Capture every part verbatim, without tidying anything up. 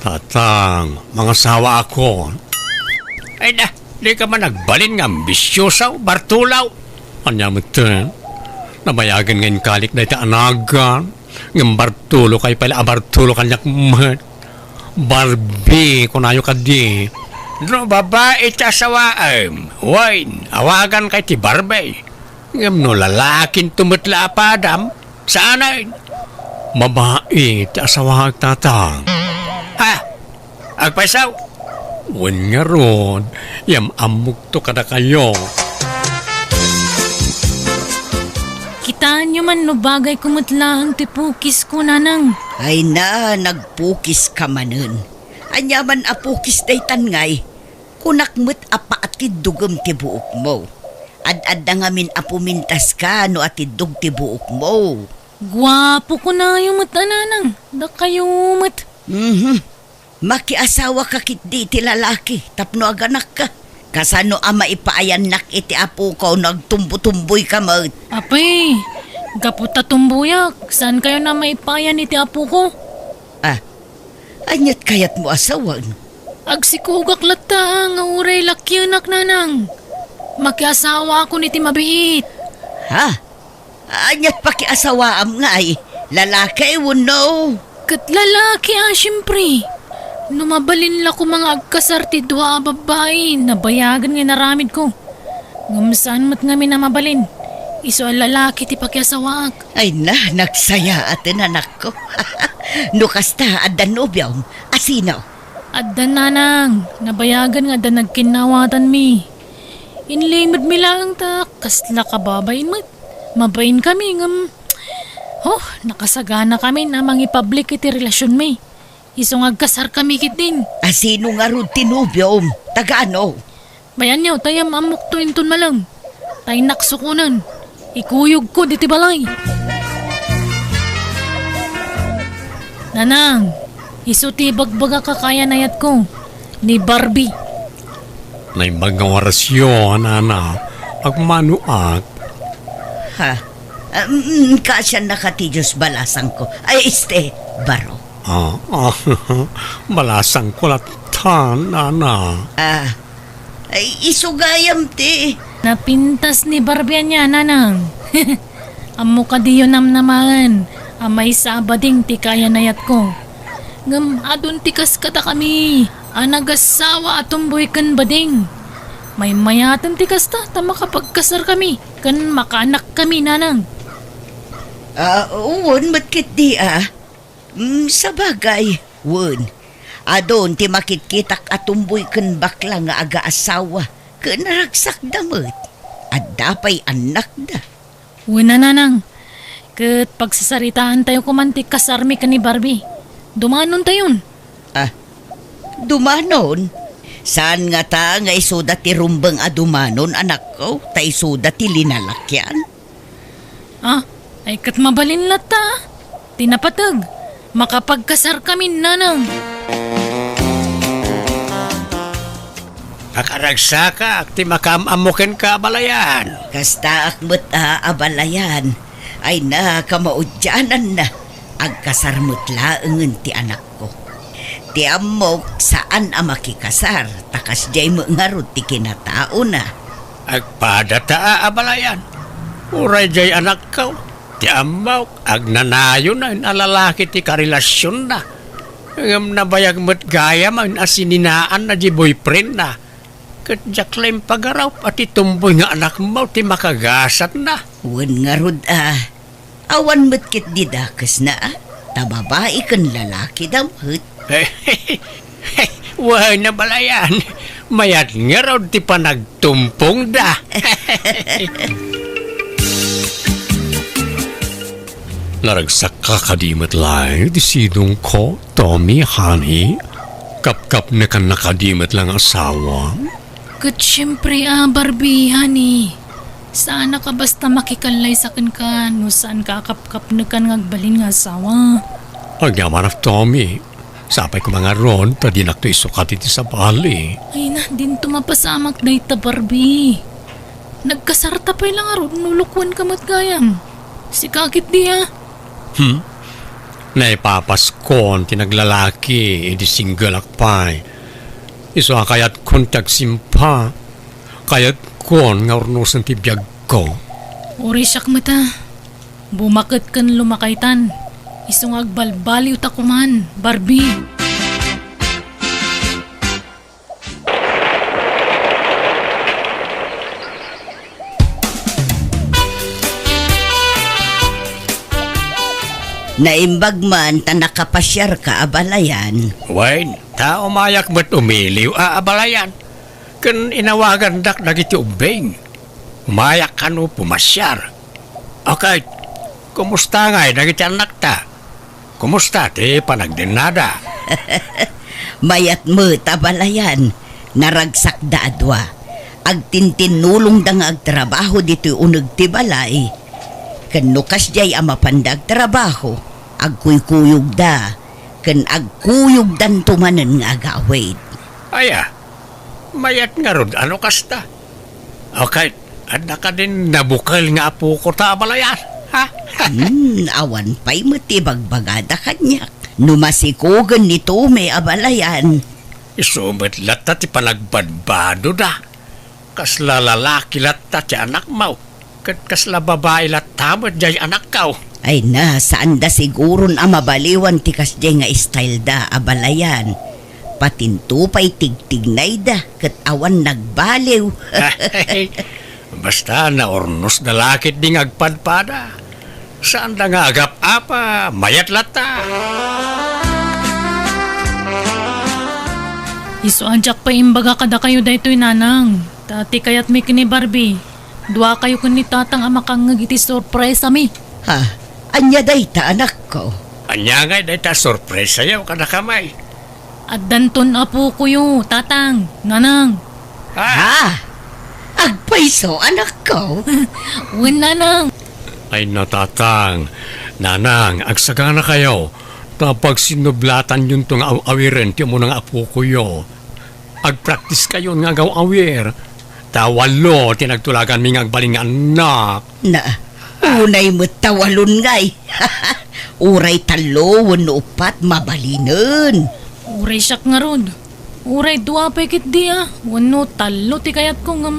Tatang, mangasawaakon. Ay na, dika man agbalin nga ambisiosa, Bartolo. Ania metten? Nabayagen nga inkalik dayta a nagan. Ngem Bartolo kay pay la a Bartolo kaniak met. Barbie, kunayo kadi. No babai ti asawaem, wen, awaganka iti Barbie. Ngem no lalakinto met la a padam, saanen. Babai ti asawaek, Tatang. Ha? Agpayso? Wen ngarud, iam-ammokto kadakayo. Kitaenyo man no bagayko met laeng ti pukisko, Nanang. Ay na, nagpukiska manen. Ania man a pukis daytan ngay? Kunak met a paatiddogem ti buokmo. Ad-adda ngamin a pumintaska no atiddog ti buokmo. Guapo kunayo met a Nanang, dakayo met. Mhm. Makiasawaka ketdi iti lalaki tapno aganakka. Kasano a maipaayannak iti apoko no agtumbotumboyka met? Apay, gapu ta tumboyak, saankayon a maipaayan iti apoko? Ah, aniat kayatmo a sawen? Agsikogak latta nga uray lakienak, Nanang. Makiasawaakon iti mabiit. Ha? Aniat pakiasawaam ngay? Lalaki wenno? Ket lalaki a, siempre. No mabalin la koma nga agkasar ti dua a babbai, nabayagen nga inaramidko. Ngem saan met ngamin a mabalin. Isu a lalaki ti pakiasawaak. Ay na, nagsayaaten, anakko. No kasta, adda nobiom? Asino? Adda, Nanang. Nabayagen nga adda nagkinnawatanmi. Inlimedmi laeng ta kasla kababain met. Mabainkami ngem, oh, nakasaganakamin a mangipablik iti relasionmi. Isu nga agkasarkami ketdin. Asino ngarud ti nobiom? Taga ano? Bayanyo, ta iam-ammokto inton malem. Ta innak sukonen. Ikuyogko ditoy balay. Nanang, isu ti ibagbagak a kayan-ayatko, ni Barbie. Naimbag nga orasyo, Nanang. Agmanoak. Ha? Ah, mm, kaasiannaka ti Dios, balasangko. Ay, este, baro. Ah, ah, balasangko latta, Nanang. Ah, ay, isu gayam ti. Napintas ni Barbie ania, Nanang. Ammo kadiyo namnamaen a maysa a bading ti kayan-ayatko. Ngem adun ti kas kadakami a nagasawa a tumboy ken bading. Maymayaten ti kasta ta makapagkasarkami ken makaanakkami, Nanang. Ah, wen met ketdi, ah. Mm, sabagay, wen. Adun ti makitkitak a tumboy ken bakla nga agaasawa, ken ragsakda met. Adda pay annakda. Wen a, Nanang. Ket pagsasaritaantayo koman ti kasarmi ken ni Barbie. Dumanontayon. Ah, dumanon? Saan ngata nga isuda ti rumbeng a dumanon, anakko, ta isuda ti linalakian? Ah, ay ket mabalin latta, ah. Ti napateg, makapagkasarkami, Nanang. Pakaragsakak ti makaam-ammo kenka, abalayan. Kastaak met a, abalayan. Ay na, kamaudiananna. Agkasar met laengen ti anakko. Ti ammok, saan a makikasar, ta kasdiay met ngarud ti kinataona. Agpadata a, abalayan. Uray diay anakko, ti ammok, agnanayonen a lalaki ti karelasionna. Ngem nabayag met gayamen a sininaanna diay boyfriendna. Ket diak la impagarup a ti tumboy nga anakmo ti makagasatna. Wen ngarud a, awan met ketdi dakesna a, ta babai ken lalaki da met. Wen, abalayan, mayat ngarud ti panagtumpongda. Naragsakka kadi met laeng ti sidongko, Tommy, honey? Kapkapnekanna kadi met la nga asawa? Ket siempre a, Barbie, honey. Saannak a basta makikallaysa kenka no saanka a kapkapnekan nga agbalin nga asawa. Agyamanak, Tommy. Sapay koma ngarud ta dinakto isukat iti sabali. Ay na, dinto mapasamak dayta, Barbie. Nagkasarta pay la ngarud no lukuenka met gayam. Sika ketdi a. Hmm? Naipapaskon ti naglalaki idi single-ak pay. Isu a kayatkon ti agsimpa. Kayatkon nga urnosen ti biagko. Uray siak met a. Bumaket ken lumakaytan. Isu nga agbalbaliwta koman, Barbie. Naimbag man ta nakapasiarka, abalayan. Wen, ta umayak met umiliw a abalayan. Ken inawagandak dagiti ubbing. Umayak kano pumasiar. Okay, kumusta ngay dagiti annakta? Kumusta ti panagdennada? Mayat met, abalayan, naragsakda a dua. Agtintinnulongda nga agtrabaho ditoy uneg ti balay. Ken no kasdiay a mapanda agtrabaho, agkuykuyogda, ken agkuyogdanto manen nga agawid. Aya, mayat ngarud a no kasta. Okay, adda kadin nabukel nga apoko ta abalayan, ha? Hmm, awan pay met ti ibagbagada kaniak. No masikogen ni Tommy, abalayan. Isu met latta ti panagbadbadoda. Kasla lalaki latta ti anakmo, ket kasla babai latta met jay anakko. Ay na, saanda siguron a mabaliwan ti kasdiay nga style da, abalayan. Patinto pay tigtignayda ket awan nagbaliw. Basta naurnosda la ketdi nga agpadpada. Saanda nga agap-apa, mayat latta. Isu a diak pay imbaga kadakayo daytoy, nanang. Ta ti kayatmi ken ni Barbie, duakayo ken ni tatang a makangngeg iti surprisami. Ha? Ania dayta, anakko? Ania ngay dayta a surprisayo kadakami? Addanton apokoyo, tatang, nanang. Ha? Agpayso, anakko? Wen, nanang. Ay na, tatang, nanang, agsaganakayo, ta pagsinnublatanyonto nga aw-awiren ti umuna nga apokoyo. Agpraktiskayon nga agaw-awir. Ta walo ti nagtulaganmi nga agbalin nga annak. Na, unay met ta walon ngay. Uray tallo wenno uppat, mabalinen. Uray siak ngarud. Uray dua pay ketdi a. Wenno tallo ti kayatko ngem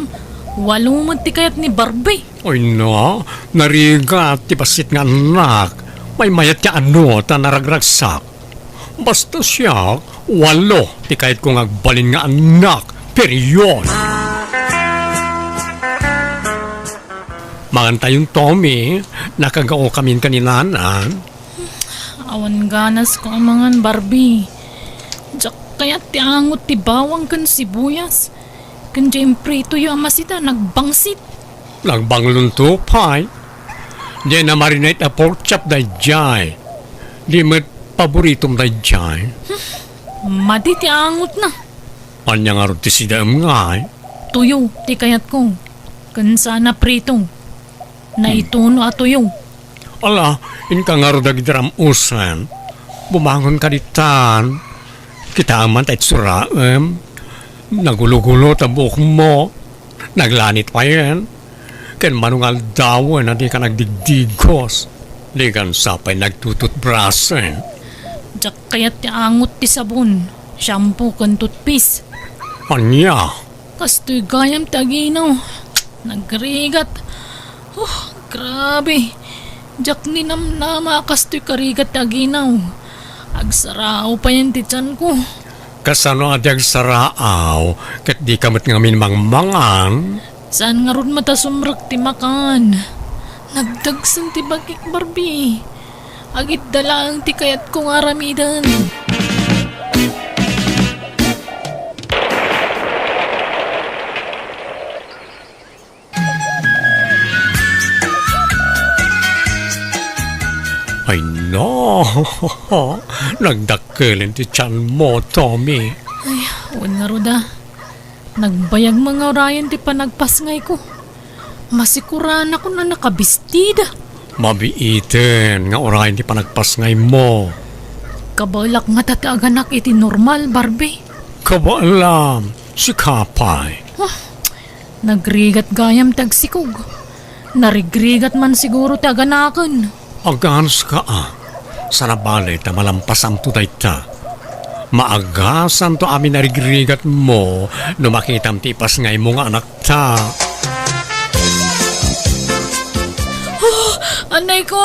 walo met ti kayat ni Barbie. Ay na, narigat ti bassit nga annak. Maymayat ti anu ta naragragsak. Basta siak, walo ti kayatko nga agbalin nga annak. Period. Mangantayon, Tommy, nakagaokamin ken ni Nanang. Awan ganasko a mangan, Barbie. Diak kayat ti angot ti bawang ken sibuyas. Ken diay impritoyo a masita, nagbangsit. Nagbanglonto pay. Diay na-marinate a pork chop daydiay. Di met paboritom daydiay. Hmm, madi ti angotna. Ania ngarud ti sidaem ngay? Tuyo ti kayatko. Ken saan a prito. Naituno a tuyo. Ala, inka ngarud dagiti ram-usen. Bumangonka ditan. Kitaem man ta itsuraem. Nagulogulo ta buokmo. Naglanit payen. Ken mano nga aldawen a dika nagdigdigos. Dikan sa pay nagtututbrasen. Diak kayat ti angot ti sabon, shampoo ken toothpaste. Ania? Kastoy gayam ti aginaw. Nagrigat. Oh, grabe. Diak ninamnama a kastoy karigat ti aginaw. Agsaraaw payen ti tianko. Kasano a di agsaraaw? Ket dika met ngamin mangmangan? Saan ngarud met a sumrek ti makan? Nagdagsen ti bagik, Barbie. Agidda laeng ti kayatko nga aramiden. Ay no! Nagdakkelen ti tianmo, Tommy. Ay, wen ngarud a. Nagbayag met nga urayen ti panagpasngayko. Masikuranakon a nakabistida. Mabiiten nga urayen ti panagpasngaymo. Kabaelak ngata ti aganak iti normal, Barbie. Kabaelam, sika pay. Huh, nagrigat gayam ti agsikog. Narigrigat man siguro ti aganaken. Aganska a. Saan a bale ta malampasamto dayta. Maagasanto amin a rigrigatmo no makitam ti ipasngaymo nga anakta. Oh, anay ko!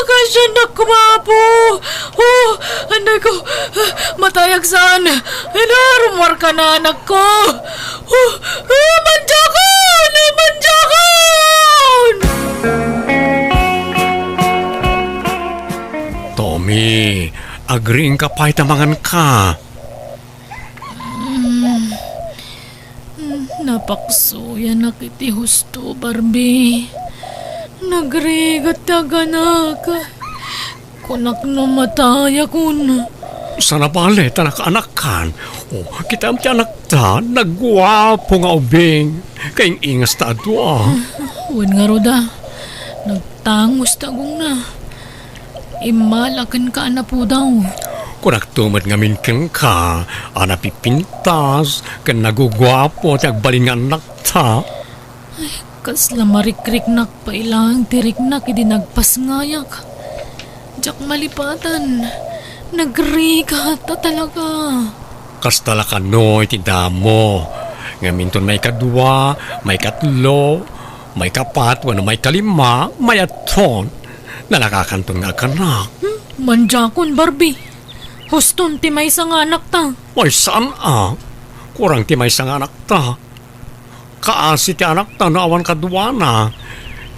Kasiannak ko, Apo! Oh, anay ko! Matayak saan! Ina, rumuar ka na, anak ko! Oh, oh, manjakon! Manjakon! Tommy, agriingka pay ta manganka. Mm. Mm, napaksuyanak iti husto, Barbie. Nagrigat ti aganak. Kunak no matayakon. Saan a bale ta nakaanakkan. O, kitam ti anakta, nagguapo nga ubing. Kaing-ingas ta a dua. Wen ngarud a, nagtangos ti agongna. Immala kenka a napudaw. Kunakto met ngamin kenka a napipintas ken naguguapo ti agbalin nga annakta. Ay, kasla marikriknak pay laeng ti riknak idi nagpasngayak. Diak malipatan, nagrigat a talaga. Kasta la kano iti damo. Ngem inton maikadua, maikatlo, maikapat, wenno maikalima, mayatton. Nalakakanton nga agkanak. Hmm, manjakon, Barbie. Huston ti maysa nga anakta. Ay, saan a? Kurang ti maysa nga anakta. Kaasi ti anakta no awan kaduana.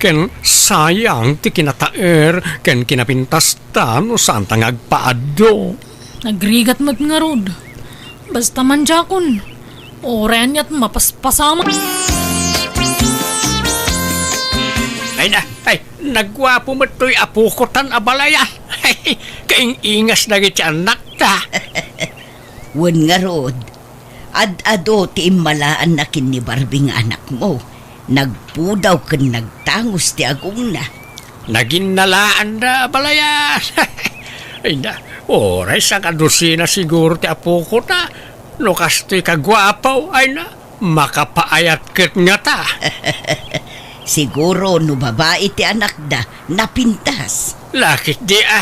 Ken sayang ti kinataer ken kinapintasta no saanta nga agpaaddo. Nagrigat met ngarud. Basta manjakon. Uray aniat mapaspasamak. Ay na, ay, nagguapo met toy apokotan a balay a. Kaing-ingas dagiti annakta. Wen ngarud, ad-adu ti immalaanna ken ni Barbie nga anakmo. Nagpudaw ken nagtangos ti agongna. Naginnalaanda a balay a. Ay na, uray sangkadusina siguro ti apokota. No kastoy kaguapo, ay na, makapaayat ket ngata. Siguro no babai ti anakda, napintas. Lakit di a.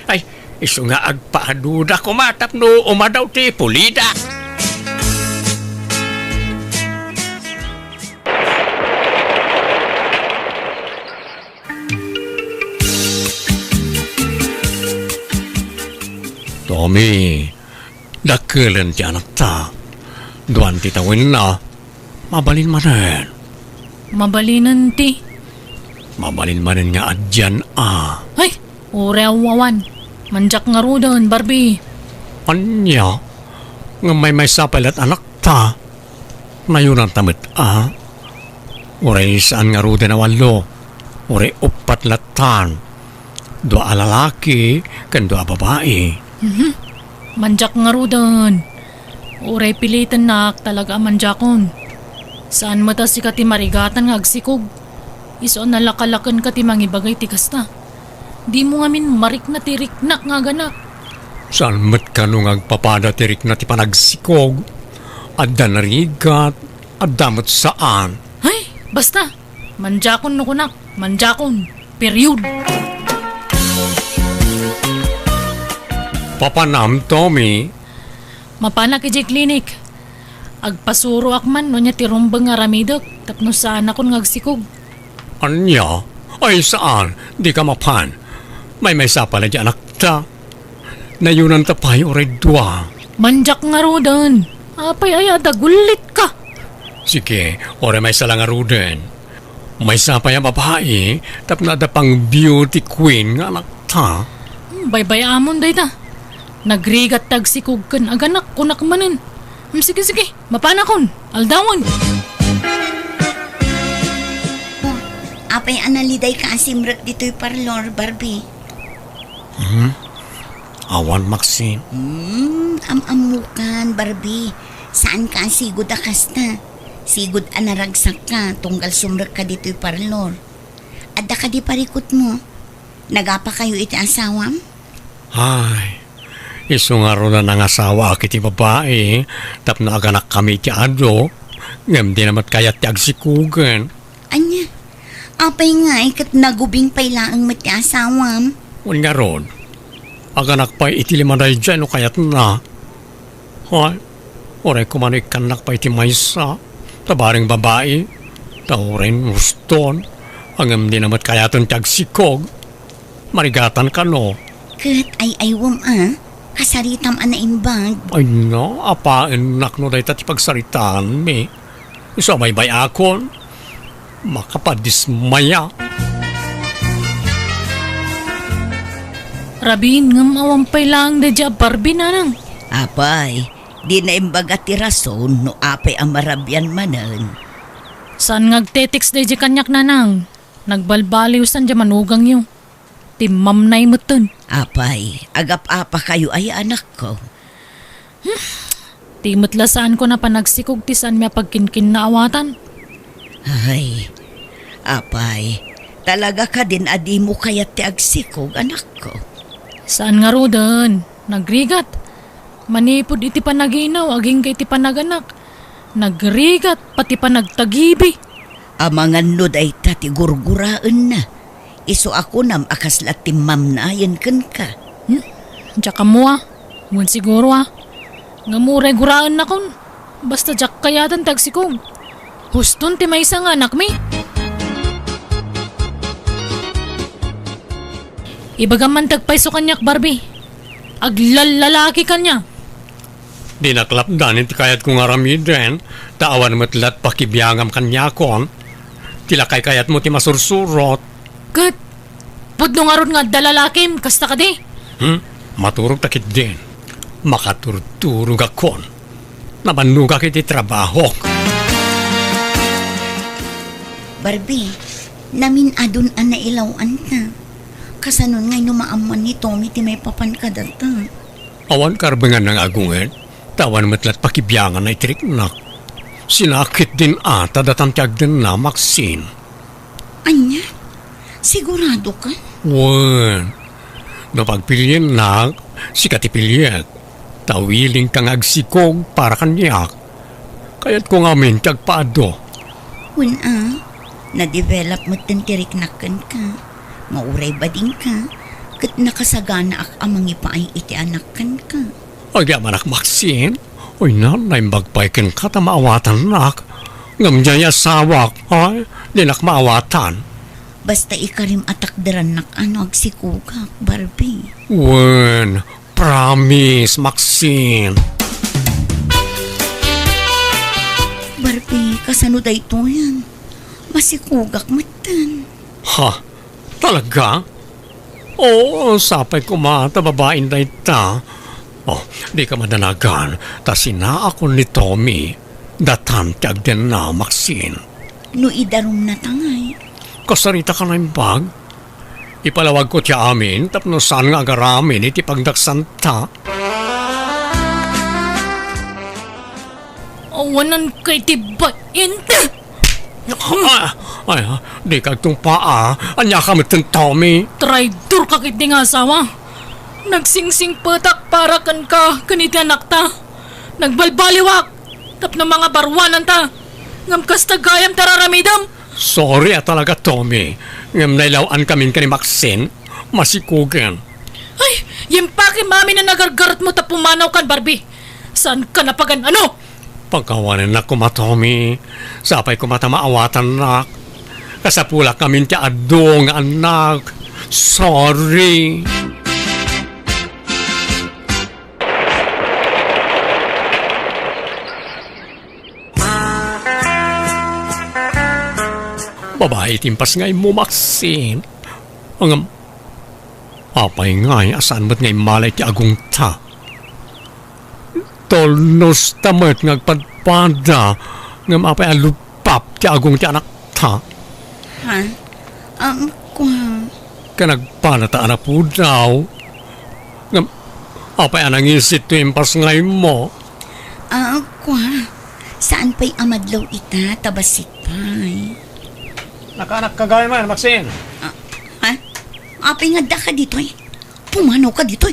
Ay, isu nga agpaaduda koma tapno umadaw ti pulida. Tommy, dakkelen ti anakta. Duan ti tawenna. Mabalin manen. Mabalinen ti? Mabalin manen nga addian a. Ay, uray awan. Mandiak ngaruden, Barbie. Ania? Ngem maymaysa pay la't anakta. Nayunanta met a. Uray saan ngaruden a wallo. Uray uppat lattan. Dua a lalaki ken dua a babai. Mhm. Mandiak ngaruden. Uray pilitennak talaga a mandiakon. Saan met a sika ti marigatan nga agsikog. Isu a nalakalakenka ti mangibagay ti kasta. Dimo ngamin marikna ti riknak nga aganak. Saan met kano nga agpapada ti rikna ti panagsikog? Adda narigat, adda met saan. Ay, basta! Mandiakon no kunak, mandiakon. Period. Papanam, Tommy? Mapanak idiay klinik. Agpasuroak man no ania ti rumbeng nga aramidek tapno saanakon nga agsikog. Ania? Ay, saan? Dika mapan. Maymaysa pay la't anakta. Nayunanta pay uray dua. Mandiak ngaruden. Apay aya a dagullitka? Sige, uray maysa la ngaruden. Maysa pay a babai, tapno adda pang beauty queen nga anakta. Hmm, baybay-amon dayta. Nagrigat ti agsikog ken aganak, kunak manen. Hmm, sige, sige, mapanakon. Aldawen. Oh, apay a nalidayka a simrek ditoy parlor, Barbie? Hmm? Awan, Maxine. Hmm, am-ammokan, Barbie. Saanka a sigud a kasta. Sigud a naragsakka tunggal sumrekka ditoy parlor. Adda kadi parikutmo? Nagapakayo iti asawam? Ay, isu ngarud a nangasawaak iti babai, tapno aganakkami iti adu, ngem dina met kayat ti agsikogen. Ania? Apay ngay ket nagubing pay laeng met ti asawam? Wen ngarud, aganak pay iti lima daydiay no kayatna. Hay, uray koma no ikkannak pay ti maysa, ta bareng babai, ta uray uston, ngem dina met kayaten ti agsikog. Marigatan kano? Ket ay-aywem a, kasaritam a naimbag. Ay na, apaennak no dayta ti pagsaritaanmi. Isu a baybay-akon, makapadismaya. Rabin, ngem awan pay laeng daydiay a Barbie, nanang. Apay, di naimbaga ti rason no apay a marabian manen. Saan nga agte-text daydiay kaniak, nanang? Nagbalbaliw san diay manugangyo. Timmamnay metten. Apay, agap-apakayo aya, anakko? Hmm, ti met la saanko a panagsikog ti saanmi a pagkinkinnaawatan. Ay, apay, talaga kadin a dimo kayat ti agsikog, anakko? Saan ngaruden, nagrigat. Manipud iti panaginaw agingga iti panaganak, nagrigat pati panagtagibi. Amangan no dayta ti gurguraenna, isu a kunam a kasla timmamnayen kenka. Hmm? Diak ammo a. Wen siguro a. Ngem uray guraennakon, basta diak kayaten ti agsikog. Huston ti maysa nga anakmi. Ibagam man ti agpayso kaniak, Barbie. Aglallalaki kaniak. Dinak lapdan iti kayatko nga aramiden, ta awan met lat pakibiangam kaniakon. Ti lakay kayatmo ti masursurot. Ket, pudno ngarud nga adda lalakim, kasta kadi? Hmm? Maturog ta ketdin. Makaturturogakon. Nabannogak iti trabahok. Barbie, namin-adon a nailaw-anta. Kasanon ngay no maammuan ni Tommy ti maipapan kadata? Awan karbengan nga agunget, ta awan met lat pakibiangan iti riknak. Sinakit din a ta datan ti agdenna, Maxine. Ania? Sigurado ka? Wen. No pagpiliennak, sika ti piliek. Ta willing ka nga agsikog para kaniak. Kayatko ngamin ti agpaadu. Wen a, na-develop metten ti riknak kenka. Nga uray badingka, ket nakasaganaak a mangipaay iti anak kenka. Agyamanak, Maxine. Oy, na, naimbag pay kenka ta maawatannak. Ngem diay asawak, ay, dinak maawatan. Basta ikarim a takderannak a no agsikogak, Barbie. Wen, promise, Maxine. Barbie, kasano daytoyen? Masikogak metten. Ha? Talaga? Oo, sapay koma ta babaen dayta. Oh, dika madanagan, ta sinaakon ni Tommy. Datan ti agdenna, Maxine. No idarumnata ngay? Kasarita ka naimbag? Ipalawagko ti amin tapno saan nga agaramin iti pagdaksanta. Awanan kay ti bainta! Ah, ay, ah, dika agtungpaa. Ania ka metten, Tommy? Traidor ka ketdi nga asawa. Nagsingsingpetak para kenka ken iti anakta. Nagbalbaliwak tapno mangabaruananta. Ngem kasta gayam ti araramidem. Sorry a talaga, Tommy. Ngem nailaw-an kamin ken ni Maxine. Masikogen. Ay, yempake mamin a nagargarutmo ta pumanawkan, Barbie. Saanka napagan-ano? Pakawanennak koma, Tommy. Sapay koma ta maawatannak. Kasapulak ngamin ti adu nga annak. Sorry. Babai ti impas nga immo, Maxine. Ngem, apay ngay a saan met nga immala iti agongta? Tolnos ta met nga agpadpada, ngem apay a lupap ti agong ti anakta? Ha? Am, kua. Ken agpalata a napudaw, ngem apay a nangisit ti impas nga immo? Ah, kua. Saan pay a madlaw ita, ta bassit pay. Nakaanak ka gayam, Maxine? Ah, ha? Apay nga adda ka ditoy? Pumanaw ka ditoy?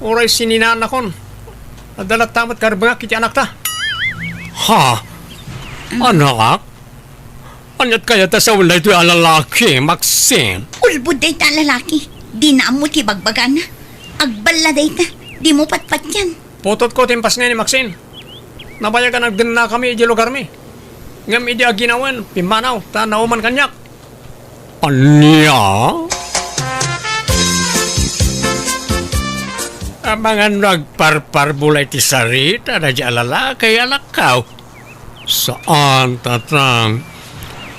Uray sininaannakon. Adda latta met karbengak iti anakta. Ha? Anak? Aniat kayat a sawen daytoy a lalaki, Maxine? Ulbod dayta a lalaki. Dina ammo ti bagbagana. Agballa dayta. Dimo patpatian. Putotko ti impasngay ni Maxine. Nabayag a nagdennakami idiay lugarmi. Ngem idi aginawen, pimmanaw, ta nauman kaniak. Ania? Amangan no agparparbo lay ti sarita daydiay a lalaki, anakko. Saan, Tatang.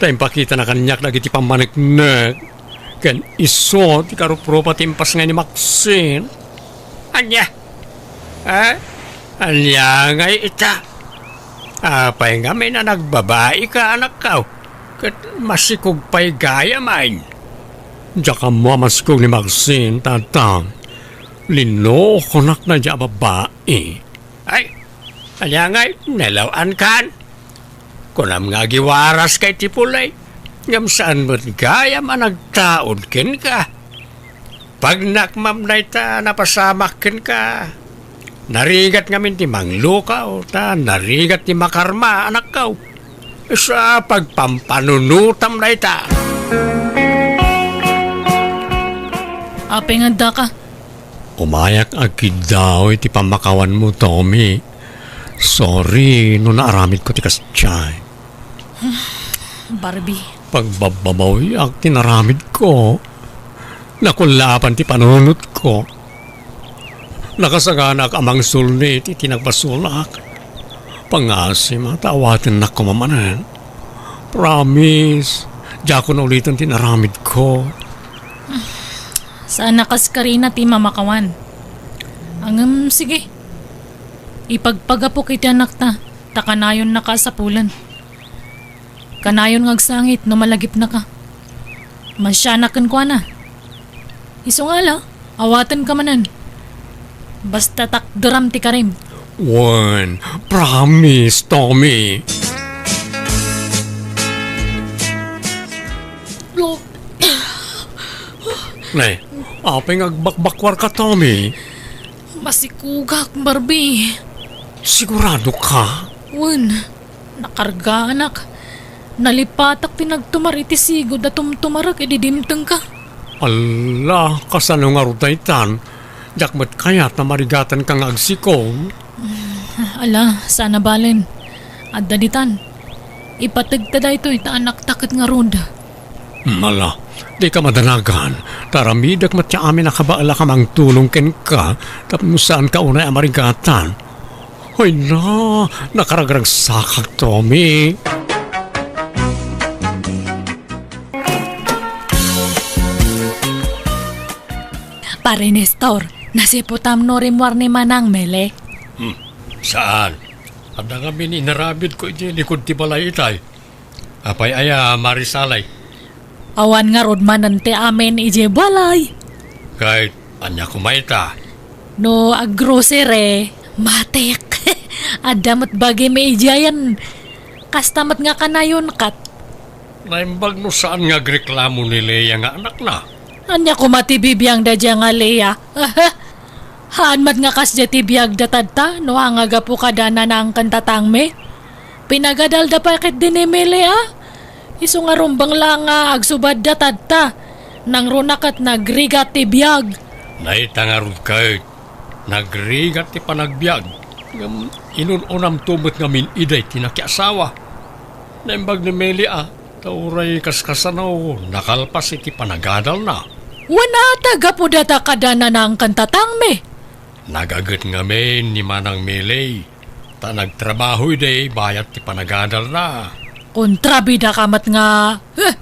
Ta impakitana kaniak dagiti pammaneknek ken isu ti karuprupa ti impasngay ni Maxine. Ania? Ha? Ania ngay ita? Apay ngamin a nagbabaika, anakko? Ket masikog pay gayam. Diak ammo a masikog ni Maxine, Tatang. Linukonak daydiay a babai. Ay, ania ngay, nalaw-ankan? Kunam nga agiwaraska iti pulay, ngem saan met gayam a nagtaud kenka. Pagnakmam dayta a napasamak kenka. Narigat ngamin ti manglukaw, ta narigat ti makarma, anakko. Sa pagpampanunotam dayta. Apay nga addaka? Umayak agkiddaw iti pammakawanmo, Tommy. Sorry no naaramidko ti kasdiay. Barbie. Pagbabbabawiak ti naramidko. Nakullapan ti panunotko. Nakasaganak a mangsulnit iti nagbasolak. Pangasim ta awatennak koma manen. Promise, diakon uliten ti naramidko. Saan a kas karina ti mamakawan. Ngem, sige. Ipagpagapok iti anakta, ta kanayonnaka a sapulen. Kanayon nga agsangit no malagipnaka. Masianak kenkuana. Isu nga ala, awatenka manen. Basta takderam ti karim. Wen, promise, Tommy. Nay, apay nga agbakbakwarka, Tommy? Masikogak, Barbie. Sigurado ka? Wen, nakargaanak. Nalipatak ti nagtumar iti sigud a tumtumarek idi dimtengka. Alla, kasano ngarud daytan? Diak met kayat a marigatanka nga agsikog. Ala, saan a balen. Adda ditan. Ipategta daytoy ta anakta ket ngarud. Hmm, ala, dika madanagan, ta aramidek met ti amin a kabaelak a mangtulong kenka tapno saanka unay a marigatan. Hoy na, nakaragragsakak, Tommy. Pare Nestor, nasiputam no rimmuar ni Manang Mele? Hmm, saan? Adda ngamin inaramidko iti likud ti balay itay. Apay aya, Marisalay? Awan ngarud manen ti amin idiay balay. Ket ania koma ita? No aggrocery, matik. Adda met bagim idiayen. Kasta met nga kanayon ket. Naimbag no saan nga agreklamo ni Lea nga anakna. Ania koma ti bibiangda dia nga Lea? Haan met nga kasdiay ti biagda tatta, no haan nga gapu kada Nanang ken Tatangmi. Pinagadalda pay ketdi ni Mele a. Isu nga rumbeng la nga agsubadda tatta. Nangruna ket nagrigat ti biag. Nay, ta ngarud ket nagrigat ti panagbiag. Ngem inun-unamto met ngamin idiay ti nakiasawa. Naimbag ni Mele a. Ta uray kaskasano, nakalpas iti panagadalna. Wen a, ta gapu data kada Nanang ken Tatangmi. Nagaget ngamin ni Manang Mele, ta nagtrabaho idi bayat ti panagadalna. Kontrabidaka met nga, eh,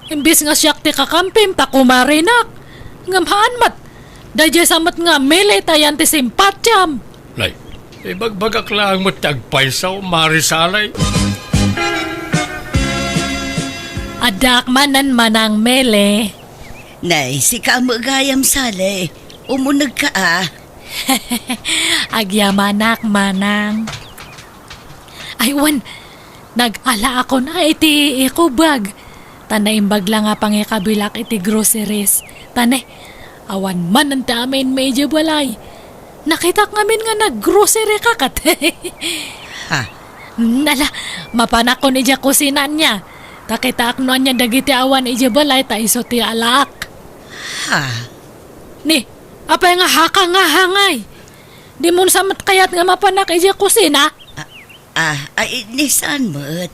imbis nga siak ti kakampim ta kumarinak. Ngem haan met, daydiay sa met nga Mele ta yan ti simpatiam. Nay, ibagbagak laeng met ti agpayso, Marisalay. Addaak manen, Manang Mele. Nay, sika met gayam, Salay. Umunegka a. Agyamanak, Manang. Ay, wen, nag-alaakon a iti ikubag. Ta naimbag la nga pangikabilak iti groceries. Ta ne, awan manen ti amin idiay balay. Nakitak ngamin nga naggrocery ka ket. Ha? Nala, mapanakon idiay kusina ania. Ta kitaak no ania dagiti awan idiay balay ta isu ti alaak. Ha? Ni, apay nga haka nga hangay? Dimon sa met kayat nga mapanak idiay kusina? Ah, ah, ay, ni saan met?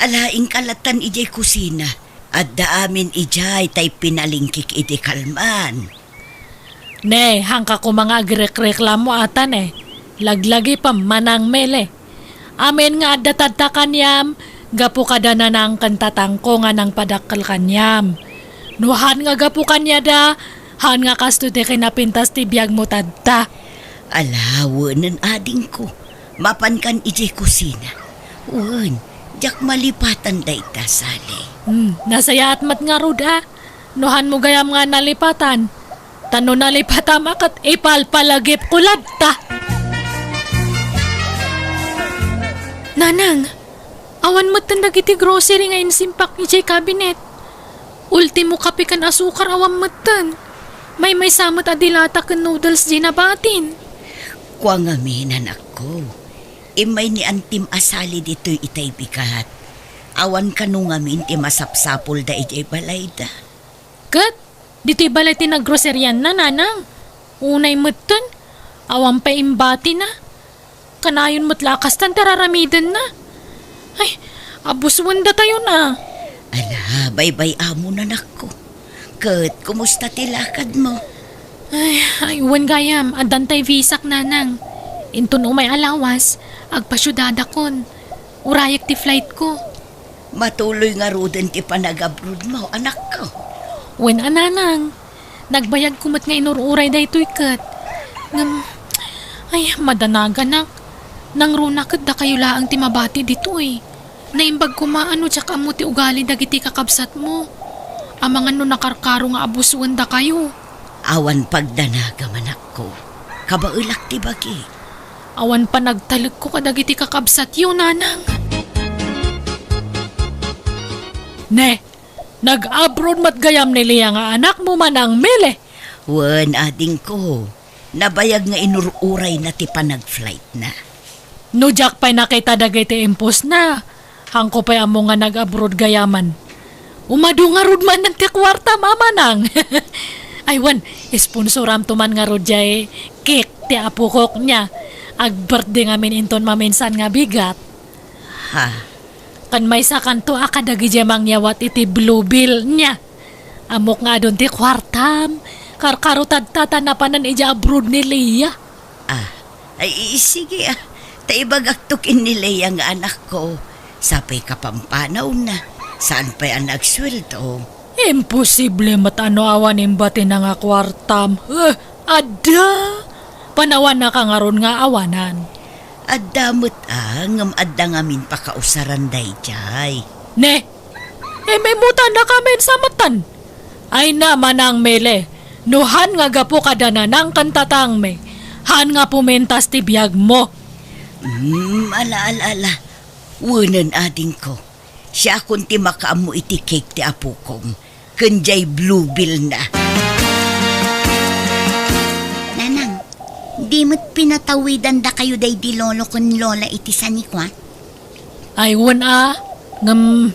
Alaingka lattan idiay kusina. Adda amin idiay tay pinalingkik iti kalman. Ne, hangka koma nga agrekreklamo ata ne. Laglagi pa Manang Mele. Amin nga adda tadta kaniam, gapu kada Nanang ken Tatangko nga nangpadakkel kaniam. No han nga gapu kaniada, han nga kastoy ti kinapintas ti biagmo tadta. Ala, wenen adingko. Mapankan idiay kusina. Wen, diak malipatan dayta, Sally. Hmm, nasayaat met ngarud a. No hanmo gayam nga nalipatan, ta no nalipatam a ket ipalpalagipko latta. Nanang, awan metten dagiti grocery nga insimpak idiay cabinet. Ultimo kape ken asukar awan metten. Maymaysa met a dilata ken noodles diay nabatin. Kua ngamin, anakko. Immay ni Antim a Sally ditoy itay bigat. Awan kano ngamin ti masapsapulda idiay balayda. Ket, ditoy balay ti naggroserianna, Nanang. Unay metten, awan pay imbatina. Kanayon met la a kastan ti raramidenna. Ay, abusuen datayon a. Ala, baybay-amon, anakko. Ket, kumusta ti lakadmo? Ay, ay, wen gayam, addan tay visak, Nanang. Inton umay a lawas, agpasiudadakon. Urayek ti flightko. Matuloy ngaruden ti panagabrodmo, anakko. Wen a, Nanang. Nagbayagko met nga inur-uray daytoy ket. Ngem, ay, madanaganak. Nangruna ket dakayo laeng ti mabati ditoy. Naimbag koma a no diak ammo ti ugali dagiti kakabsatmo. Amangan no nakarkaro nga abusuen dakayo. Awan pagdanagam, anakko. Kabaelak ti bagi. Awan panagtalekko kadagiti kakabsatyo, Nanang. Ne, nag-abroad met gayam ni Lea nga anakmo, Manang Mele? Wen, adingko. Nabayag nga inur-urayna ti panag-flightna. No diak pay nakita dagiti impostna, hanko pay ammo nga nag-abroad gayaman. Umadu ngarud manen ti kuartam, Manang. Ay, wen, sponsoramto man ngarud jay cake ti apokok nia. Ag-birthday ngamin inton maminsan nga bigat. Ha? Ken maysakanto a kadagiti mangyawat iti Bluebell nia. Ammok nga adun ti kuartam. Karkaro tadta ta napanan idiay abroad ni Lea. Ah, ay, i-, sige, ah. Ta ibagakto ken ni Lea nga anakko. Sa pay kapampanawna, saan pay a nagsueldo? Imposible met a no awan imbatina nga kuartam. Eh, adda! Panawannaka ngarud nga awanan. Adda met a, ngem adda ngamin pakausaran daydiay. Ne, imimutannakamin sa metten. Ay na, Manang Mele, no han nga gapu kada Nanang ken Tatangmi, han nga pumintas ti biagmo. Hmm, ala, ala, ala. Wenen, adingko. Siakon ti makaammo iti cake ti apokom, ken jay Bluebell na. Nanang, di met pinatawidan dakayo daydi lolo ken lola iti sanikua? Ay, wen a, ngem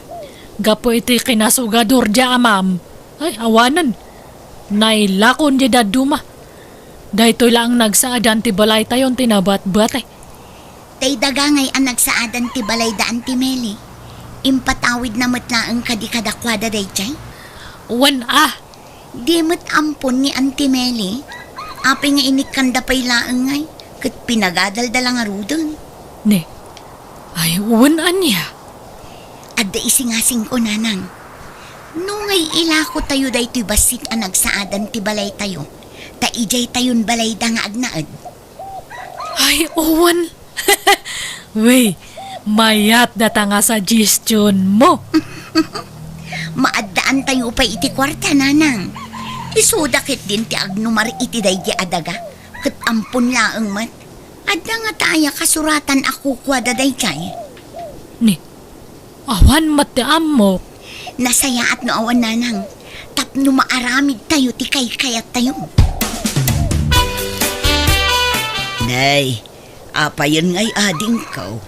gapu iti kinasugadur dia amam. Ay, awanen. Nailakon dia dadduma. Daytoy laeng nagsaadan ti balaytayon ti nabatbati. Tay daga ngay a nagsaadan ti balayda, Auntie Meli. Impatawidna met laeng kadi kadakuada daydiay? Wen a. Di met ampon ni Auntie Meli. Apay nga inikkanda pay laeng ngay, ket pinagadalda la ngaruden. Ne. Ay, wen ania? Adda isingasingko, Nanang. No ngay ilakotayo daytoy bassit a nagsaadan ti balaytayo, ta idiaytayon balayda nga agnaed. Ay, wen. Wey, mayat data nga suggestion mo. Maaddaantayo pay iti kuarta, Nanang. Isuda ketdin ti agnumar iti daydi a daga, ket ampon laeng met. Adda ngata aya kasuratan a kukuada daydiay? Ni, awan met ti ammok. Nasayaat no awan, Nanang, tapno maaramidtayo ti kaykayattayo. Nay, apayen ngay adingko?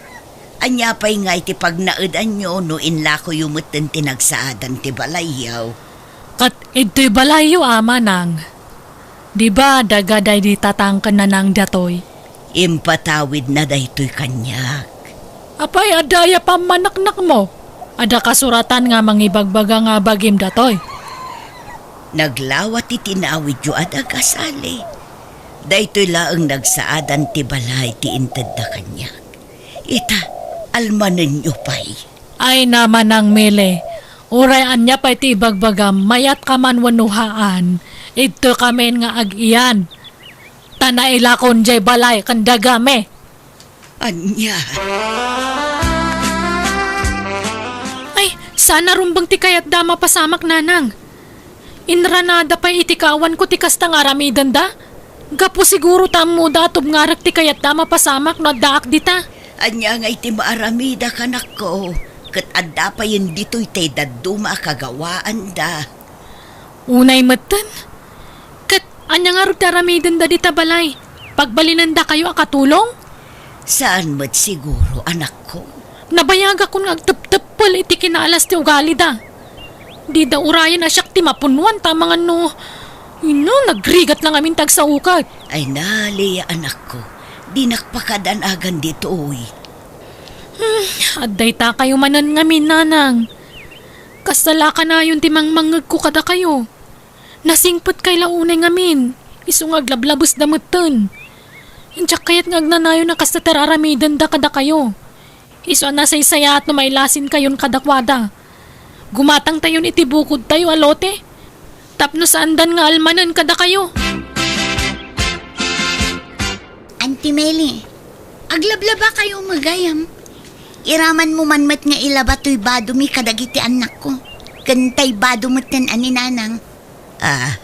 Ania pay ngay ti pagnaedanyo no inlakoyo metten ti nagsaadan ti balayyo? Ket idtoy balayyo, Manang. Di ba daga daydi tatang ken nanang datoy? Impatawidna daytoy kaniak. Apay, adda aya pammaneknekmo? Adda kasuratan nga mangibagbaga nga bagim datoy? Naglawa ti tinawidyo a daga, Sally. Daytoy laeng nagsaadan ti balay ti intedda kaniak. Ita, almanenyo pay. Ay na, Manang Mele, uray ania pay ti ibagbagam, mayat ka man wenno haan, idtoy kamin nga ag-iyan. Ta nailakon jay balay ken dagami. Ania? Ay, saan a rumbeng ti kayatda a mapasamak, nanang. Inranada pay iti kaawanko ti kasta nga aramidenda. Gapu siguro ta ammoda a tubngarek ti kayatda a mapasamak no addaak dita. Ania ngay ti maaramida, kanakko? Ket adda payen ditoy tay dadduma a kagawaanda. Unay metten? Ket ania ngarud ti aramidenda dita balay? Pagbalinendakayo a katulong? Saan met siguro, anakko. Nabayagakon nga agtepteppel iti kinaalas ti ugalida. Dida urayen a siak ti mapunnoan ta amangan no, ino, nagrigat lang amin ti agsaokat. Ay na, Lea, anakko, dinak pakadanagan ditoy. Hmm, adda itakayo manen ngamin, nanang. Kasta la kanayon ti mangmangngegko kadakayo. Nasingpetkay la unay ngamin, isu nga aglablabesda metten. Diak kayat nga agnanayon a kasta ti ar-aramidenda kadakayo. Isu a nasaysayaat no mailasinkayon kadakuada. Gumatangtayon iti bukodtayo a lote, tapno saandan nga almanen kadakayo. Auntie Meli, aglablabakayo met gayam. Iramanmo man met nga ilaba toy badomi kadagiti annakko, ken tay bado metten a ni Nanang. Ah,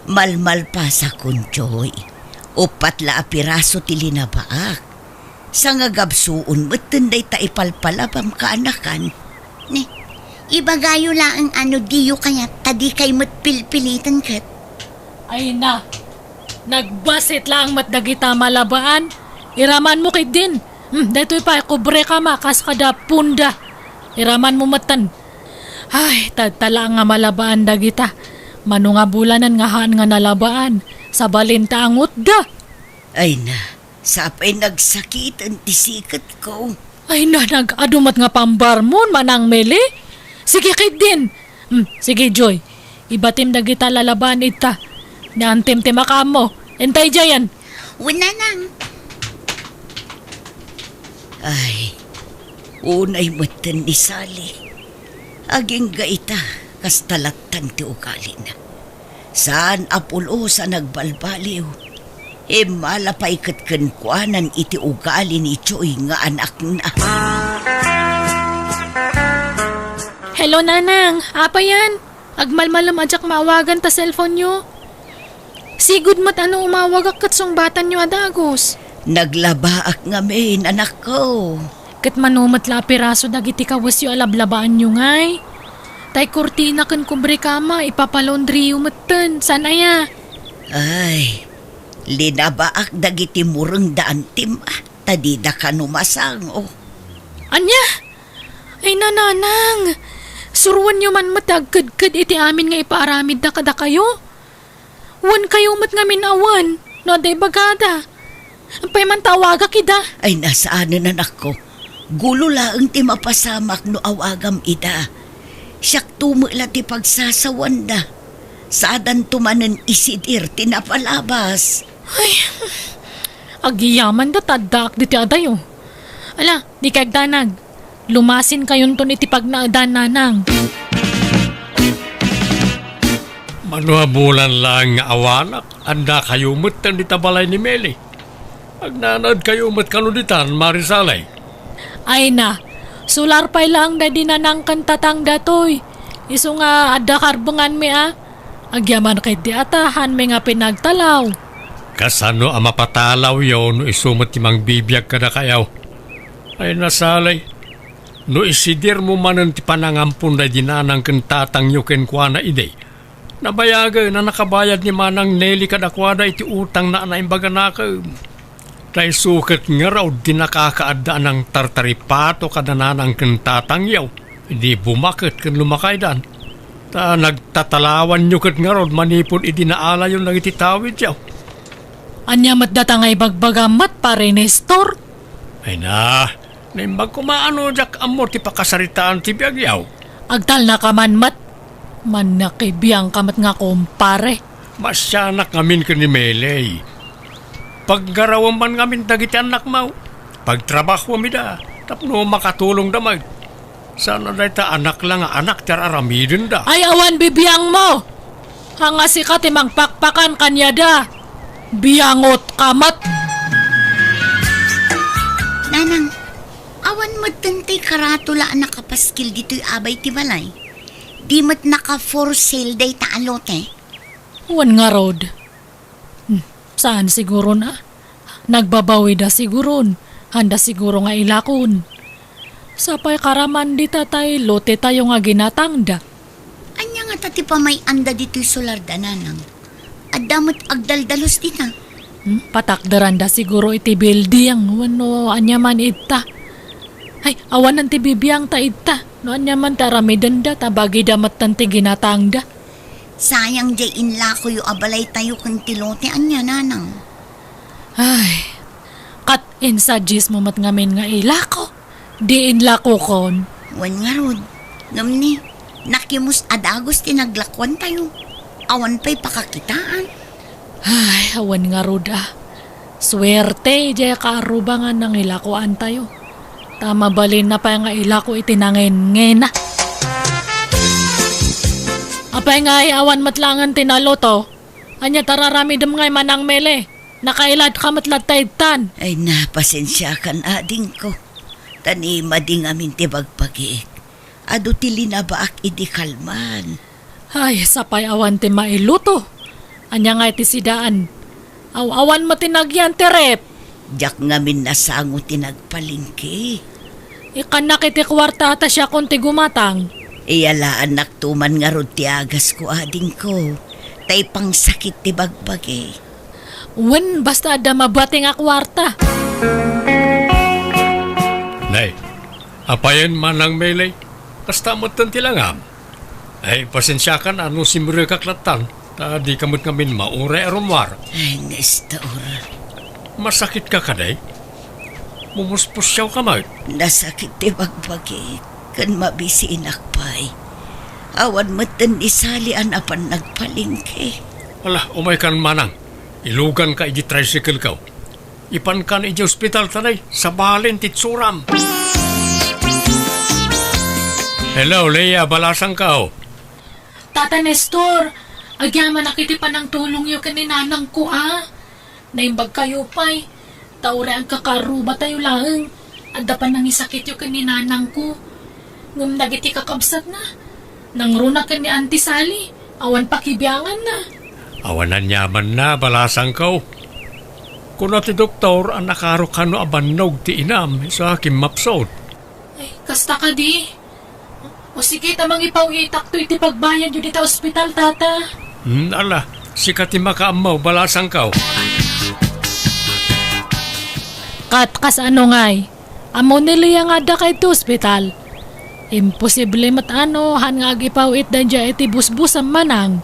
malmalpasakon, Joy. Uppat la a piraso ti linabaak. Sangagabsuon metten dayta ipalpalabam kaanakan. Ni, ibagayo laeng a no diyo kayat ta dikay met pilpiliten ket. Ay na, nagbasit laeng met dagita malabaan. Iramanmo ketdin. Hmm, daytoy pay, kubre kama kas kada punda. Iramanmo metten. Ay, tadta laeng nga malabaan dagita. Mano nga bulanen nga haan nga nalabaan. Sabalinta angutda. Ay na, sapay nagsakiten ti siketko. Ay na, nag-adu met nga pambarmon, Manang Meli. Sige ketdin. Hmm, sige, Joy. Ibatim dagita lalabaan ita. Naantim ti makaammo. Intay diayen. Wen, Nanang. Ay, unay metten ni Sally. Agingga ita, kasta lattan ti ugalina. Saan a pulos a nagbalbaliw. Immala pay ket kenkuanan iti ugali ni Joy nga anakna. Hello, Nanang. Apay yan? Agmalmalem a diak maawagan ta cellphone-yo. Sigud met a no umawagak ket sungbatanyo a dagus. Naglabaak ngamin, anakko. Ket mano met la a piraso dagiti kawesyo a lablabaanyo ngay? Tay kurtina ken kubrekama, ipapalaundriyo metten. Saan aya? Ay, linabaak dagiti mureng da antim, ah, ta dida kano masango. Ania? Ay, nanang, suroenyo man met ti agkedked iti amin nga ipaaramidda kadakayo. Wen kayo met ngamin a wen, no adda ibagada. Apay man ta awagak ida? Ay, nasaanen, anakko. Gulo laeng ti mapasamak no awagam ida. Siakto met la ti pagsasawanda. Saadanto manen isidir ti napalabas. Ay, agyamanda ta addaak ditoy adayo. Ala, dikay agdanag. Lumasin kayonton iti pagnaedan, nanang. Mano a bulan laeng nga awanak, adda kayo met dita balay ni Meli. Agnanaed kayo met kano ditan, Mari Salay? Ay na, sular pay laeng daydi nanang ken tatang datoy. Isu nga adda karbenganmi a. Agyaman ketdi a ta haanmi nga pinagtalaw. Kasano a mapatalawyo no isu met ti mangbibiag kadakayo? Ay na, Salay, no isidirmo manen ti panangampon daydi nanang ken tatangyo kenkuana idi, nabayagen a nakabayad ni Manang Nelly kadakuada iti utangna a naimbaganakem. Ta isu ket ngarud ti nakakaadda a nangtartaripato kada nanang ken tatangyo idi bumaket ken lumakaydan. Ta nagtatalawanyo ket ngarud manipud idi naalayon dagiti tawidyo. Ania met data nga ibagbagam met, Pare Nestor? Ay na, naimbag koma no diak ammo ti pakasaritaan ti biagyo. Agtalnaka man met. Mannakibiangka met nga kumpare. Maasianak ngamin ken ni Melay. Paggarawem man ngamin dagiti annakmo. Pagtrabahom ida tapno makatulongda met. Saan a dayta anak la nga anak ti ar-aramidenda. Ay, awan bibiangmo! Ania sika ti mangpakpakan kaniada. Biangotka met! Nanang, awan metten ti karatula a nakapaskil ditoy abay ti balay. Di met naka-for sale dayta a lote. Wen ngarud. Hmm, saan siguron a? Nagbabawida siguron. Haanda siguro nga ilakon. Sapay karaman dita tay lotetayo nga ginatangda. Ania ngata ti pamay-anda ditoy solarda, Nanang? Adda met agdaldalus dita. Hmm, patakderanda siguro iti building wenno ania man idta. Ay, awanen ti bibiangta idta. No ania man ti aramidenda ta bagida metten ti ginatangda. Sayang diay inlakoyo a balaytayo ken ti lote, ania, Nanang? Ay, ket insuggest mo met ngamin nga ilako. Di inlakokon. Wen ngarud, ngem ni, nakimus a dagus ti naglakuantayo. Awan pay pakakitaan. Ay, awan ngarud a. Suerte, diay kaaruba nga nangilakoantayo. Ta mabalinna pay nga ilako iti nangenngena. Apay nga ay awan met laengen ti naluto? Ania ti ar-aramidem ngay, Manang Mele? Nakailadka met latta idtan. Ay, na, pasensiakan, adingko. Ta ni madi ngamin ti bagbagiek. Adu ti linabaak idi kalman. Ay, sapay awan ti mailuto. Ania ngay ti sidaan? Aw-awan met ti nagyan ti ref. Diak ngamin nasango ti nagpalengke. Ikkannak iti kuarta ta siakon ti gumatang. Iyalaannakto man ngarud ti agasko, adingko. Ta ipangsakit ti bagbagi. Wen, basta adda mabating a kuarta. Nay, apayen, Manang Mele? Kasta metten ti langam. Ay, pasensiakan a no simrekak lattan, ta dika met ngamin mauray a rummuar. Ay, Nestor. Masakitka kadi? Mumuspusiawka met? Nasakit ti bagbagi, ken mabisinak pay. Awan metten ni Sally a napan nagpalengke. Ala, umaykan, Manang. Iluganka iti tricycle-ko. Ipankan iti ospital ta nay, sabalen ti itsuram. Hello, Leia, balasangko. Tata Nestor, agyamanak iti panangtulongyo ken ni nanangko a. Naimbagkayo pay, ta uray agkakaarrubatayo laeng. Adda panangisakityo ken ni nanangko. Ngem dagiti kakabsatna, nangruna ken ni Auntie Sally, awan pakibianganna. Awan aniamanna, balasangko. Kuna ti doktor a nakaro kano a bannog ti inam, isu a kimmapsut. Ay, kasta kadi? O sige, ta mangipaw-itakto iti pagbayadyo dita ospital, tata. Hmm, ala, sika ti makaammo, balasangko. Kat, kasano ngay? Ammo ni Leia nga addaka iti ospital. Imposible met a no, han nga agipaw-it daydiay iti busbusam, Manang.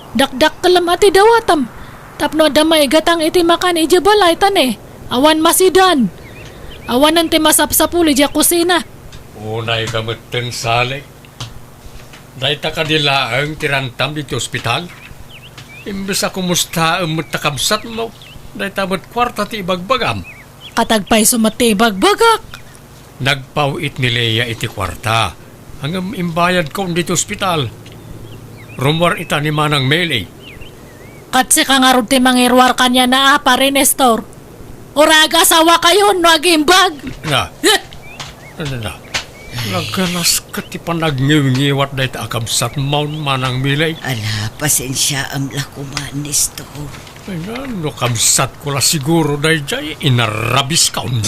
Dakdakkelem a ti dawatam, tapno adda maigatang iti makan idiay balay ta ne, awan masidan. Awanen ti masapsapul idiay kusina. Unayka metten, Sally. Dayta kadi laeng ti rantam iti ospital? Imbes a kumustaem met ta kabsatmo, dayta met kuarta ti ibagbagam. Kat agpayso met ti ibagbagak. Nagpaw-it ni Leia iti kuarta. Ngem imbayadkon ditoy ospital. Rummuar ita ni Manang Mele. Kat sika ngarud ti mangiruar kaniana a, Pare Nestor. Uray agasawakayon no agimbag. Na. Ano na? Nagganas ket ti panagngiwngiwat dayta a kabsatmon, Manang Mele. Ala, pasensiaam la koma, Nestor. Ay, no kabsatko la siguro daydiay, inarrabiskon.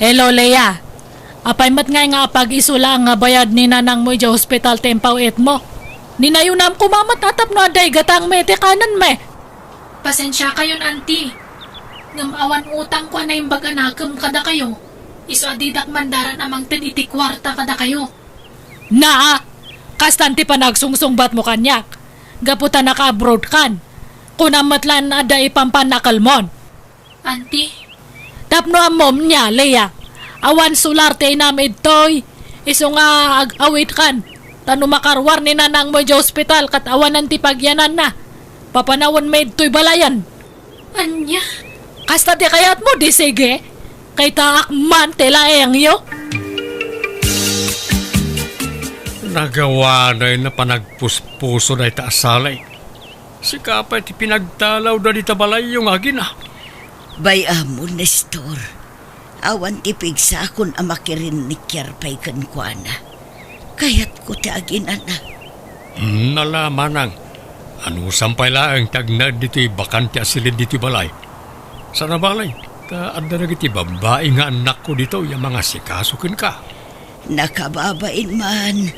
Hello, Leia. Apay met ngay nga apag-isu laeng nga bayad ni nanangmo idiay ospital ti impaw-itmo? Ninayonam koma met a tapno adda igatangmi iti kanenmi. Pasensiakayon, Auntie. Ngem awan utangko a naimbag a nakem kadakayo. Isu a didak mandaran a mangted iti kuarta kadakayo. Naa, kastan ti panagsungsungbatmo kaniak. Gapu ta naka-abroad kan. Kunam met lan adda ipampannakelmon. Auntie? Tapno ammom nia, Lea, awan solar ti inam idtoy. Isu nga ag-awitkan. Ta no makaruar ni nanangmo idiay ospital ket awanan ti pagyananna, papanawenmi idtoy balayen. Ania? Kasta ti kayatmo, di sige. Kaytaak man ti laengyo. Nagawanay na panagpuspuso dayta a sali. Sika pay ti pinagtalawda dita balayyo nga agina. Bay-am, Nestor. Awan ti pigsakon a makirinnikiar pay kenkuana. Kayatko ti aginana. Hmm, ala, manang. Anusam pay laeng ti agnaed ditoy bakante a silid ditoy balay. Sana balay, ta adda dagiti babbai nga annakko ditoy a mangasikaso kenka. Nakababain man,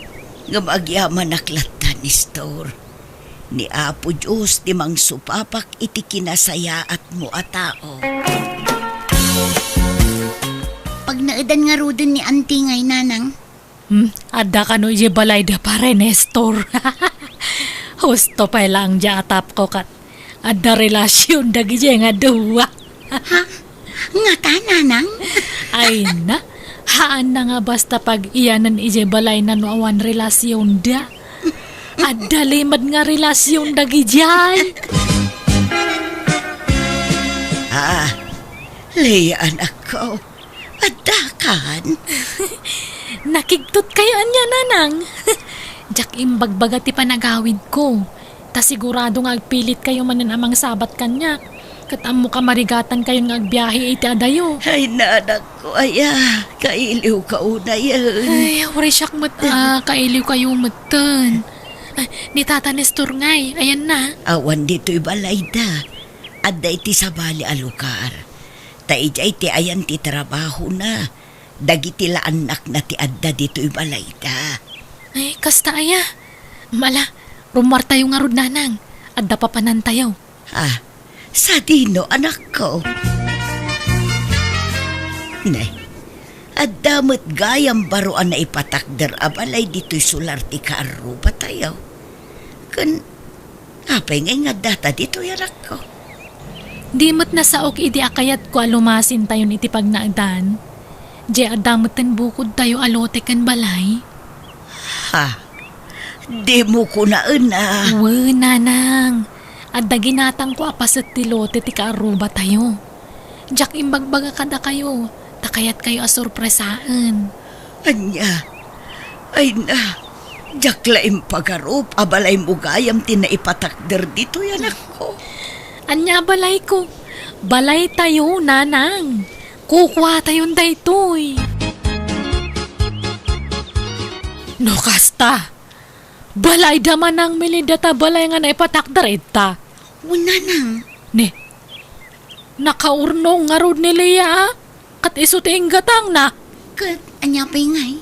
ngem agyamanak latta, Nestor. Ni Apo Dios ti mangsupapak iti kinasayaatmo a tao. Pagnaedan ngaruden ni Auntie ngay, Nanang? Hmm, adda kano idiay balayda, Pare Nestor. Husto pay laeng diay atapko ket adda relasion dagidiay nga dua. Ha? Ngata, Nanang? Ay na, haan na nga basta pag-iyanen idiay balayna no awan relasionda. Adda limed nga relasion dagidiay. Ah, Lea, anakko. Addakan? Nakigtot kayo ania, Nanang? Diak imbagbaga ti panagawidko. Ta sigurado nga agpilit kayo manen a mangsabat kaniak. Ket ammo kamarigatan kayon nga agbiahe iti adayo. Ay, nanakko, aya, kailiw ka unayen. Ay, uray siak met a kailiw kayo metten. Ay, ni Tata Nestor ngay, ayan na. Awan ditoy balayda. Adda iti sabali a lugar. Ta idiay ti ayan ti trabahona. Dagiti la annakna ti adda ditoy balayda. Ay, kasta aya. Mala, rummuartayo ngarud, Nanang. Adda papanantayo. Ah, sadino, anakko? Ne, adda met gayam baro a naipatakder a balay ditoy solar ti kaarrubatayo. Ken apay ngay nga addata ditoy, anakko? Di met nasaok idi a kayatko a lumasintayon iti pagnaedan. Diay adda metten bukodtayo a lote ken balay. Ha? Dimo kunaen a? Wen, Nanang. Adda ginatangko a paset ti lote ti kaarrubatayo. Diak imbagbaga kadakayo, ta kayatkayo a sorpresaen. Ania? Ay na, diak la impagarup a balaymo gayam ti naipatakder ditoy, anakko. Ania a balayko? Balaytayo, Nanang. Kukuatayon daytoy. No kasta, balayda, manang milida ta balay nga naipatakder ita. Wen, Nanang. Ne, nakaurnong ngarud ni Lea, a? Ket isu ti inggatangna. Ket ania pay ngay?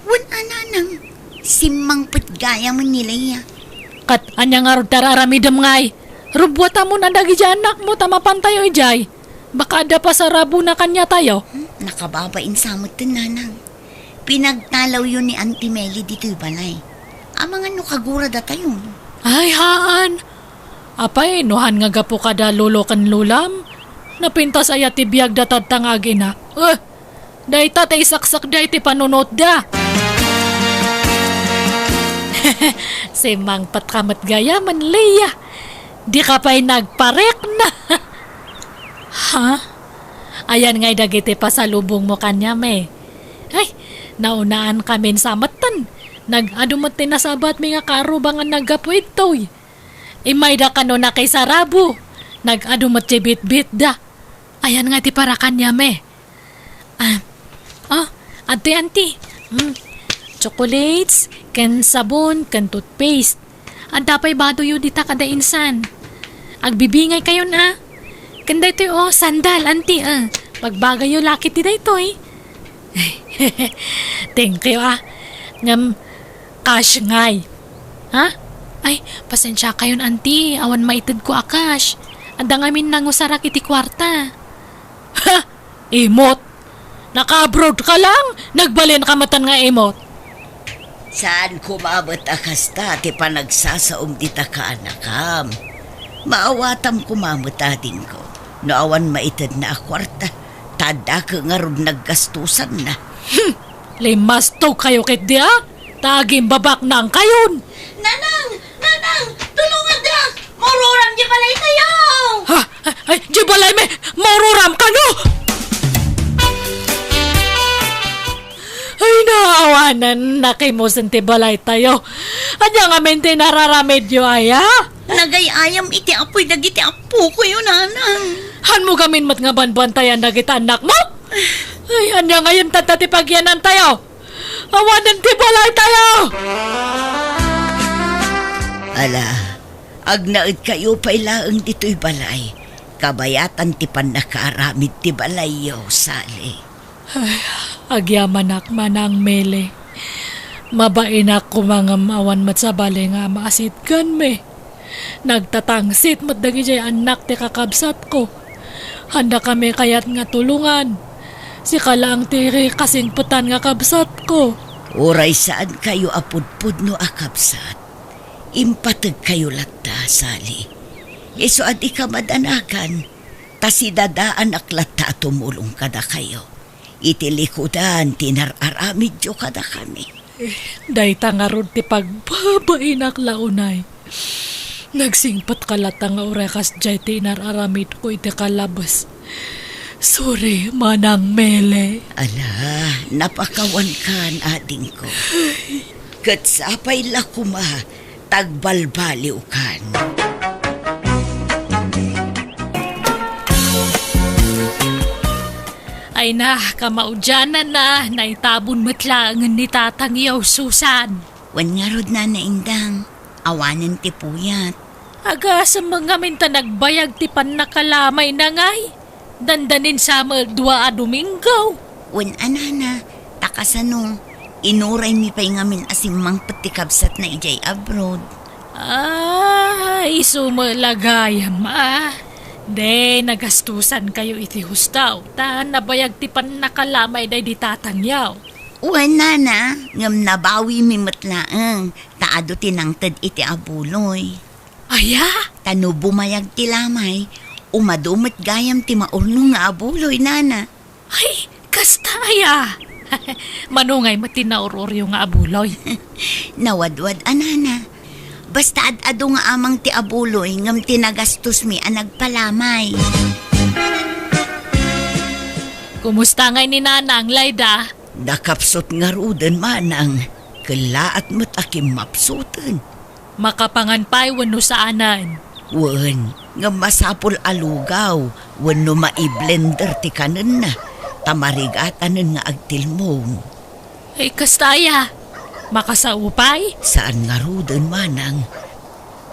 Wen a, Nanang, simmangpet gayamen ni Lea. Ket ania ngarud ti ar-aramidem ngay? Rubbuatamon a dagiti annakmo ta mapantayo idiay. Baka adda pasarabona kaniatayo. Hmm, nakababain sa metten, Nanang. Pinagtalawyo ni Auntie Meli ditoy balay. Amangan no kaguradatayon. Ay, haan. Apay, no han nga gapu kada lolo ken lolam? Napintas aya ti biagda tatta nga agina? Eh, dayta ti isaksak da iti panunotda. Simmangpet ka met gayamen, Lea. Di ka pay nagparikna. Ha? Ayan ngay dagiti pasalubongmo kaniam, eh. Ay, naunaan kamin sa metten. Nag-adu met ti nasabatmi nga kaarruba nga naggapu idtoy. Immayda kano nakisarabo. Nag-adu met ti bitbitda. Ayan nga ti para kaniam, eh. Ah. Oh, adtoy, Auntie. Mm. Chocolates, ken sabon, ken toothpaste. Adda pay badoyo dita kada insan. Agbibingay kayon, a. Ken daytoy, oh, sandal, Auntie, a. Pagbagayyo la ketdi daytoy. Thank you, a. Ngem, cash ngay. Ha? Ay, pasensia kayon, Auntie. Awan maitedko a cash. Adda ngamin nangusarak iti kuarta. Ha? Imot? Naka-abroad ka lang? Nagbalin ka metten nga imot? Saan koma met a kasta ti panagsasaom dita kaanakam. Maawatam koma met, adingko, no awan maitedna a kuarta, ta addaka ngarud naggastusanna. Hmm! Limmastokayo ketdi, a? Ta agimbabaknangkayon! Nanang! Nanang! Tulongandak! Maururam diay balaytayo! Ha? Ay, diay balaymi! Maururam kano? Ay, naawanan, nakimusen ti balaytayo. Ania ngamin ti nararamidyo, aya? Nagay-ayam iti apuy dagiti appokoyo, nanang. Hanmo ngamin met nga banbantayan dagiti annakmo? Ay, ania ngamin tatta ti pagyanantayo? Awanen ti balaytayo! Ala, agnaedkayo pay laeng ditoy balay. Kabayatan ti pannakaaramid ti balayyo, Sally. Ay, agyamanak, Manang Mele. Mabainak koma ngem awan met sabali nga maasitganmi. Nagtatangsit met dagidiay annak ti kakabsatko. Haandakami kayat nga tulongan. Sika laeng ti kasingpetan nga kabsatko. Uray saankayo a pudpudno a kabsat, impategkayo latta, Sally. Isu a dika madanagan, ta sidadaanak latta a tumulong kadakayo iti likudan ti inar-aramidyo kadakami. Dayta ngarud ti pagbabainak la unay. Nagsingpetka latta nga uray kasdiay ti inar-aramidko iti kalabes. Sorry, Manang Mele. Ala, napakawankan, adingko. Ket sapay la koma ta agbalbaliwkan. Ay na, kamaudiananna, naitabon met laengen ni tatangyo, Susan. Wen ngarud, Nana Indang, awanen ti puyat. Agasem ngamin ta nagbayag ti pannakalamayna ngay. Dandanin sa met dua a Domingo. Wen a, Nana, ta kasano, inuraymi pay ngamin a simmangpet ti kabsatna idiay abroad. Ah, isu met la gayam, a. Di, nagastusankayo iti husto, ta nabayag ti pannakalamay daydi tatangyo. Wen, Nana, ngem nabawimi met laeng, ta adu ti nangted iti abuloy. Aya? Ta no bumayag ti lamay, umadu met gayam ti maurnong nga abuloy, Nana. Ay, kasta aya? Mano ngay met ti naur-uryo nga abuloy? Nawadwad a, Nana. Basta ad-adu nga amang ti abuloy ngem ti nagastosmi a nagpalamay. Kumusta ngay ni Nanang, Layda? Nakapsut ngaruden, Manang. Kellaat met a kimmapsuten. Makapangan pay wenno saanen? Wen, ngem masapul a lugaw wenno mai-blender ti kanenna, ta marigatanen nga agtilmon. Ay, kasta aya? Makasao pay? Saan ngaruden, Manang.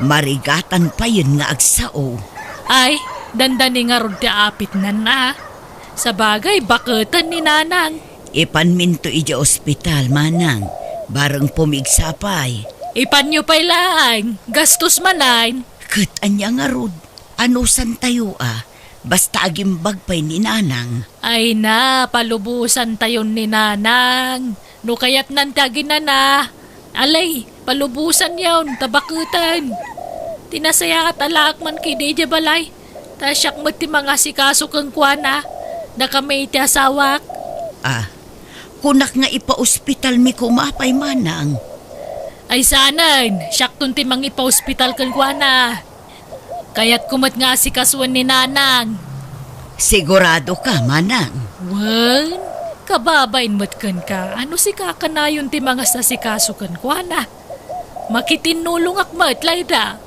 Marigatan payen nga agsao. Ay, dandani ngarud ti apitnan, a. Sabagay, baketen ni Nanang. Ipanminto idiay ospital, Manang. Bareng pumigsa pay. Ipanyo pay laeng, gastos manen. Ket ania ngarud? Anusantayo a? Basta agimbag pay ni Nanang. Ay na, palubosantayon ni Nanang. No kayatnan ti aginana, alay, palubosanyon, ta baketen. Ti nasayaat a laak man ketdi idiay balay, ta siak met ti mangasikaso kenkuana, dakami iti asawak. Ah, kunak nga ipaospitalmi koma pay, Manang. Ay saanen, siakton ti mangipaospital kenkuana. Kayatko met nga asikasuen ni Nanang. Sigurado ka, Manang? Wen, kababain met kenka, a no sika kanayon ti mangasasikaso kenkuana. Makitinnulongak met, Layda.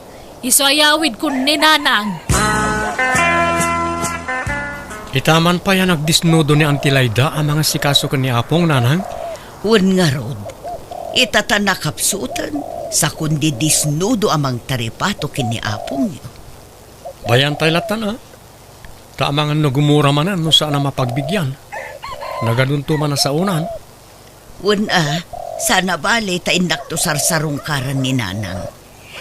Isu a yawidkon ni Nanang. Ita man pay a nagdisnudo ni Auntie Layda a mangasikaso ken ni Apong, Nanang? Wen ngarud, ita ta nakapsuten, sa kundi disnudo a mangtaripato ken ni Apongyo. Bayantay lattan a. Ta amangan no gumura manen no saan a mapagbigyan. Nagadunto man a saonan. Wen a, saan a bale ta innakto sarsarungkaran ni Nanang.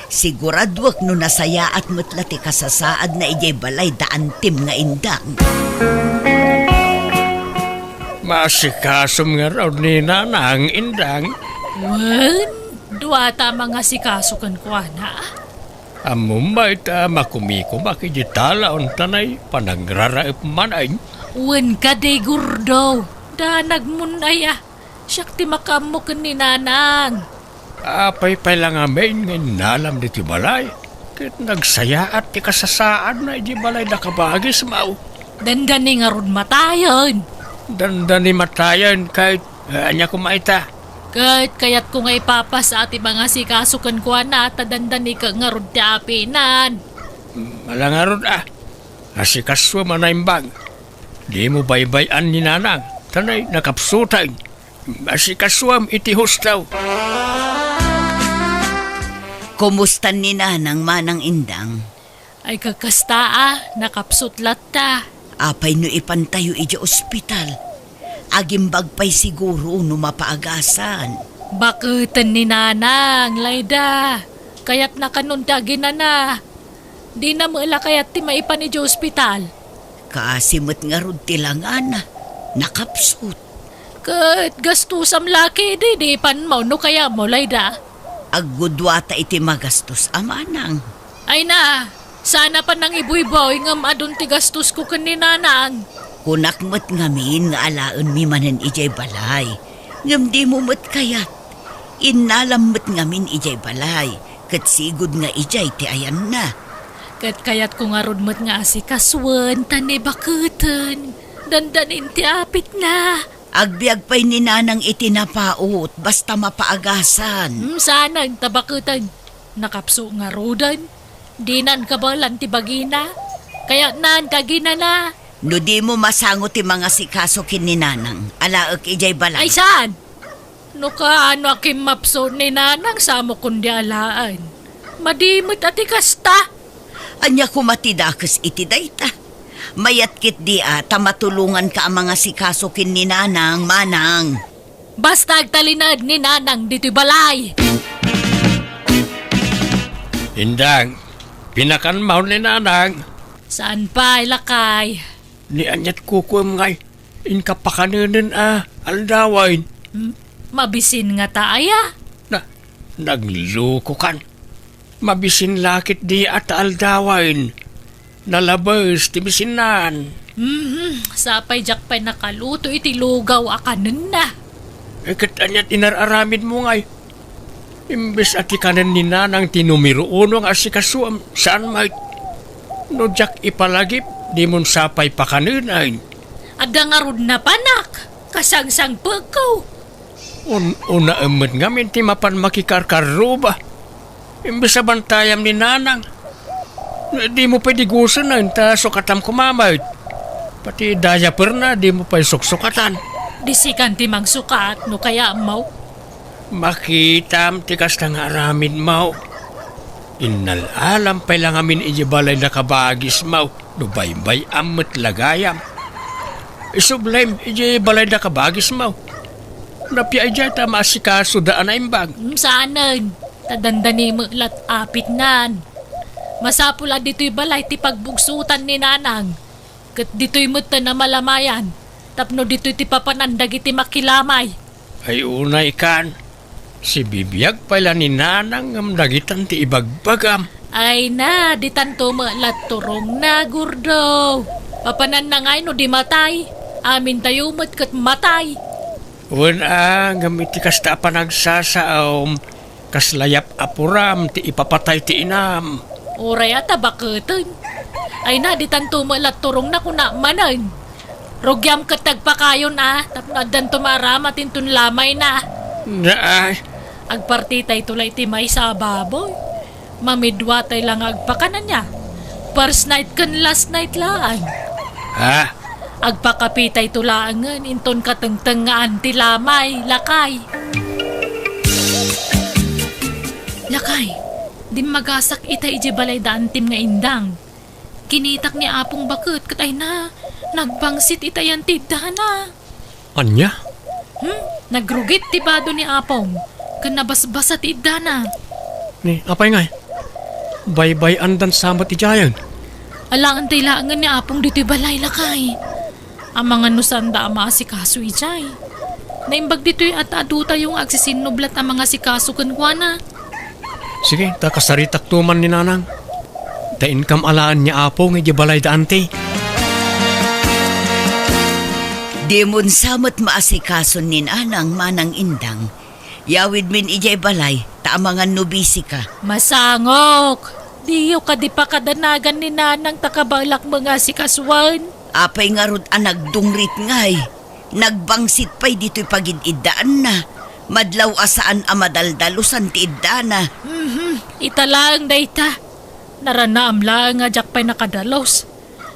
Siguraduek no nasayaat met la ti kasasaadna idiay balay da Antim nga Indang. Maasikasom ngarud ni Nanang, Indang. Wen, duata a mangasikaso kenkuana. Ammom met a makumikumak iti talaon ta nay panagraraep manen. Wen kadi, Gordo, danagmon aya. Siak ti makaammo ken ni Nanang. Apay pay la ngamin nga innalam ditoy balay? Ket nagsayaat ti kasasaadna idiay balay da kabagismo. Dandani ngarud matayen. Dandani matayen ket, eh, ania koma ita? Ket kayatko nga ipapasa ti mangasikaso kenkuana ta dandani ket ngarud ti apinan. Mm, ala ngarud a. Asikasuem a naimbag. Dimo baybay-an ni Nanang, ta nay nakapsuten. Asikasuem iti husto. Kumusta ni Nanang, Manang Indang? Ay, kakasta a, nakapsut latta. Apay no ipantayo idiay ospital? Agimbag pay siguro no mapaagasan. Baketen ni Nanang, Layda. Kayatna kanon ti aginana. Dina met la kayat ti maipan idiay ospital. Kaasi met ngarud ti langana, nakapsut. Ket gastusam la ketdi idi ipanmo no kayatmo, Layda. Aggudua ta iti magastos a, Manang. Ay na, saan a panangibuyboy ngem adun ti gastosko ken ni Nanang. Kunak met ngamin nga alaenmi manen idiay balay, ngem dimo met kayat. Innalam met ngamin idiay balay, ket sigud nga idiay ti ayanna. Ket kayatko ngarud met nga asikasuen ta ni baketen. Dandanin ti apitna. Agbiag pay ni Nanang iti napaut, basta mapaagasan. Hmm, saanen ta baketen. Nakapsut ngaruden. Dinan kabaelan ti bagina. Kayatnan ti aginana. No dimo masango ti mangasikaso ken ni Nanang, alaek idiay balay. Ay, saan? No kaano a kimmapsut ni Nanang, samokon di alaen. Madi met a ti kasta. Ania koma ti dakes iti dayta? Mayat ketdi a ta matulonganka a mangasikaso ken ni Nanang, Manang. Basta agtalinaed ni Nanang ditoy balay. Indang, pinakanmo ni Nanang? Saan pay, lakay? Ni aniat kukuem ngay, inka pakanenen a aldawen. M-, mabisin ngata aya? Na, naglukokan. Mabisin la ketdi a ta aldawen. Nalabes ti bisinnan. Mhm, sapay diak pay nakaluto iti lugaw a kanenna. Eh, ket aniat inar-aramidmo ngay? Imbes a ti kanen ni Nanang ti numero uno nga asikasuem, saan met? No diak ipalagip, dimon sapay pakanenen. Adda ngarud napanak, kasangsangpetko. Un-, unaem met ngamin ti mapan makikarkarruba. Imbes a bantayam ni Nanang. Dimo pay digusen ta sukatam koma met. Pati diaperna, dimo pay suksukatan. Di sikan ti mangsukat no kayatmo. Makitam ti kasta nga aramidmo. Innal-alam pay la ngamin idiay balay da kabagismo. No baybay-am met la gayam. Isublem idiay balay da kabagismo. Napia idiay ta maasikasoda a naimbag. Mm, saanen. Ta dandani met la ti apitnan. Masapul a ditoy balay ti pagbugsutan ni Nanang. Ket ditoy met ta namalamayan. Tapno ditoy ti papanan dagiti makilamay. Ay unay kan. Sibibiag pay la ni Nanang ngem dagitan ti ibagbagam. Ay na, ditanto met la turongna, Gordo. Papananna ngay no di matay. Amintayo met ket matay. Wen a, ngem iti kasta a panagsasaom, kasla yap-apuram ti ipapatay ti inam. Uray a ta baketen. Ay na, ditanto met la turongna, kunak manen. Rugiam ket ti agpakayon a, tapno addanto maaramat inton lamayna. Naay. Agpartitayto la iti maysa a baboy. Mamiduatay la nga agpakan ania. First night ken last night laeng. Ha? Agpakapitayto laengen inton katengtengngaan ti lamay, lakay. Lakay, dimmagasak ita idiay balay da Antim nga indang. Kinitak ni Apong baket ket ay na, nagbangsit ita yan ti iddana. Ania? Hmm? Nagrugit ti bado ni Apong, ken nabasbasa ti iddana. Ni, apay ngay? Baybay-andan sa met idiayen? Alaantay laengen ni Apong ditoy balay, lakay. Amangan no saanda a maasikaso idiay. Naimbag ditoy a ta adutayo nga agsisinnublat a mangasikaso kenkuana. Sige, ta kasaritakto man ni Nanang. Ta inkam alaen ni Apo nga idiay balayda, anti. Dimon sa met maasikason ni Nanang, Manang Indang. Yawidmin idiay balay, ta amangan no busy ka. Masangok! Diyo kadi pakadanagan ni Nanang ta kabaelak mangasikasuan? Apay ngarud a nagdungrit ngay? Nagbangsit pay ditoy pagid-iddaanna. Madlaw a saan a madaldalusan ti iddana. Mhm, ita laeng dayta. Naranaam laeng a diak pay nakadalus.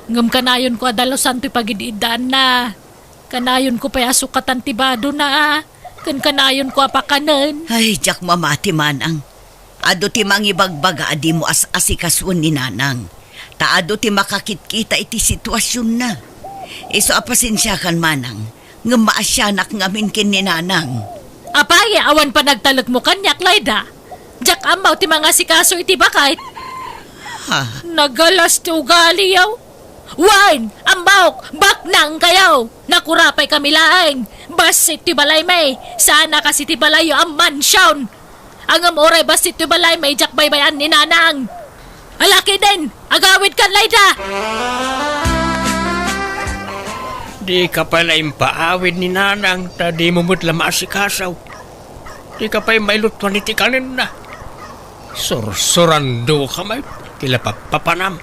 Ngem kanayonko a dalusan toy pagid-iddaanna. Kanayonko pay a sukatan ti badona, a. Ken kanayonko a pakanen. Ay, diak mamati, Manang. Adu ti mangibagbaga a dimo as-asikasuen ni Nanang, ta adu ti makakitkita iti situasionna. Isu a pasensiakan, Manang, ngem maasianak ngamin ken ni Nanang. Apay, awan panagtalekmo kaniak, Layda? Diak ammo ti mangasikaso iti baket. Ha? Nagalas ti ugaliyo. Wen, ammok, baknang kayo! Nakurapay kami laeng! Bassit ti balaymi! Sana kas iti balayyo a mansion! Ngem uray bassit ti balaymi, diak baybay-an ni Nanang! Alakiden! Agawidkan, Layda! Dika pay la impaawid ni Nanang ta dimo met la maasikaso. Dika pay mailutuan iti kanenna. Sursurandoka met ti la pappapanam.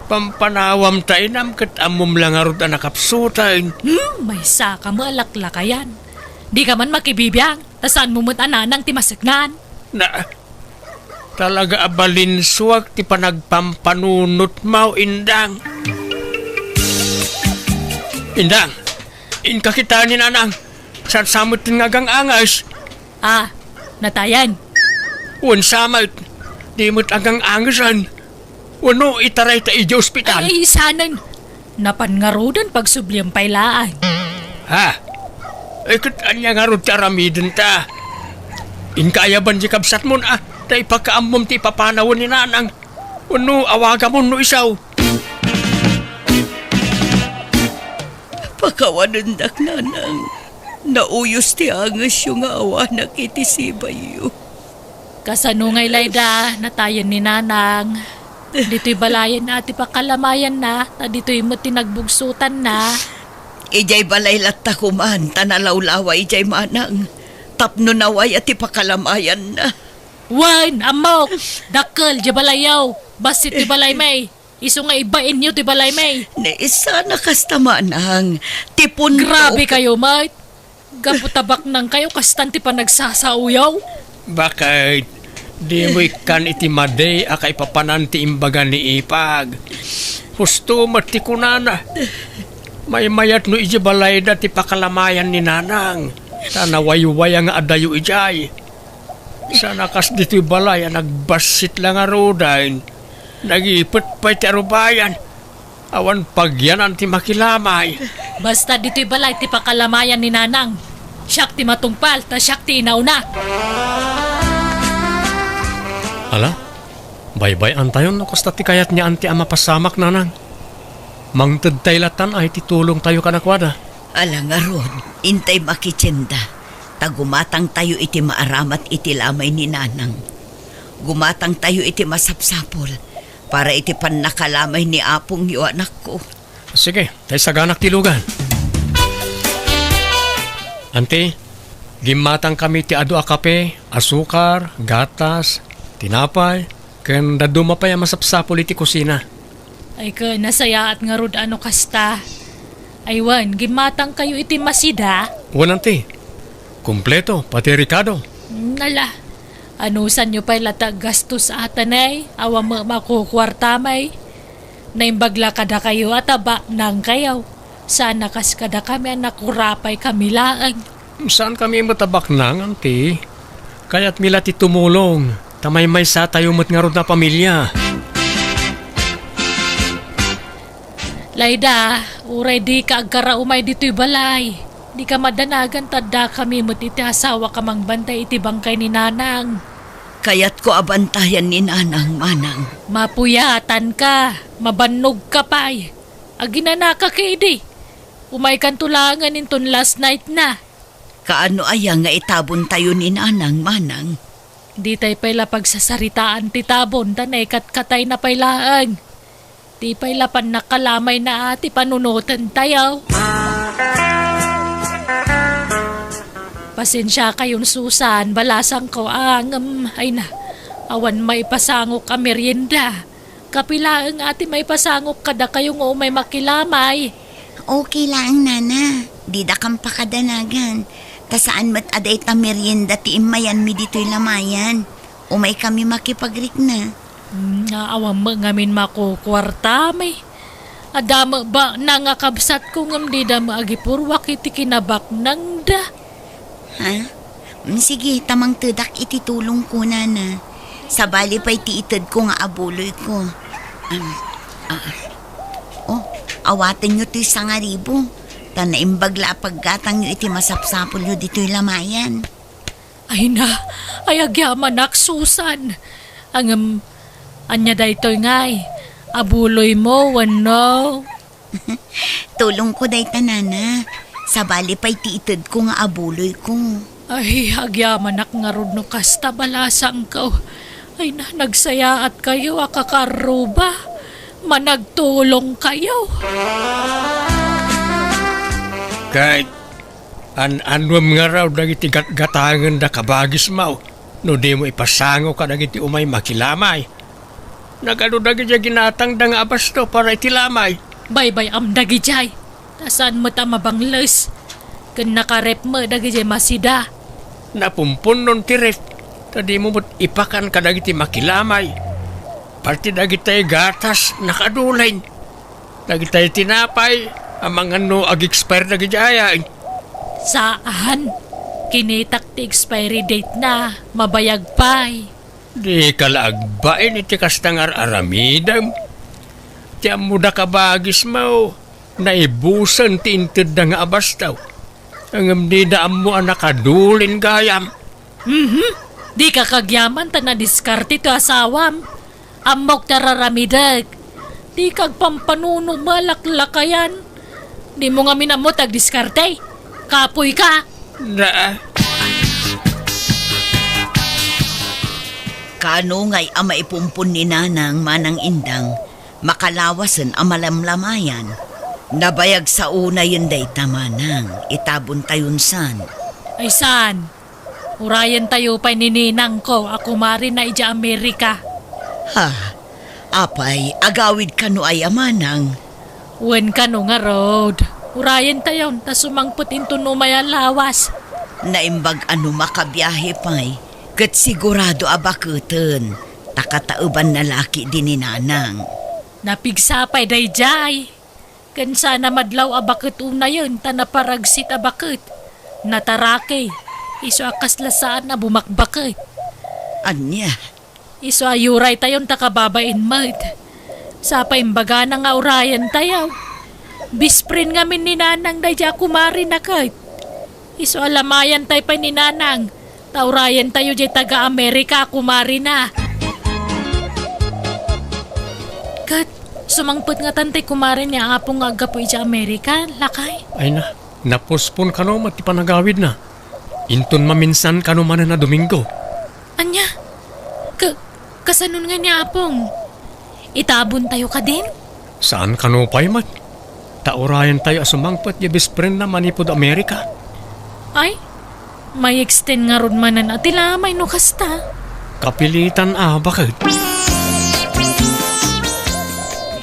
Pampanawam ta inam ket ammom la ngarud a nakapsuten. Hmm, maysaka met a laklakayan. Dika man makibibiang, ta saanmo met a Nanang ti maseknan. Na, talaga a balinsuak ti panagpampanunotmo, Indang. Indang, inka kitaen ni Nanang. Saan sa met nga agang-anges? Ah, natayan. Wen sa met, di met agang-angesen. Wenno itaray ta idiay ospital? Ay, sanen. Napan ngaruden pagsubliem pay laeng. Ha? Ay, ket ania ngarud ti aramidenta? Inka ayaban ti kabsatmon, a, ta ipakaammom ti ipapanawen ni Nanang. Wenno awagamon no isu. Pakawanendak, Nanang. Nauyos ti angesyo nga awanak iti sibayyo. Kasano ngay, Layda, natayen ni Nanang? Ditoy balayen a ti pakalamayanna, ta ditoy met ti nagbugsotanna. Idiay balay latta koman, ta nalawlawa idiay, Manang. Tapno nawaya ti pakalamayanna. Wen, ammok! Dakkel diay balayyo! Bassit ti balaymi! Isu nga ibainyo ti balaymi. Ni, saan a kasta, Manang. Ti punto. Grabe kayo, met. Gapu ta baknang kayo, kastan ti panagsasaoyo. Baket, dimo ikkan iti madi a kaipapanan ti imbaga ni Ipag. Husto met ti kunana. Maymayat no idiay balayda ti pakalamayan ni Nanang. Ta nawaywaya nga adayo idiay. Saan a kas ditoy balay a nagbassit la ngaruden. Nagipet pay ti arubayan. Awan pagyanan ti makilamay. Basta ditoy balay ti pakalamayan ni Nanang. Siak ti matungpal, ta siak ti inauna. Ala, baybay-antayon no kasta ti kayat ni Anti a mapasamak, Nanang. Mangtedtay latan ay ti tulongtayo kadakuada. Ala ngarud, intay makitienda, ta gumatangtayo iti maaramat iti lamay ni Nanang. Gumatangtayo iti masapsapul para iti pannakalamay ni apongyo, anakko. Sige, tay saganak ti lugan. Anti, gimmatangkami ti adu a kape, asukar, gatas, tinapay, ken dadduma pay a masapsapul iti kusina. Ay ken, nasayaat ngarud a no kasta. Ay wen, gimmatangkayo iti masida? Wen, anti. Kompleto, pati rekado. Nala, anusanyo pay la ti aggastos, atanay, awan met makukuartamay. Naimbag la kadakayo a ta baknangkayo. Saan a kas kadakami a nakurapay kami laeng. Saankami met a baknang, anti. Kayatmi la ti tumulong, ta maymaysatayo met ngarud a pamilia. Layda, uray dika agkaraumay ditoy balay, dika madanagan ta addakami met iti asawak a mangbantay iti bangkay ni Nanang. Kayatko a bantayan ni Nanang, Manang. Mapuyatanka, mabannogka pay. Aginanaka ketdi. Umaykanto laengen inton last night na. Kaano aya nga itabontayo ni Nanang, Manang? Ditay pay la pagsasaritaan ti tabon, ta naikatkatayna pay laeng. Di pay la pannakalamayna ti panunotentayo. Pasensiakayon, Susan, balasangko, ngem, ay na, awan maipasangok a merienda. Kapilaeng a ti maipasangok kadakayo nga umay makilamay? Okay laeng, Nana. Didakam pakadanagan. Ta saan met a dayta merienda ti immayanmi ditoy lamayan. Umaykami makipagrikna. Hmm, awan met ngamin makukuartami. Adda met baknang a kabsatko ngem dida met agipurruak iti kinabaknangda. Ha? Mm, sige, ta mangtedak iti tulongko, Nana. Sabali pay ti itedko nga abuloyko. Am, ah. Oh, awatenyo toy sangaribu. Ta naimbag la a paggatangyo iti masapsapulyo ditoy lamayan. Ay na, ay agyamanak, Susan. Ngem, ania daytoy ngay? Abuloymo wenno? Tulongko dayta, Nana. Sabali pay ti itedko nga abuloyko. Ay, agyamanak ngarud no kasta, balasangko. Ay na, nagsayaatkayo a kakaarruba. Managtulongkayo. Ket an-anuem ngarud dagiti gatgatangenda, kabagismo, no dimo ipasango kadagiti umay makilamay. Nagadu dagiti ginatangda nga abasto para iti lamay. Baybay-am dagidiay, ta saan met a mabangles, ken nakaref met dagidiay masida. Napumpunnon ti ref, ta dimo met ipakan kadagiti makilamay. Pati dagitay gatas, nakadulen. Dagitay tinapay, amangan no ag-expire dagidiay. Saan. Kinitak ti expiry date na, mabayag pay. Dika la agbain iti kasta nga ar-aramidem. Ti ammoda, kabagismo, naibusen ti intedda nga abasto. Ngem dida ammo a nakadulen gayam. Mhm. Dika kagyaman ta nadiskarte ti asawam. Ammok ti ar-aramidek. Dika agpampanuno malaklakayan. Dimo ngamin ammo ti agdiskarte. Kapoyka. Na. Kaano ngay a maipumpon ni Nanang, Manang Indang, makalawasen a malamlamayan? Nabayag sa unayen dayta, Manang, itabontayon san. Ay saan? Urayentayo pay ni ninangko a kumarina idiay Amerika. Ha? Apay, agawid kano aya, Manang? Wen kano ngarud. Urayentayon ta sumangpet inton umay a lawas. Naimbag a no makabiahe pay, ket sigurado a baketen, ta kataebanna la ketdi ni Nanang. Napigsa pay daydiay. Ken saan a madlaw a baket unayen ta naparagsit a baket. Natarake. Isu a kasla saan a bumakbaket. Ania? Isu a yuraytayon ta kababain met. Sa pay imbagana nga urayentayo. Best friend ngamin ni Nanang daydiay a kumarina ket. Isu a lamayantay pay ni Nanang, ta urayentayo diay taga-Amerika a kumarina. Ket, sumangpet ngatan ti kumare ni Apong nga aggapu idiay Amerika, lakay? Ay na, napospon kano met ti panagawidna. Inton maminsan kano manen a Domingo. Ania? Ka-, kasanon ngay ni Apong? Itabontayo kadin? Saan kano pay met? Ta urayentayo a sumangpet diay best friendna manipud Amerika. Ay, may extend ngarud manen a ti lamay no kasta. Kapilitan a baket.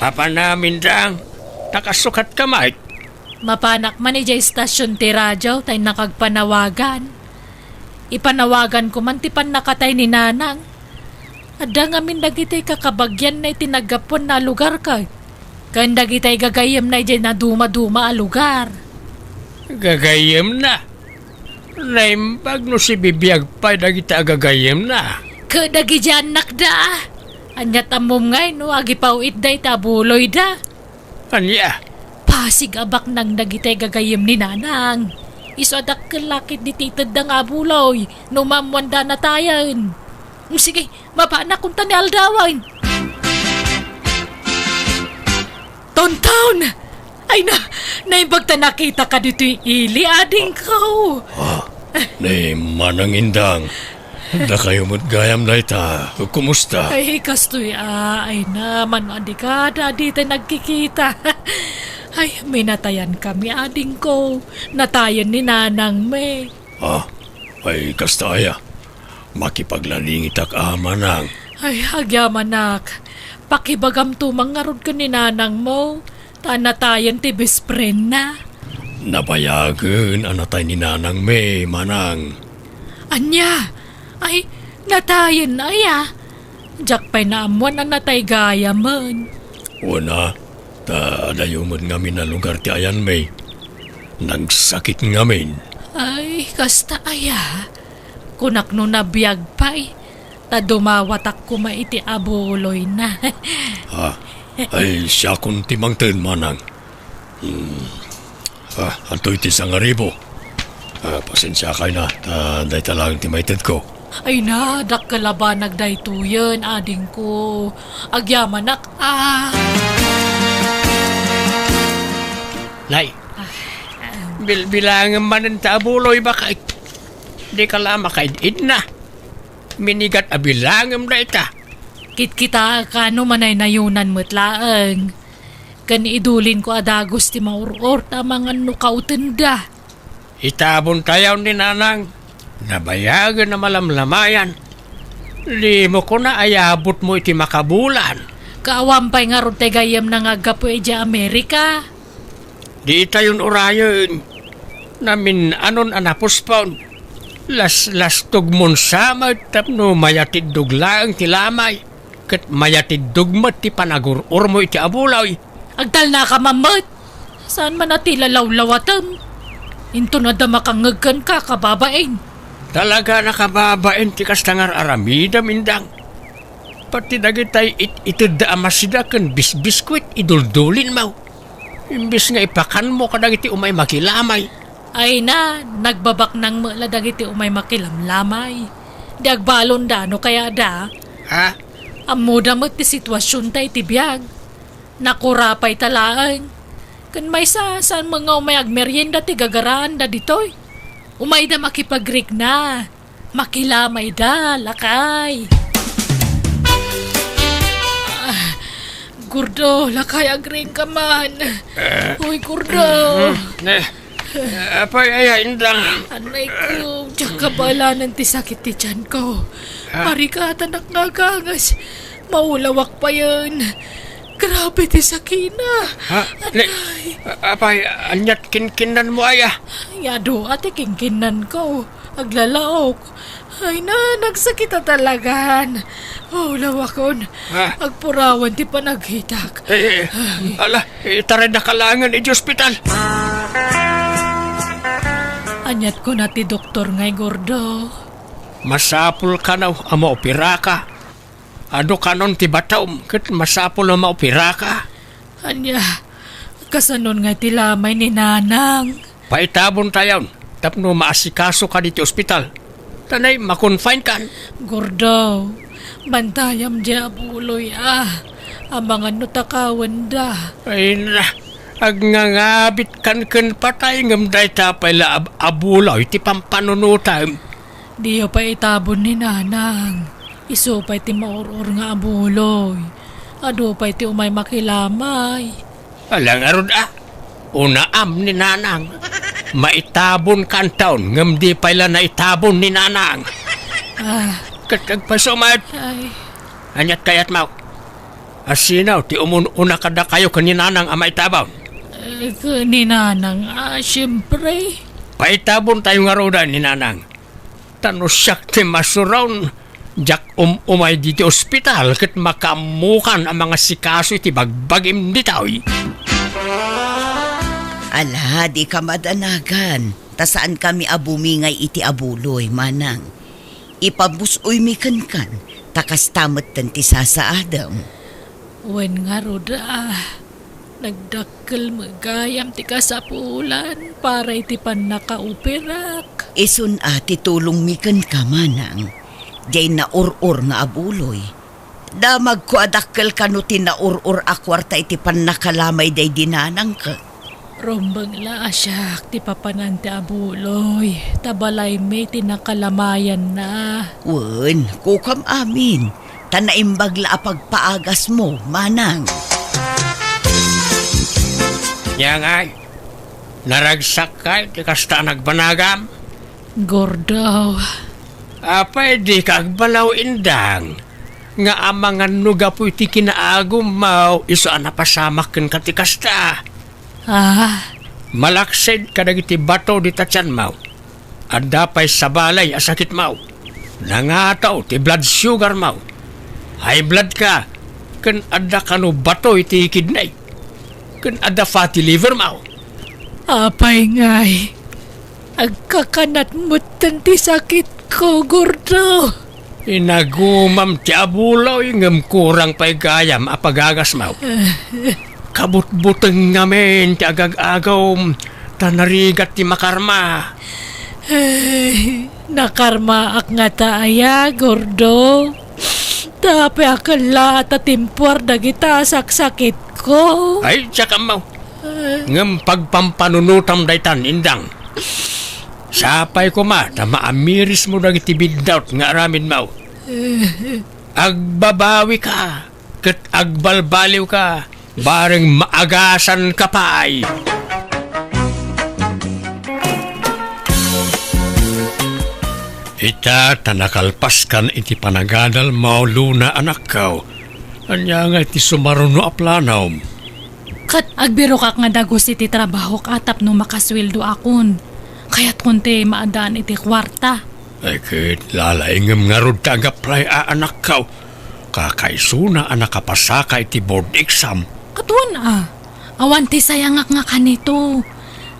Mapanam, Indang, nakasukatka met. Mapanak man idiay istasyon ti radio ta innak agpanawagan. Ipanawaganko man ti pannakatay ni Nanang. Adda ngamin dagiti kakabagianna iti naggapuanna a lugar ket, ken dagiti gagayyemna idiay nadumaduma a lugar. Gagayyemna? Naimbag no sibibiag pay dagiti agagayyemna. Ket dagiti annakda? Ania ti ammom ngay no agipaw-itda iti abuloyda? Ania? Pasig a baknang dagiti gagayyem ni Nanang. Isu a dakkel la ketdi ti itedda nga abuloy no maammoanda a natayen. Sige, mapanak unta ni aldawen. Tonton! Ay na, naimbag ta nakitaka ditoy ili, adingko. Ah, Ni Manang Indang, dakayo met gayam dayta. Kumusta? Ay, kastoy a, ay na, mano a dika, da, di tayo nagkikita. Ay, minatayan kami, adingko. Natayen ni nanang mi. Ah, ay, kasta aya. Makipagladingitak a, manang. Ay, agyamanak. Pakibagamto man ngarud ken ni nanang mo. Ta natayen ti best friend na. Nabayagen a natay ni nanang mi, manang. Ania? Ay, natayen aya? Diak pay naammuan a natay gayamen. Wen a, ta adayo met ngamin a lugar ti ayan mi. Nagsakit ngamin. Ay, kasta aya? Kunak no nabiag pay, ta dumawatak koma iti abuloyna. Ah, ay, siakon ti mangted, manang. Hmm. Ah, antoy ti sangaribo? Ah, pasensiakayna, ta dayta laeng ti maitedko. Ay na, dakkel a banag daytoyen, adingko. Agyamanak, ah. Nay, ah, bilbilangem manen ta abuloy, bakay. Dika la makaid-idna. Minigat a bilangem dayta. Kitkitaak a no manaynayonan met laeng. Ken idulinko a dagus ti maur-or ta mangan no kautenda. Itabontayon ni nanang. Nabayagen a malamlamayan. Dimo kuna ayabutmo iti makabulan. Kaawan pay ngarud ti gayyemna nga aggapu idiay Amerika. Di itayon urayen. Namin-anon a napuspon. Laslastogmon sa met tapno mayatiddog laeng ti lamay, ket mayatiddog met ti panagur-urmo iti abuloy. Agtalnaka man met. Saan man a ti lalawlawatem. Inton adda makangngeg kenka, kababain. Talaga a kababain ti kasta nga ar-aramidem, Indang. Pati dagitay it-itedda a masida ken bisbiskuit, iduldulinmo. Imbes nga ipakanmo kadagiti umay makilamay. Ay na, nagbabaknang met la dagiti umay makilamlamay. Di agbalonda no kayatda. Ha? Ammoda met ti situasionta iti biag. Nakura pay ta laeng. Ken maysa, saan met nga umay agmerienda ti gagaraanda ditoy? Umayda makipagrikna. Makilamayda, lakay. Ah, Gordo, lakay, agriingka man. Eh. Uy, Gordo. Mm, eh, eh, apay aya, Indang? Anay ko, diak kabaalanan ti sakit ti tiyanko. Ah? Parikatanak nga agangas. Maulawak payen. Grabe ti sakina. Ha? Ni, anay. A-, apay, aniat kinkinnanmo aya? Ay, adu a ti kinkinnanko. Aglalaok. Ay na, nagsakit a talagan. Maulawakon. Ha? Agpurawan ti panagkitak. Eh, eh, ala, itarayda ka laengen iti ospital. Aniat kuna ti doktor ngay, Gordo? Masapul kano a maoperaka. Adu kanon ti batom ket masapul a maoperaka. Ania, kasanon nga ti lamay ni Nanang? Paitabontayon tapno maasikasoka ditoy ospital. Ta nay, ma-confine kan. Gordo, bantayam diay abuloy a. Amangan no takawenda. Ay na, agngangabit kan ken patay ngem dayta pay la ab-, abuloy ti pampanunotam. Diyo pay itabon ni Nanang. Isu pay ti maur-or nga abuloy. Adu pay ti umay makilamay. Ala ngarud a. Unaam ni Nanang. Maitabon kanton ngem di pay la naitabon ni Nanang. Ah. Ket agpasumat. Ay. Aniat kayatmo? Asino ti umun-una kadakayo ken ni Nanang a maitabon? Eh, ken ni Nanang, ah, siempre. Paitabontayo ngaruden ni Nanang. Ta no siak ti masuron, diak um-umay ditoy ospital ket makaammokan a mangasikaso iti bagbagim ditoy. Ala, dika madanagan, ta saankami a bumingay iti abuloy, manang. Ipabus-oymi kenkan, ta kasta metten ti sasaadem. Wen ngarud a, nagdakkel met gayam ti kasapulan para iti pannakaoperak. Isun a ti tulongmi kenka, manang, diay naur-or nga abuloy. Damagko a dakkel kano ti naur-or a kuarta iti pannakalamay daydi nanangko. Rumbeng la a siak ti papanan ti abuloy, ta balaymi ti nakalamayanna. Wen, kukam amin, ta naimbag la a pagpaagasmo, manang. Nia ngay, naragsakkay ti kasta a nagbanagam? Gordo. Apay dika agbalaw, Indang, nga amangan no gapu iti kinaagummo, isu a napasamak kenka ti kasta? Ah? Malaksid kadagiti bato dita tianmo. Adda pay sabali a sakitmo. Nangataw ti blood sugarmo. High blood ka, ken adda kano bato iti kidney. Ken adda fatty livermo. Apay ngay, agkakanat metten ti sakitko, Gordo. Inagumam ti abuloy, ngem kurang pay gayam a pagagasmo. Kabutbuteng ngamin ti agag-agawm, ta narigat ti makarma. Ay, nakarmaak ngata aya, Gordo? Tapay a kella ta timpuar dagita a saksakitko. Ay, diak ammo. Ngem pagpampanunotam daytan, Indang. Sapay koma ta maamirismo dagiti biddaut nga aramidmo. Agbabawika ket agbalbaliwka, bareng maagasanka pay. Ita ta nakalpaskan iti panagadalmo, Luna, anakko. Ania ngay ti sumaruno a planom? Ket agbirokak nga dagus iti trabahok a tapno makasueldoakon. Kayatkon ti maaddaan iti kuarta. Ay, ket lalaingem ngarud ta ag-apply a, anakko. Kakaisuna a nakapasaka iti board exam. Ket wen a, awan ti sayangak nga kanito.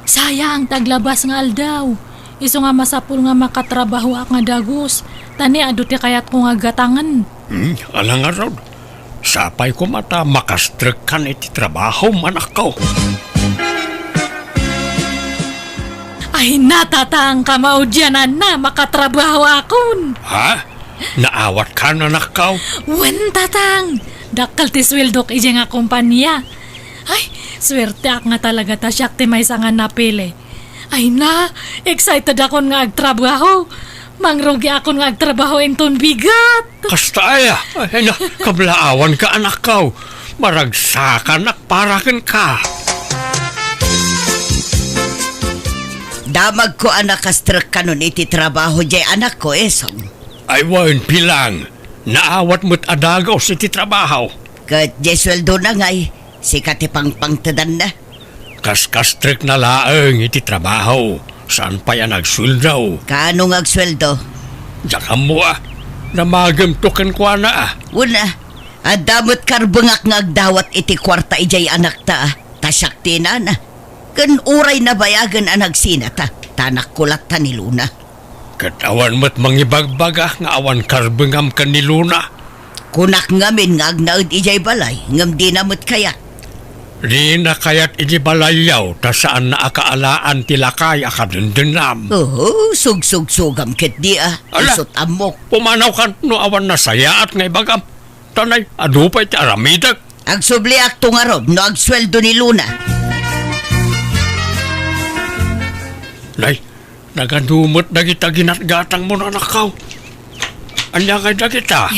Sayang ti aglabas nga aldaw. Isu nga masapul nga makatrabahoak nga dagus, ta ni adu ti kayatko nga gatangen. Hmm, ala ngarud. Sapay koma ta makastrekkan iti trabahom, anakko. Ay, natatang kamaudiananna, makatrabahoakon. Ha? Naawatkan, anakko? Wen, tatang. Dakkel ti sueldok idiay nga kompania. Ay, suerteak nga talaga ta siak ti maysa nga napili. Ay na, excited akon nga agtrabaho. Mangrugiakon nga agtrabaho inton bigat. Kasta aya? Ay na, kablaawanka, anakko. Maragsakanak para kenka. Damagko a nakastrekkanon iti trabaho diay anakko, Esong. Ay wen, bilang. Naawat met a dagus iti trabaho. Ket diay sueldona ngay, sika ti pangpangtedanna. Kaskastrekna laeng iti trabaho, saan pay a nagsueldo. Kaano nga agsueldo? Diak ammo a. Namagemto kenkuana a. Wen a, adda met karbengak nga agdawat iti kuarta idiay anakta a, ta siak ti inana. Ken uray nabayagen a nagsinata, ta anakko latta ni Luna. Ket awan met mangibagbaga nga awan karbengam ken ni Luna. Kunak ngamin nga agnaed idiay balay, ngem dina met kayat. Dina kayat idiay balayyo, ta saanna a kaalaan ti lakay a kadendennam. Oho, sugsugsugam ketdi a. Ala, isut' ammok. Pumanawkan no awan nasayaat nga ibagam. Tanay, adu pay ti aramidek. Agsubliakto ngarud no agsueldo ni Luna. Nay, nagadu met dagita ginatgatangmo, anakko. Ania ngay dagita?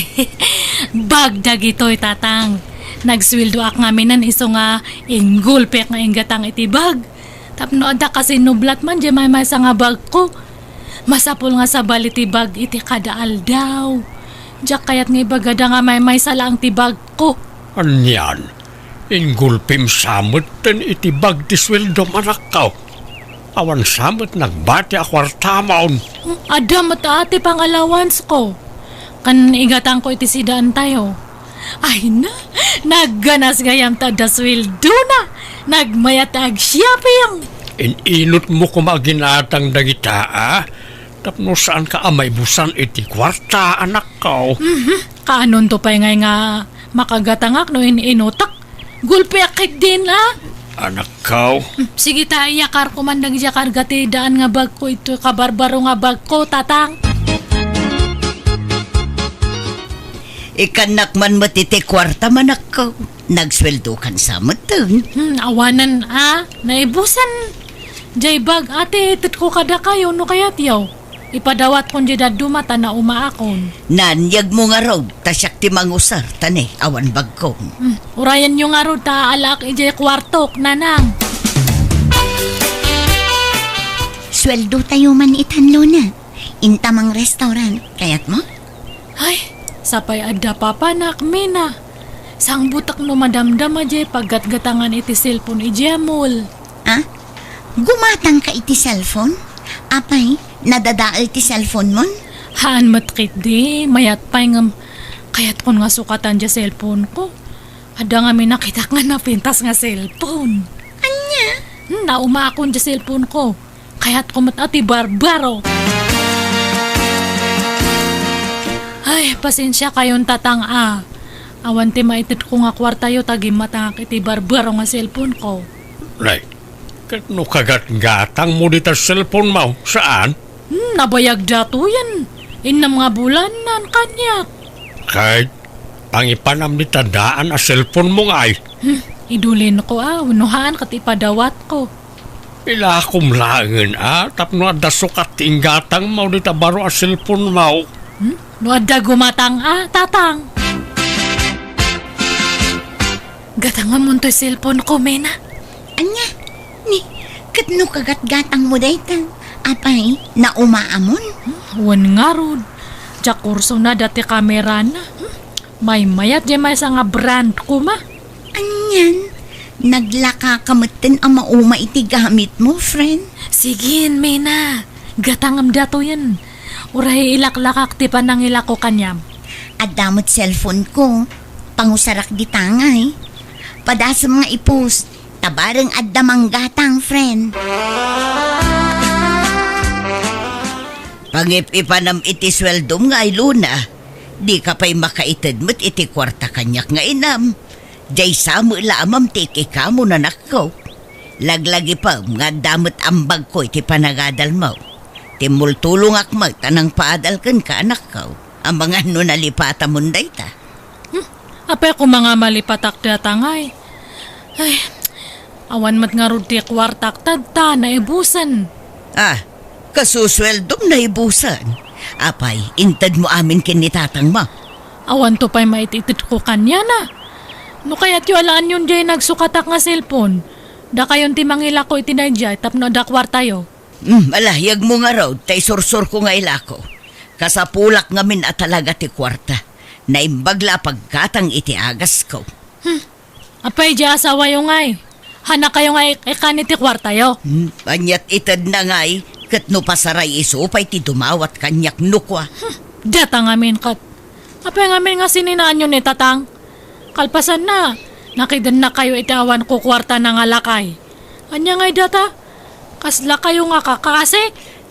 Bag dagitoy, tatang. Nagsueldoak ngaminen isu nga inggulpiak nga inggatang iti bag. Tapno adda kasinublat man diay maymaysa nga bagko. Masapul nga sabali ti bag iti kada aldaw. Diak kayat nga ibagada nga maymaysa laeng ti bagko. Anian? Inggulpim sa metten iti bag ti sueldom, anakko. Awan sa met nagbati a kuartamon. Adda met a ti pang-allowancesko. Ken igatangko iti sidaentayo. Ay na, nagganas gayam ta adda sueldona. Nagmayat ti ag-shopping. In-inutmo koma a ginatang dagita a, tapno saanka a maibusan iti kuarta, anakko. Mhm. Kaanonto pay ngay nga makagatangak no in-inutak? Gulpiak ketdin a. Anakko. Hmm, sige ta, iyakarko man dagiti karga ti daan nga bagko iti kabarbaro nga bagko, tatang. Ikannak man met iti kuarta, anakko. Nagsueldokan sa metten. Hmm, awanen a, naibusan. Jay bag, ate, itedko kadakayo no kayatyo. Ipadawatkon jay dadduma ta naumaakon. Naan, yegmo ngarud, ta siak ti mangusar, ta ne, awan bagko. Hmm, urayenyo ngarud ta alaak ijay kuartok, nanang. Sueldo tayo man itan, Luna. Inta mang restaurant, kayatmo? Ay, sapay adda papanak, Mina. Sangbutak no madamdama jay paggatgatangan iti cellphone ijay mall. Ah? Gumatangka iti cellphone? Apay, nadadael ti cellphone mon? Haan met ketdi, mayat pay ngem kayatkon nga sukatan jay cellphone ko. Adda ngamin nakitak nga napintas nga cellphone. Ania? Hmm, naumaakon jay cellphone ko. Kayatko met a ti barbaro. Ay, pasensiakayon, tatang a. Awan ti maitedko nga kuartayo ta gimmatangak iti barbaro nga cellphone ko. Nay, ket no kagatgatangmo dita cellphone mo, saan? Hmm, nabayag datoyen. Innem nga bulan nan kaniak. Kay, pangipanam dita daan a cellphone mo ngay. Hmm, idulinko a, wenno haan ket ipadawatko. Ilakom laengen a tapno adda sukat ti inggatangmo dita baro a cellphone mo. Hmm? No adda gumatang a, tatang. Gatangamon toy cellphone ko, Mina. Ania? Ni, ket no kagatgatangmo dayta, apay, naumaamon? Hmm? Wen ngarud. Diak kurso na dati kamerana. Hmm? Maymayat jay maysa nga brand koma. Anian? Naglaka ka metten a mauma iti gamitmo, friend? Sige, Mina. Gatangem datoyen. Uray ilaklakak ti panangilako kaniam. Adda met cellphone ko. Pangusarak dita ngay. Padasem nga ipus. Ta bareng adda manggatang, friend. Pangip-ipanam iti sueldom ngay, Luna. Dika pay makaited met iti kuarta kaniak nga inam. Jay sa met la amam ti ikikamo, anakko. Laglagipem nga adda met ambagko iti panagadalmo. Timmultulongak met a nangpaadal kenka, anakko. Amangan no nalipatamon dayta. Hmm, apay koma nga malipatak dayta ngay? Ay, awan met ngarud ti kuartak, tadta, naibusen. Ah, kasusueldom naibusen. Apay, intedmo amin ken ni tatangmo? Awanto pay maititedko kaniana. No kayatyo alaanyon jay nagsukatak nga cellphone, dakayon ti mangilako iti daydiay tapno adda kuartayo. Hmm, ala, yegmo ngarud, ta isursurko nga ilako. Kasapulak ngamin a talaga ti kuarta. Naimbag la a paggatang iti agasko. Hmm. Apay, di asawayo ngay? Hanakayo nga ik-, ikan iti kuartayo? Hmm, aniat itedna ngay, ket no pasaray isu pay ti dumawat kaniak no kua. Hmm. Data ngamin ket. Apay ngamin nga sininaanyo ni Tatang? Kalpasanna, nakidennakayo iti awan kukuartana nga lakay. Ania ngay data? Kaslakayo nga kakasi?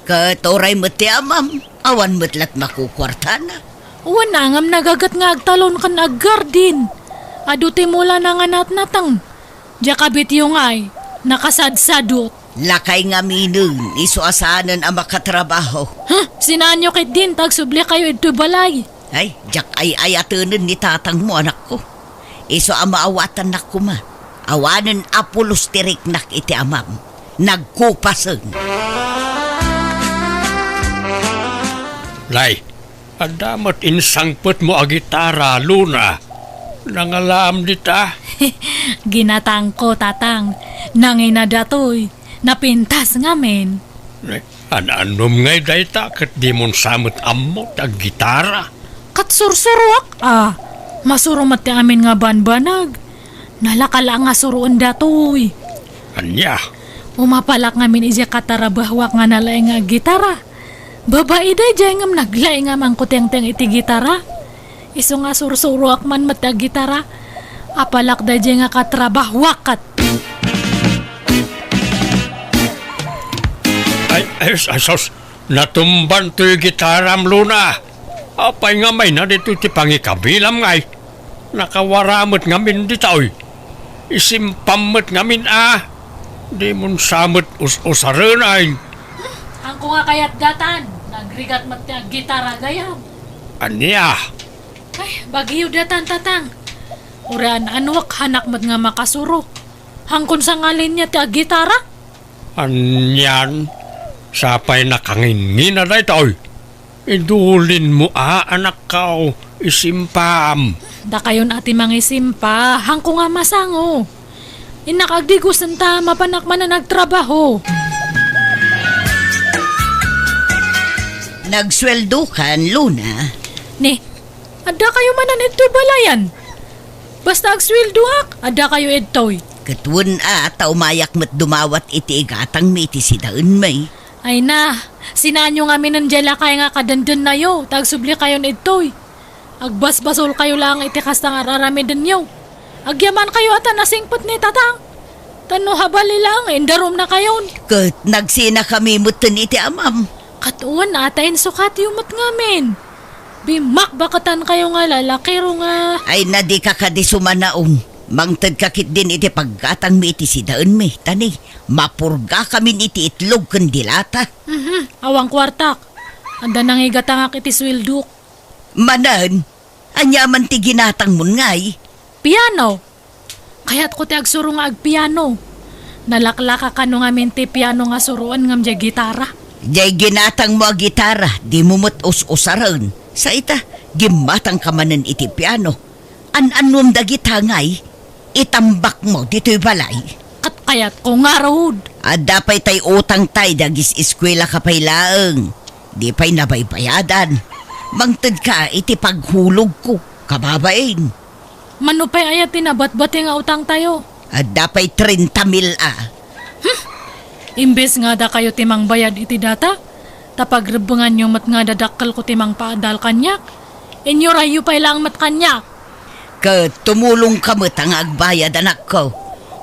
Ket uray met ti amam, awan met lat makukuartana. Wen, ngem nagaget nga agtalon ken aggardin. Adu ti mulana nga natnateng. Diak a bityo ngay, nakasadsadot. Lakay ngaminen, isu a saanen a makatrabaho. Huh? Sinaanyo ketdin ta agsublikayo iti balay? Ay, diak ay-ayatenen ni tatangmo, anakko. Isu a maawatannak koma. Awanen a pulos ti riknak iti amam. Nagkupasen. Lay, adda met insangpetmo a gitara, Luna. Nangalaam dita? Ginatangko, Tatang. Nangina datoy. Napintas ngamin. An-annom ngay dayta ket dimon sa met ammo ti aggitara? Ket sursuroak a. Masuro met ti amin nga banbanag. Nalaka la nga suroen datoy. Ania? Umapalak ngamin idiay katarabahuak nga nalaing nga aggitara. Babai daydiay ngem naglaing a mangkutengteng iti gitara. Isu nga sursuroak man met ti aggitara. Apalak daydiay nga katrabahuak ket. Ay, ay, ay, sus, natumban toy gitaram, Luna. Apay nga mayna ditoy ti pangikabilam ngay? Nakawara met ngamin ditoy. Isimpam met ngamin a. Dimon sa met us-usaren ay. Angko nga kayat datan, nagrigat met ti aggitara gayam. Ania? Ay, bagyo datan, Tatang. Uray an-anuak, hanak met nga makasuro. Hankon sangalen nia ti aggitara? Anian, sapay nakanginngina daytoy. Idulinmo a, anakko, isimpam. Dakayon a ti mangisimpa, hanko nga masango. Innak agdigos ta mapanak manen agtrabaho. Nagsueldokan, Luna? Ni, adda kayo manen idtoy balayan? Basta agsueldoak, adda kayo idtoy. Ket wen a, ta umayak met dumawat iti igatangmi iti sidaenmi. Ay na, sinaanyo ngamin diay lakay nga kadendennayo, ta agsubli kayon idtoy. Agbasbasolkayo laeng iti kasta nga ar-aramidenyo. Agyamankayo a ta nasingpet ni Tatang. Ta no habali laeng, indarumnakayon. Ket nagsinakami metten iti amam. Ket wen a ta insukatyo met ngamin. Bimakbakatankayo nga lalakiro nga. Ay na, dika kadi sumanaong. Mangtedka ketdin iti paggatangmi iti sidaenmi. Ta ni, mapurgakamin iti itlog ken dilata. Mhm, awan kuartak. Adda nangigatangak iti sueldok. Manen, ania man ti ginatangmon ngay? Piano. Kayatko ti agsuro nga agpiano. Nalaklaka kano ngamin ti piano nga suroen ngem diay gitara. Diay ginatangmo a gitara, dimo met us-usaren. Sa ita, gimmatangka manen iti piano. An-annuem dagita ngay, itambakmo ditoy balay. Ket kayatko ngarud. Adda pay tay utangtay, dagis-eskuelaka pay laeng. Di pay nabaybayadan. Mangtedka iti paghulogko, kababain. Mano pay aya ti nabatbati nga utangtayo? Adda pay trenta mil a. Hmm? Imbes nga dakayo ti mangbayad iti data, ta pagrebbenganyo met nga dadakkelko ti mangpaadal kaniak, inyurayyo pay laeng met kaniak. Ket tumulongka met nga agbayad, anakko.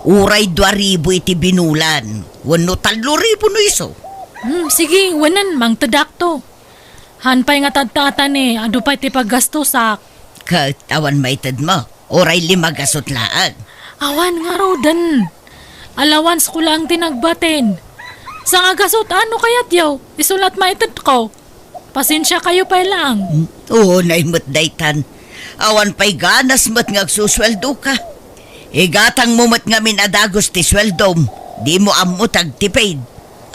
Uray dua ribu iti binulan, wenno tallo ribu no isu. Hmm, sige, wenen, mangtedakto. Haan pay nga tatta-, ata ni, adu pay ti paggastosak. Ket awan maitedmo, uray lima gasut laeng. Awan ngaruden. Allowance ko laeng ti nagbatin. Sanga gasut, ano kayatyo? Isu la ti maitedko. Pasensiakayo pay laeng. Hmm? Unay met daytan. Awan pay ganas met nga agsusueldoka. Igatangmo met ngamin a dagus ti sueldom. Dimo ammo ti agtipid.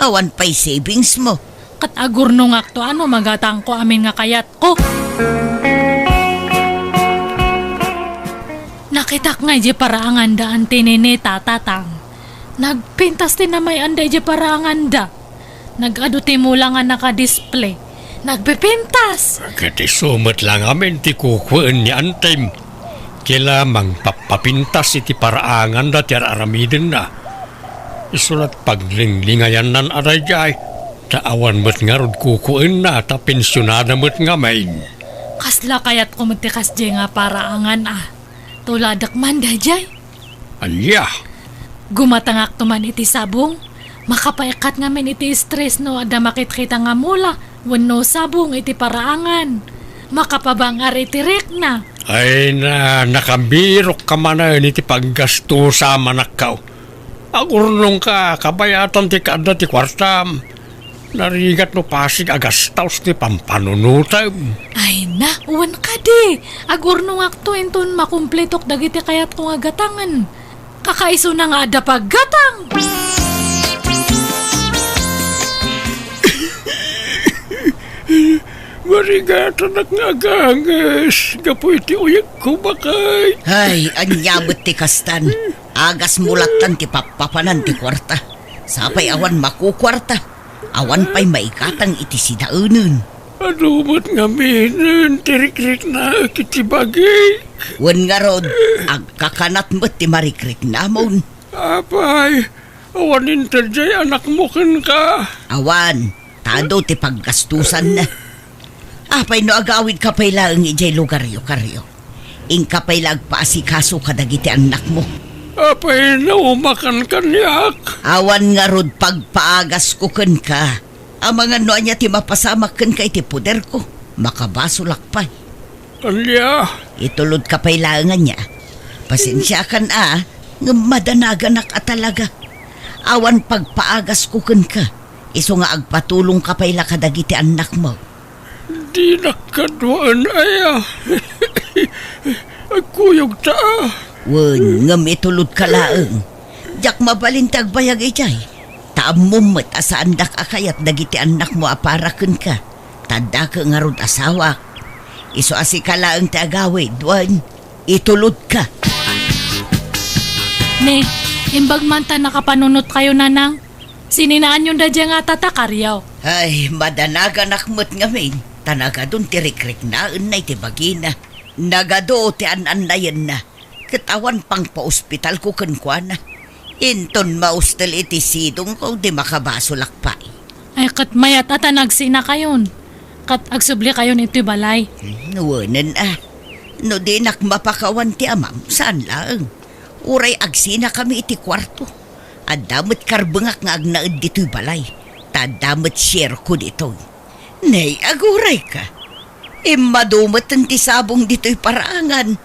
Awan pay savingsmo. Ket agurnongakto a no magatangko amin nga kayatko. Nakitak nga idiay paraanganda anti ni Neta, Tatang. Nagpintas ti namay-anda idiay paraanganda. Nag-adu ti mula nga nakadisplay. Nagpipintas! Ket isu met la ngamin ti kukuen ni Antim. Kila mangpappapintas iti paraanganda ti ar-aramidenna. Isu la ti paglinglingayannan a daydiay, ta awan met ngarud kukuenna ta pensionada met ngamin. Kasla kayatko met ti kasdiay nga paraangan a. Tuladek man daydiay. Ania? Gumatangakto man iti sabong, makapaikkat ngamin iti stress no adda makitkita nga mula wenno sabong iti paraangan. Makapabang-ar iti rikna. Ay na, nakabirokka manen iti paggastosa, manakkaw. Agurnongka, kabayatan ti kaadda ti kuartam. Narigat no pasig a gastaos ti pampanunotem. Ay na, wen kadi. Agurnongakto inton makumpletok dagiti kayatko nga gatangen. Kakaisuna nga adda paggatang. Marigatanak nga aganges gapu iti uyegko, baket. Ay, ania met ti kastan? Agasmo lattan ti pappapanan ti kuarta. Sapay awan makukuarta. Awan pay maigatang iti sidaenen. Adu met ngaminen ti rikriknaek iti bagik. Wen ngarud, agkakanat met ti marikriknamon. Apay, awan inted diay anakmo kenka? Awan, ta adu ti paggastusanna. Apay no agawidka pay laeng idiay lugaryo, Kario? Inka pay la agpaasikaso kadagiti annakmo. Apay no umakan kaniak? Awan ngarud pagpaagasko kenka. Amangan no ania ti mapasamak kenka iti poderko. Makabasolak pay. Ania? Itulodka pay laeng ania. Pasensiakan a, ngem madanaganak a talaga. Awan pagpaagasko kenka. Isu nga agpatulongka pay la kadagiti annakmo. Dinak kaduaen aya. Agkuyogta, a. Wen, ngem itulodka laeng. Diak mabalin ti agbayag idiay. Ta ammom met a saandak a kayat dagiti annakmo a para kenka. Ta addaka ngarud asawak. Isu a sika laeng ti agawid, wen, itulodka. Ne, imbag man ta nakapanunotkayo, nanang. Sininaanyon daydiay nga tatakaryo. Ay, madanaganak met ngamin, ta nagadun ti rikriknaenna iti bagina. Nagadu ti an-annayenna, ket awan pangpaospitalko kenkuana. Inton maustel iti sidongko, di makabasolak pay. Ay, ket mayat a ta nagsinakayon. Ket agsublikayon iti balay. Hmm, wenen a. No dinak mapakawan ti amam, saan laeng. Uray agsinakami iti kuarto. Adda met karbengak nga agnaed ditoy balay. Ta adda met shareko ditoy. Nay, agurayka. Immadu met ti sabong ditoy paraangan.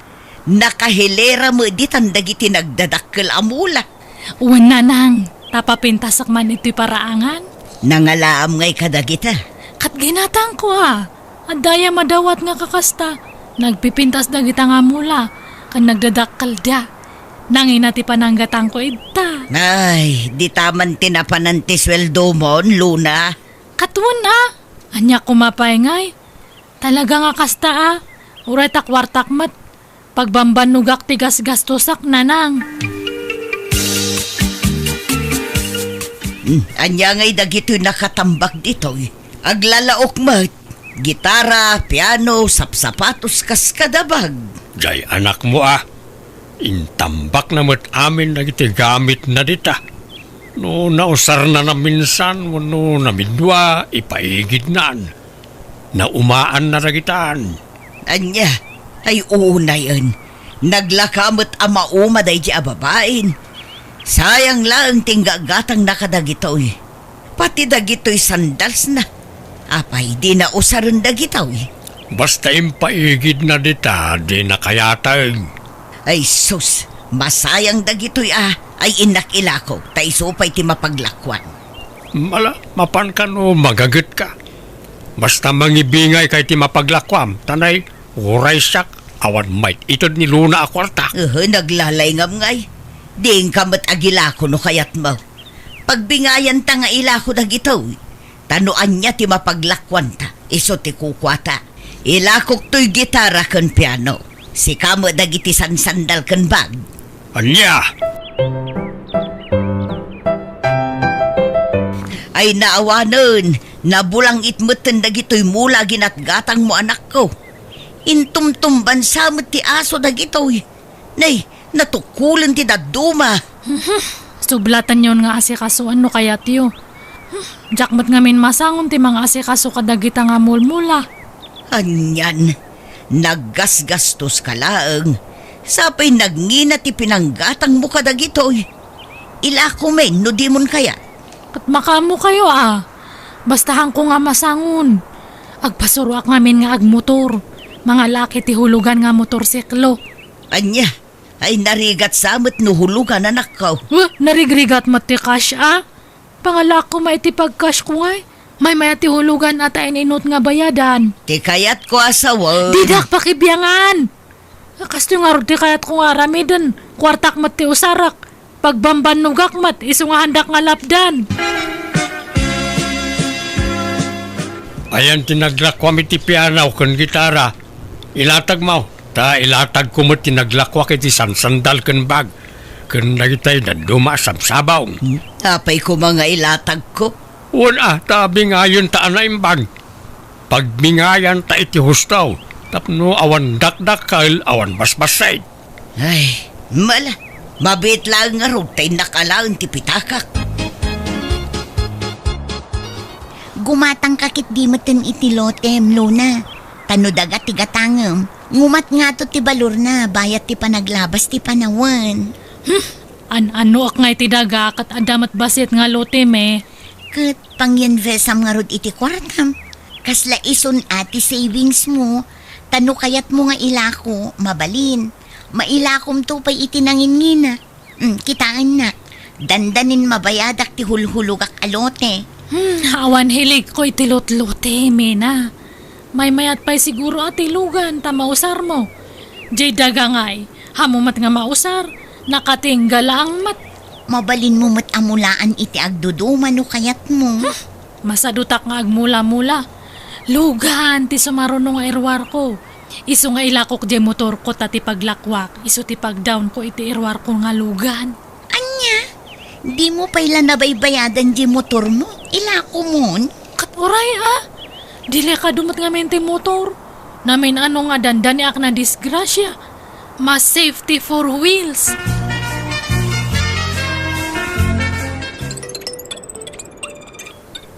Nakahilera met ditan dagiti nagdadakkel a mula. Wen, nanang, ta papintasak man itoy paraangan. Nangalaam ngay kadagita? Ket ginatangko a. Adda aya madawat nga kakasta. Nagpipintas dagita nga mula, ken nagdadakkelda. Nangina ti pananggatangko ita. Ay, dita man ti napanan ti sueldomon, Luna. Ket wen a. Ania koma pay ngay? Talaga nga kasta a. Uray ta kuartak met. Pagbambannogak ti gasgastosak, nanang. Hmm, ania ngay dagitoy nakatambak ditoy? Aglalaok met. Gitara, piano, sapsapatos, kas kadabag. Jay anakmo a. Intambakna met amin dagiti gamitna dita. No nausarna naminsan wenno namidua, ipaigidnan. Naumaanna dagitan. Ania? Ay, unayen. Naglaka met a mauma daydi a babain. Sayang laeng ti inggagatangna kadagitoy. Pati dagitoy sandalsna. Apay, di nausaren dagitoy? Basta impaigidna dita, di nakayateng. Ay sus, masayang dagitoy a, ay innak ilako, ta isu pay ti mapaglakuan. Mala, mapan kano magagetka. Basta mangibingayka iti mapaglakuam, ta nay, uray siak, awan maited ni Luna a kuarta. Ehe, naglalay ngam ngay. Diinka met agilako no kayatmo. Pagbingayanta nga ilako dagitoy. Ta no ania ti mapaglakuanta, isu ti kukuata. Ilakok toy gitara ken piano. Sika met dagiti sansandal ken bag. Ania? Ay naawanen, nabulangit metten dagitoy mula ginatgatangmo, anakko. Intumtumbansa met ti aso dagitoy. Nay, natukulen ti dadduma. Mhm. Sublatanyon nga asikasoan no kayatyo. Hmm, diak met ngamin masangon ti mangaasikaso kadagita nga mulmula. Anian, naggasgastoska laeng. Sapay nagngina ti pinanggatangmo kadagitoy. Ilakomen no dimon kayat. Ket makaammokayo a. Basta haanko nga masangon. Agpasuroak ngamin nga agmotor. Mangalaak iti hulugan nga motorsiklo. Ania? Ay, narigat sa met no hulugan, anakko. Wah, narigrigat met ti cash, a? Pangalaak koma iti pag-cash ko ngay. Maymay-at ti hulugan a ta in-inut nga bayadan. Ti kayatko a sawen. Didak pakibiangan! Kastoy ngarud ti kayatko nga aramiden. Kuartak met ti usarak. Pagbambannogak met, isu nga haandak nga lapdan. Ayan ti naglakuam iti piano ken gitara. Ilatagmo, ta ilatagko met ti naglakuak iti sansandal ken bag, ken dagitay dadduma a sabsabong. Hmm? Apay koma nga ilatagko? Wen a, ta bingayenta a naimbag. Pagbingayanta iti husto, tapno awan dakdakkel, awan basbassit. Ay, mala, mabiit laeng ngarud ta innak alaen ti pitakak. Gumatangka ketdi metten iti lotem, Luna. Ta no daga ti gatangem, ngumat ngato ti balorna bayat ti panaglabas ti panawen. Hmm, an-anoak nga iti daga ket adda met bassit nga lotem, e. Ket pangyinvestam ngarud iti kuartam. Kasla isun a ti savings mo, ta no kayatmo nga ilako, mabalin. Mailakomto pay iti nanginngina. Mm, kitaennak. Dandanin mabayadak ti hulhulogak a lote. Hmm, awan hiligko iti lotlote, Mena. Maymayat pay siguro a tilogan ta mausarmo. Jay daga ngay, haanmo met nga mausar, nakatingga laeng met. Mabalinmo met a mulaan iti agduduma no kayatmo. Huh, masadutak nga agmula-mula. Lugan ti sumaruno nga iruarko. Isu nga ilakok jay motorko ta ti paglakwak, isu ti pagdawnko iti iruarko nga lugan. Ania? Dimo pay la nabaybayadan jay motormo? Ilakomon? Ket uray a, delikado met ngamin ti motor. Namin-ano nga dandaniak nadisgrasia. Mas safety for wheels.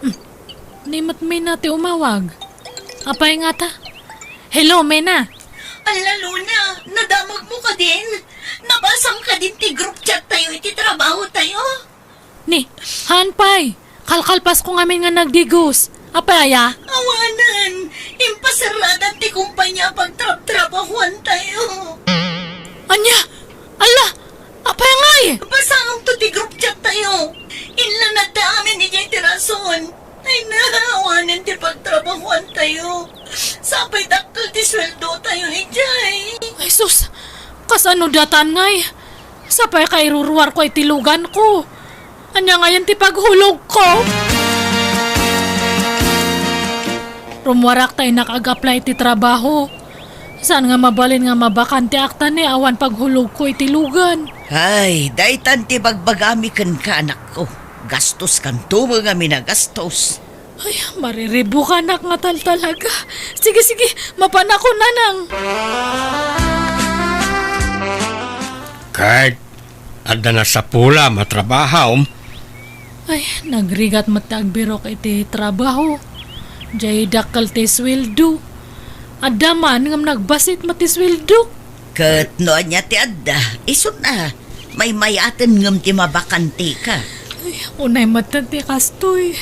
Hmm. Ni met Mena ti umawag. Apay ngata? Hello, Mena. Ala, Luna, nadamagmo kadin? Nabasam kadin ti group chat tayo iti trabaho tayo? Ni, haan pay. Kalkalpasko ngamin nga nagdigos. Apay aya? Awanen, impasaradan ti kumpanya a pagtrabtrabahuan tayo. Ania? Ala, apay ngay? Basaam to ti group chat tayo. Inlanadta amin idiay ti rason. Ay, naawanen ti pagtrabahuan tayo. Sapay dakkel ti sweldo tayo idiay. Ay, sus! Kasano datan ngay? Sapay kairuruarko iti luganko. Ania ngayen ti paghulogko? Rummuarak ta innak ag-apply iti trabaho. Saan nga mabalin nga mabakanteak ta ni awan paghulogko iti lugan. Ay, daytan ti bagbagami kenka, anakko. Gastos kanto met ngamin a gastos. Ay, mariribukanak nga taltalaga. Sige, sige, mapanakon, Nanang. Ket adda nasapulam a trabahom? Ay, nagrigat met ti agbirok iti trabaho. Jay dakkel ti sweldo. Adda man ngem nagbasit met ti sweldo. Ket no ania ti adda, isun a, maymayaten ngem ti mabakantika. Ay, unay met ti kastoy.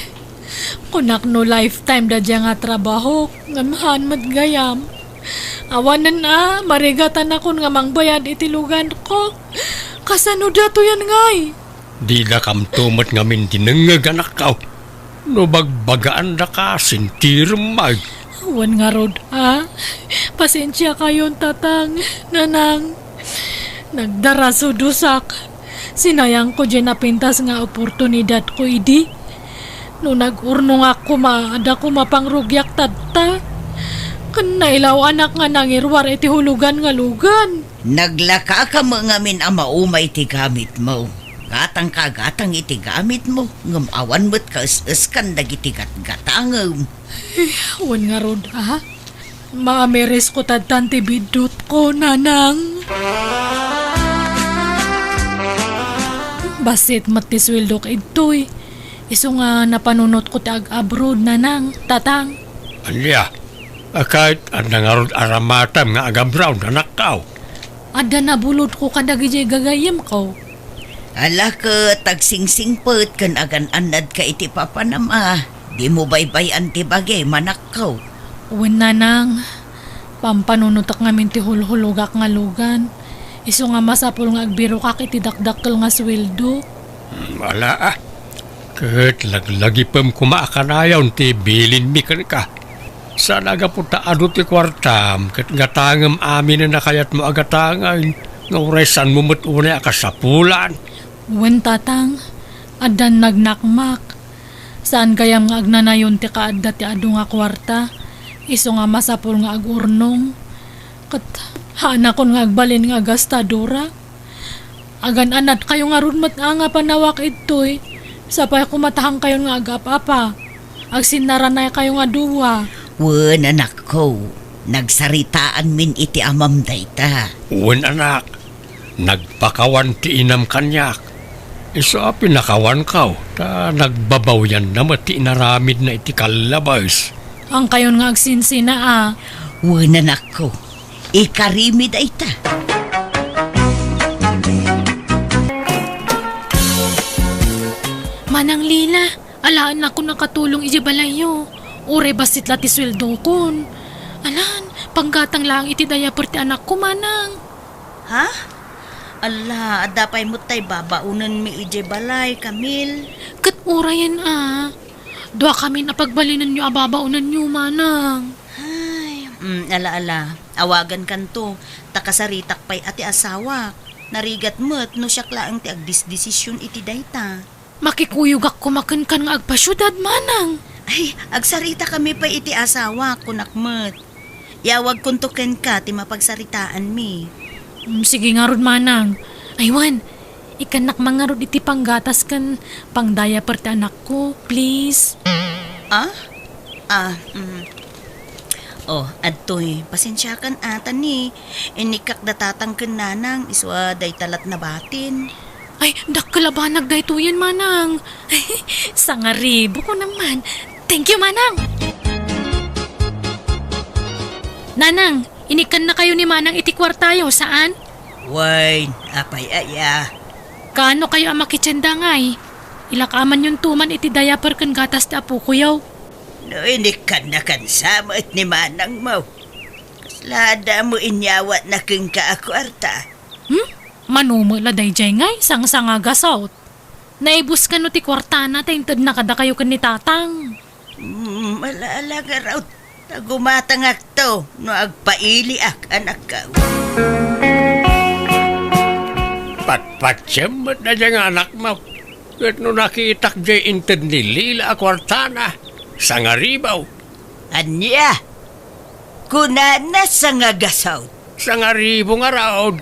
Kunak no lifetime da dia nga trabaho, ngem haan met gayam. Awanen a, marigatanakon nga mangbayad iti luganko. Kasano datoyen ngay? Didakamto met ngamin dinengngeg, anakko. No bagbagaandaka, sintirem met. Wen ngarud a, pasensiakayon, Tatang, Nanang. Nagdarasudosak. Sinayangko diay napintas nga oportunidadko idi. No nag-urnongak koma, adda koma pangrugiak tatta. Ken nailaw-anak nga nangiruar iti hulugan nga lugan. Naglakaka met ngamin a maumay ti gamitmo. Gatangka a gatang iti gamitmo, ngem awan met kaes-eskan dagiti gatgatangem. Wen ngarud a, maamirisko tattan ti biddutko, Nanang. Bassit met ti sueldok idtoy. Isu nga napanunotko ti ag-abroad, Nanang, Tatang. Ania? A, ket adda ngarud aramatem nga ag-abroad, anakko? Adda nabulodko kadagiti gagayyemko. Ala, ket agsingsingpet ken agan-annadka iti papanam a. Dimo baybay-an ti bagim, anakko. Wen, Nanang, pampanunotek ngamin ti hulhulogak nga lugan. Isu nga masapul nga agbirokak iti dakdakkel nga sueldo. Hmm, ala a. Ket laglagipem koma a kanayon ti bilinmi kenka. Saan a gapu ta adu ti kuartam ket gatangem aminen a kayatmo a gatangen, nga uray saanmo met unay a kasapulan. Wen, Tatang, addan nagnakmak. Saan gayam nga agnanayon ti kaadda ti adu nga kuarta, isu nga masapul nga agurnong. Ket haanakon nga agbalin nga agastadora. Agan-anadkayo ngarud met a nga panawak idtoy, sapay koma ta haankayon nga agap-apa. Agsinnaranaykayo nga dua. Wen, anakko, nagsaritaanmin iti amam dayta. Wen, anak, nagpakawan ti inam kaniak. Isu a pinakawanko, ta nagbabawianna met ti inaramidna iti kallabes. Haankayon nga agsinsina a. Wen, anakko, ikarimi dayta. Manang Lila, alaennakon a katulong idiay balayyo. Uray bassit la ti sueldokon. Alan, panggatang laeng iti diaper ti anakko, Manang. Ha? Ala, adda pay met tay babaonenmi idiay balay, Camille. Ket urayen a. Duakamin a pagbalinenyo a babaonenyo, Manang. Ay, mm, ala, ala. Awagankanto, ta kasaritak pay a ti asawak. Narigat met no siak laeng ti agdisdesisyon iti dayta. Makikuyogak koma kenkan nga agpasiudad, manang. Ay, agsaritakami pay iti asawak, kunak met. Iawagkonto kenka ti mapagsaritaanmi. Mm, sige ngarud, manang. Ay, wen, ikkannak man ngarud iti panggatas ken pangdiaper ti anakko, please. Ah? Ah, mm. Oh, adtoy, pasensiakan ata ni. Inikkak da tatang ken nanang, isu a dayta lat nabatin. Ay, dakkel a banag daytoyen, manang. Sangaribu ko naman. Thank you, manang. Nanang, inikkannakayo ni manang iti kuartayo, saan? Wen, apay aya? Kaano kayo a makitienda ngay? Ilakaamanyonto man iti diaper ken gatas ti apokoyo. No inikkannakan sa met ni manangmo, kasla adda mo inyawatna kenka a kuarta? Hmm? Mano met la daydiay ngay, sangsangagasawt. Naibus kano ti kuartana ta intedna kadakayo ken ni tatang. Hmm, ala-ala ngarud, ta gumatangakto no agpailiak, anakko. Patpatiem met daydiay nga anakmo. Ket no nakitak diay inted ni Lila a kuartana, sangaribu. Ania? Kunana sangagasawt. Sangaribu ngarud.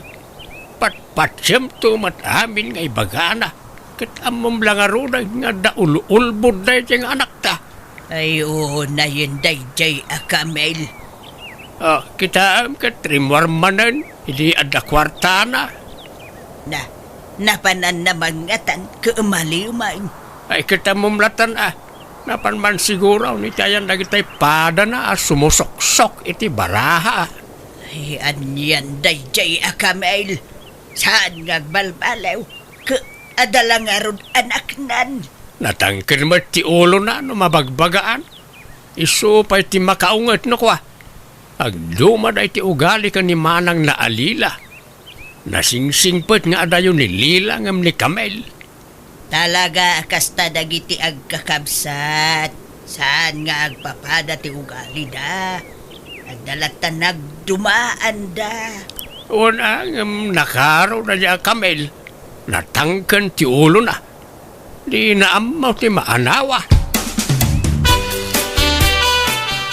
Patpatiemto met amin nga ibagana. Ket ammom la ngaruden nga adda ul-ulbod daydiay nga anakta. Ay, unayen daydiay a Camel. Ah, kitaem ket rimmuar manen idi adda kuartana. Na, napananna man ngatan ket umaliw man. Ay, ket ammom latan a, napan man siguro iti ayan dagitay padana a sumusuksok iti baraha. Ay, anian daydiay a Camel? Saan nga agbalbaliw? Ket adda la ngarud anaknan. Natangken met ti ulona no mabagbagaan. Isu pay ti makaunget no kua. Agduma daydi ugali ken ni manangna a Lila. Nasingsingpet nga adayo ni Lila ngem ni Camel. Talaga a kasta dagiti agkakabsat. Saan nga agpapada ti ugalida. Adda latta nagdumaanda. Wen a, ngem nakaro daydiay a Camel. Natangken ti ulona. Dina ammo ti maanawa.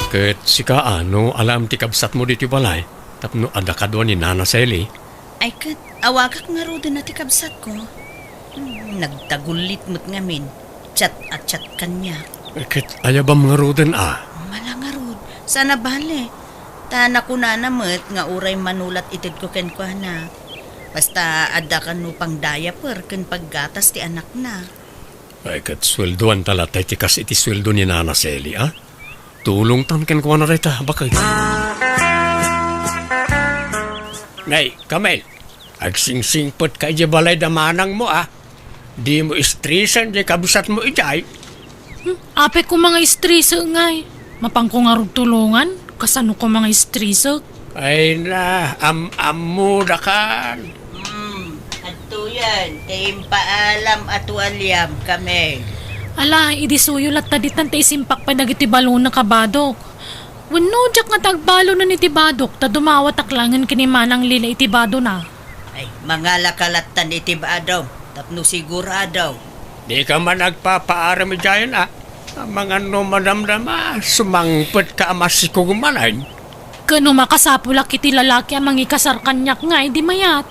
Ket sika, a, no alaem ti kabsatmo ditoy balay, tapno adda kadua ni Nana Sally? Ay ket, awagak ngaruden a ti kabsatko. Hmm, nagtagullit met ngamin. Chat a chat kaniak. Ket ayabam ngaruden a? Mala ngarud. Saan a bale. Ta nakunana met nga uray mano la ti itedko kenkuana. Basta adda kano pang diaper ken paggatas ti anakna. Ay, ket sueldoanta latta iti kas iti sueldo ni Nana Sally, a? Tulongtan kenkuana dayta, bakay. Nay, Camel, agsingsingpetka idiay balay da manangmo, a? Dimo istresen diay kabsatmo idiay. Hmm, apay koma nga istresen ngay. Mapanko ngarud tulongan, kasano koma nga istresen? Ay na, am-ammodakan. Hmm, adtoyen, ti impaalam a tualiam, Camel. Ala, idi suyo latta ditan ta isimpak pay dagiti balona, kabadok. Wenno, diak nga ti agbalonen iti badok, ta dumawatak laengen ken ni Manang Lila iti badona. Ay, mangalaka lattan iti badom, tapno sigurado. Dika man agpapaaram idiayen, a? Amangan no madamdama, sumangpetka a masikog manen. Ken no makasapulak iti lalaki a mangikasar kaniak ngay, di mayat.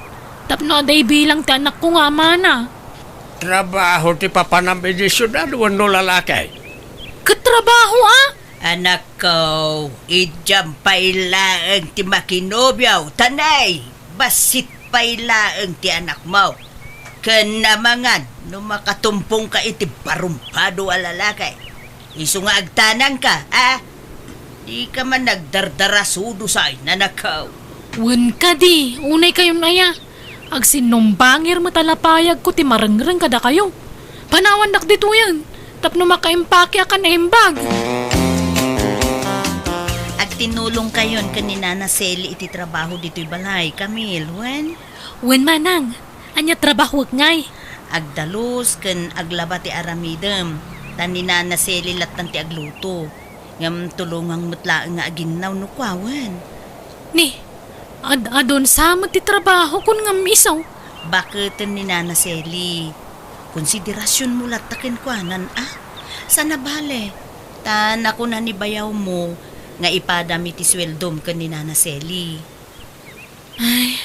Tapno adda ibilang ti anakko nga amana. Trabaho ti papanam idiay siudad wenno lalaki? Ket trabaho, a? Anakko, idiam pay laeng ti makinobio, ta nay, bassit pay laeng ti anakmo. Ken amangan no makatumpongka iti barumpado a lalaki. Isu nga agtanangka, a? Dika man nagdardarasudo say, nanakaw. Wen kadi, unay kayon aya. Agsinnumbangir met a lapayagko ti marengreng kadakayo. Panawandak ditoyen, tapno makaimpake a kan naimbag. Agtinulong kayon ken ni Nana Sally iti trabaho ditoy balay, Camille, wen? Wen, manang. Ania trabahoek ngay? Agdalus ken aglaba ti aramidem, ta ni Nana Sally lattan ti agluto. Ngem tulongang met laeng nga aginnaw no kuawen. Ni, Ad-adun sa met ti trabahokon ngem isu. Baketen ni Nana Sally. Konsiderasionmo latta kenkuanan, a? Saan a bale, ta nakuna ni bayawmo nga ipadam iti sueldom ken ni Nana Sally. Ay,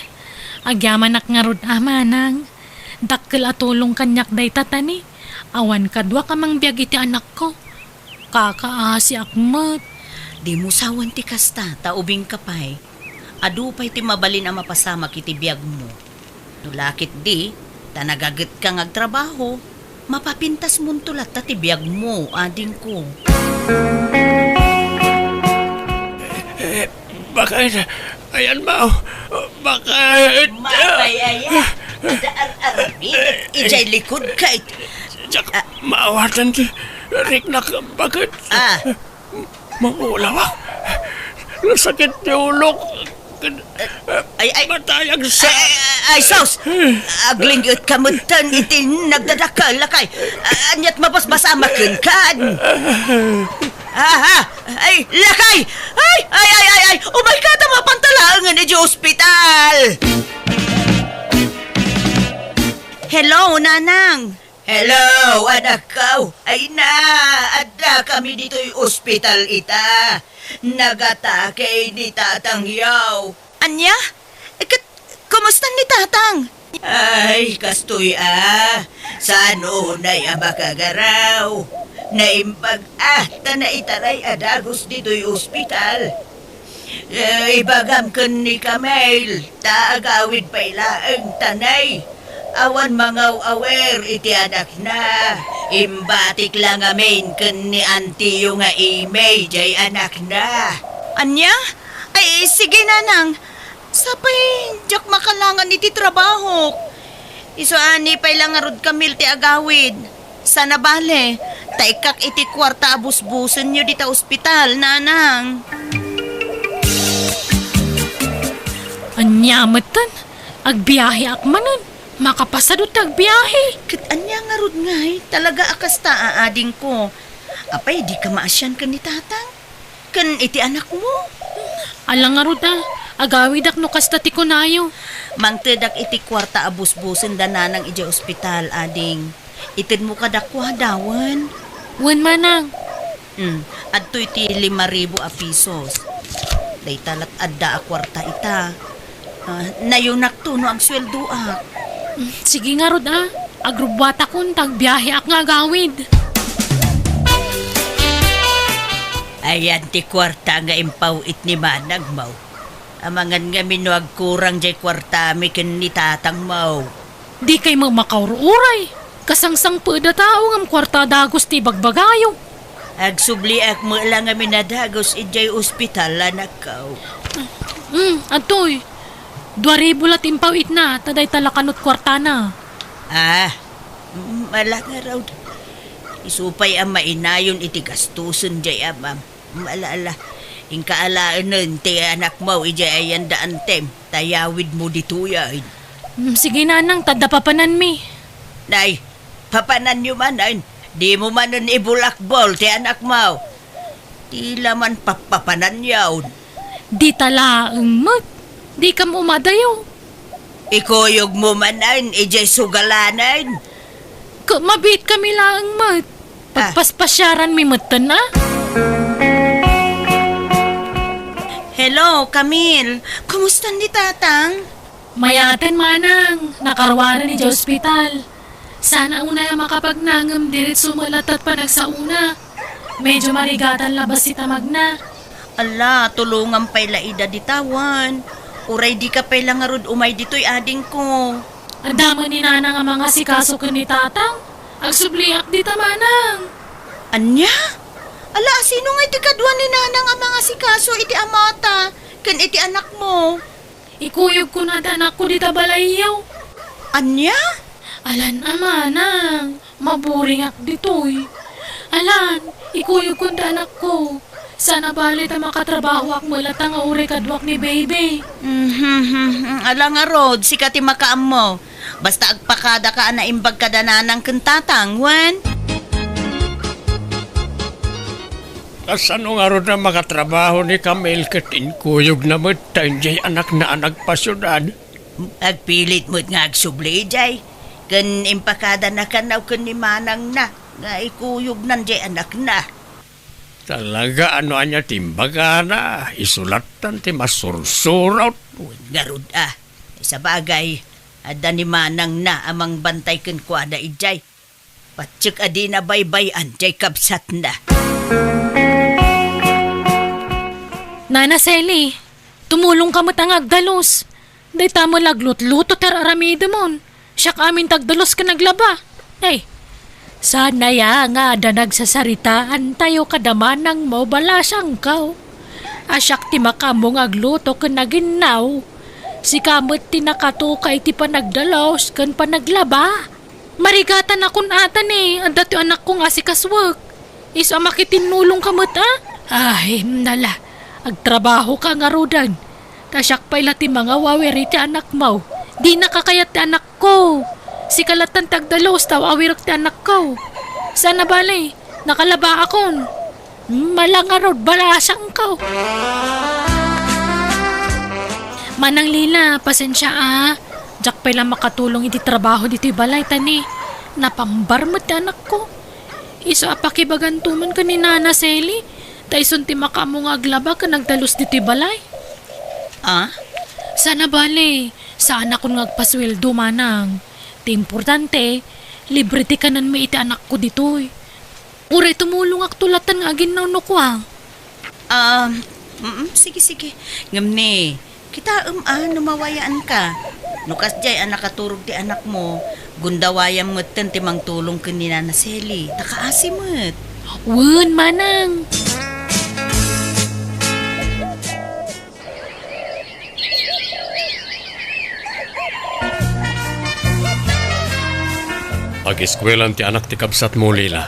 agyamanak ngarud a, manang. Dakkel a tulong kaniak dayta, ta ni awan kaduak a mangbiag iti anakko. Kakaasiak met. Dimo sawen ti kasta, ta ubingka pay. Adu pay ti mabalin a mapasamak iti biagmo. No la ketdi, ta nagagetka nga agtrabaho, mapapintasmonto latta ti biagmo, adingko. Eh, bakit? Ayan, Mao. Bakit? Matay aya. Adda ar-aramidek idiay likodka it-, Diak Ah. maawatan ti riknak. Bakit? Ah. Mangulawak. Nasakit ti ulok. Ay, ay. Matayag sa Ay, ay, ay, sus! Aglinggetka metten iti nagdadakkel, lakay. Ah, aniat mabasbasamaken kan? Aha! Ay, lakay! Ay, ay, ay, ay, ay! Umayka ta mapantalaengen idiay ospital! Hello, Nanang! Hello, anakko! Ay na, addakami ditoy ospital ita. Nagatake ni Tatangyo. Ania? Ket, kumusta ni Tatang? Ay, kastoy a. Saan unay a makagaraw? Naimbag a, ta naitaray a dagus ditoy ospital. Eh, ibagam ken ni Camille, ta agawid pay laeng tanay. Awan mangaw-awer iti anakna. Imbatik la ngamin ken ni antiyo nga Imey jay anakna. Ania? Ay, sige, Nanang. Sapay, diak makalangan iti trabahok. Isu a ni pay la ngarud Camille ti agawid. Saan a bale, ta ikkak iti kuarta a busbusenyo dita ospital, Nanang. Ania metten? Agbiaheak manen. Makapasado ti agbiahe. Ket ania ngarud ngay? Talaga a kasta a adingko. Apay, dika maasian ken ni Tatang? Ken iti anakmo? Ala ngarud a, agawidak no kasta ti kunayo. Mangtedak iti kuarta a busbusen da Nanang idiay ospital, ading. Itedmo kadakuada, wen? Wen, Manang. Hmm, adtoy ti lima ribu a pisos. Dayta lat adda a kuarta ita. Ah, nayonakto no agsueldoak. Hmm, sige ngarud a, agrubbuatakon ta agbiaheak nga agawid. Ayan ti kuarta nga impaw-it ni manangmo. Amangan ngamin no agkurang jay kuartami ken ni tatangmo. Dikay met makaur-uray. Kasangsangpet a tao ngem kuarta a dagus ti ibagbagayo. Agsubliak met la ngamin a dagus idiay ospital, anakko. Hmm, adtoy. Dua ribu la ti impaw-itna, ta dayta la kanut kuartana. Ah, mm, ala ngarud. Isu pay a mainayon iti gastusen jay amam. Ala, ala. Inka alaenen ti anakmo idiay ayan da antem, ta yawidmo ditoyen. Mm, sige, Nanang, ta adda papananmi. Nay, papananyo manen. Dimo manen ibulakbol ti anakmo. Ti la man pappapananyon. Dita laeng met. Dikam umadayo. Ikuyogmo manen idiay sugalanen. Ka-, mabiitkami laeng met. Ah. Pagpaspasiaranmi metten, a? Hello, Camille. Kumusta ni Tatang? Mayaten, Manang. Nakaruaren idiay ospital. Saan a unay a makapagnangem diretso met latta ti panagsaona. Medyo marigatan la bassit amagna. Ala, tulongam pay la ida dita wen. Uray dika pay la ngarud umay ditoy, adingko. Adda met ni Nanang a mangasikaso ken ni Tatang. Agsubliak dita, Manang. Ania? Ala, sino ngay ti kadua ni Nanang a mangasikaso iti amata ken iti anakmo? Ikuyogko ti anakko dita balayyo. Ania? Alan a, Manang, maburingak ditoy. Alan, ikuyogko ti anakko. Saan a bale ta makatrabahoak met latta nga uray kaduak ni Baby. Mhm, mhm. Ala ngarud, sika ti makaammo. Basta agpakadaka a naimbag kada nanang ken tatang, wen? Kasano ngarud a makatrabaho ni Camille ket inkuyogna met ta idiay anakna a nagpasiudad? Agpilit met nga agsubli idiay, ken impakadana kano ken ni manangna nga ikuyognan diay anakna. Talaga, no ania ti imbagana, isu lattan ti masursurot. Wen ngarud a, sabagay, adda ni manangna a mangbantay kenkuana idiay. Patiek a dina baybay-an diay kabsatna. Nana Sally, tumulongka met nga agdalus. Dayta met la aglutluto ti ar-aramidemon. Siak amin ti agdalus ken aglaba. Ay, saan aya nga adda nagsasaritaantayo kada manangmo, balasangko? A siak ti makaammo nga agluto ken aginnaw. Sika met ti nakatuka iti panagdalus ken panaglaba. Marigatanakon ata ni adda ti anakko nga asikasuek. Isu a makitinnulongka met a? Ay, nala, agtrabahoka ngaruden. Ta siak pay la ti mangawawir iti anakmo. Dinaka kayat ti anakko. Sika lattan ti agdalus ta aw-awirek ti anakko. Saan a bale, nakalabaakon. Mala ngarud, balasangko. Manang Lila, pasensia a. Diak pay la makatulong iti trabaho ditoy balay ta ni napambar met ti anakko. Isu a pakibaganto man ken ni Nana Sally, ta isun ti makaammo nga aglaba ken agdalus ditoy balay. Ah? Saan a bale, saanakon nga agpasueldo, manang. Ti importante, libre ti kanenmi iti anakko ditoy. Uray tumulongakto lattan nga aginnaw no kua. Ah, mm, sige, sige. Ngem ni, kitaem a no mawayaanka. No kasdiay a nakaturog ti anakmo, gundawayam metten ti mangtulong ken ni Nana Sally. Ta kaasi met. Wen, manang. Ageskuelaan ti anak ti kabsatmo, Lila.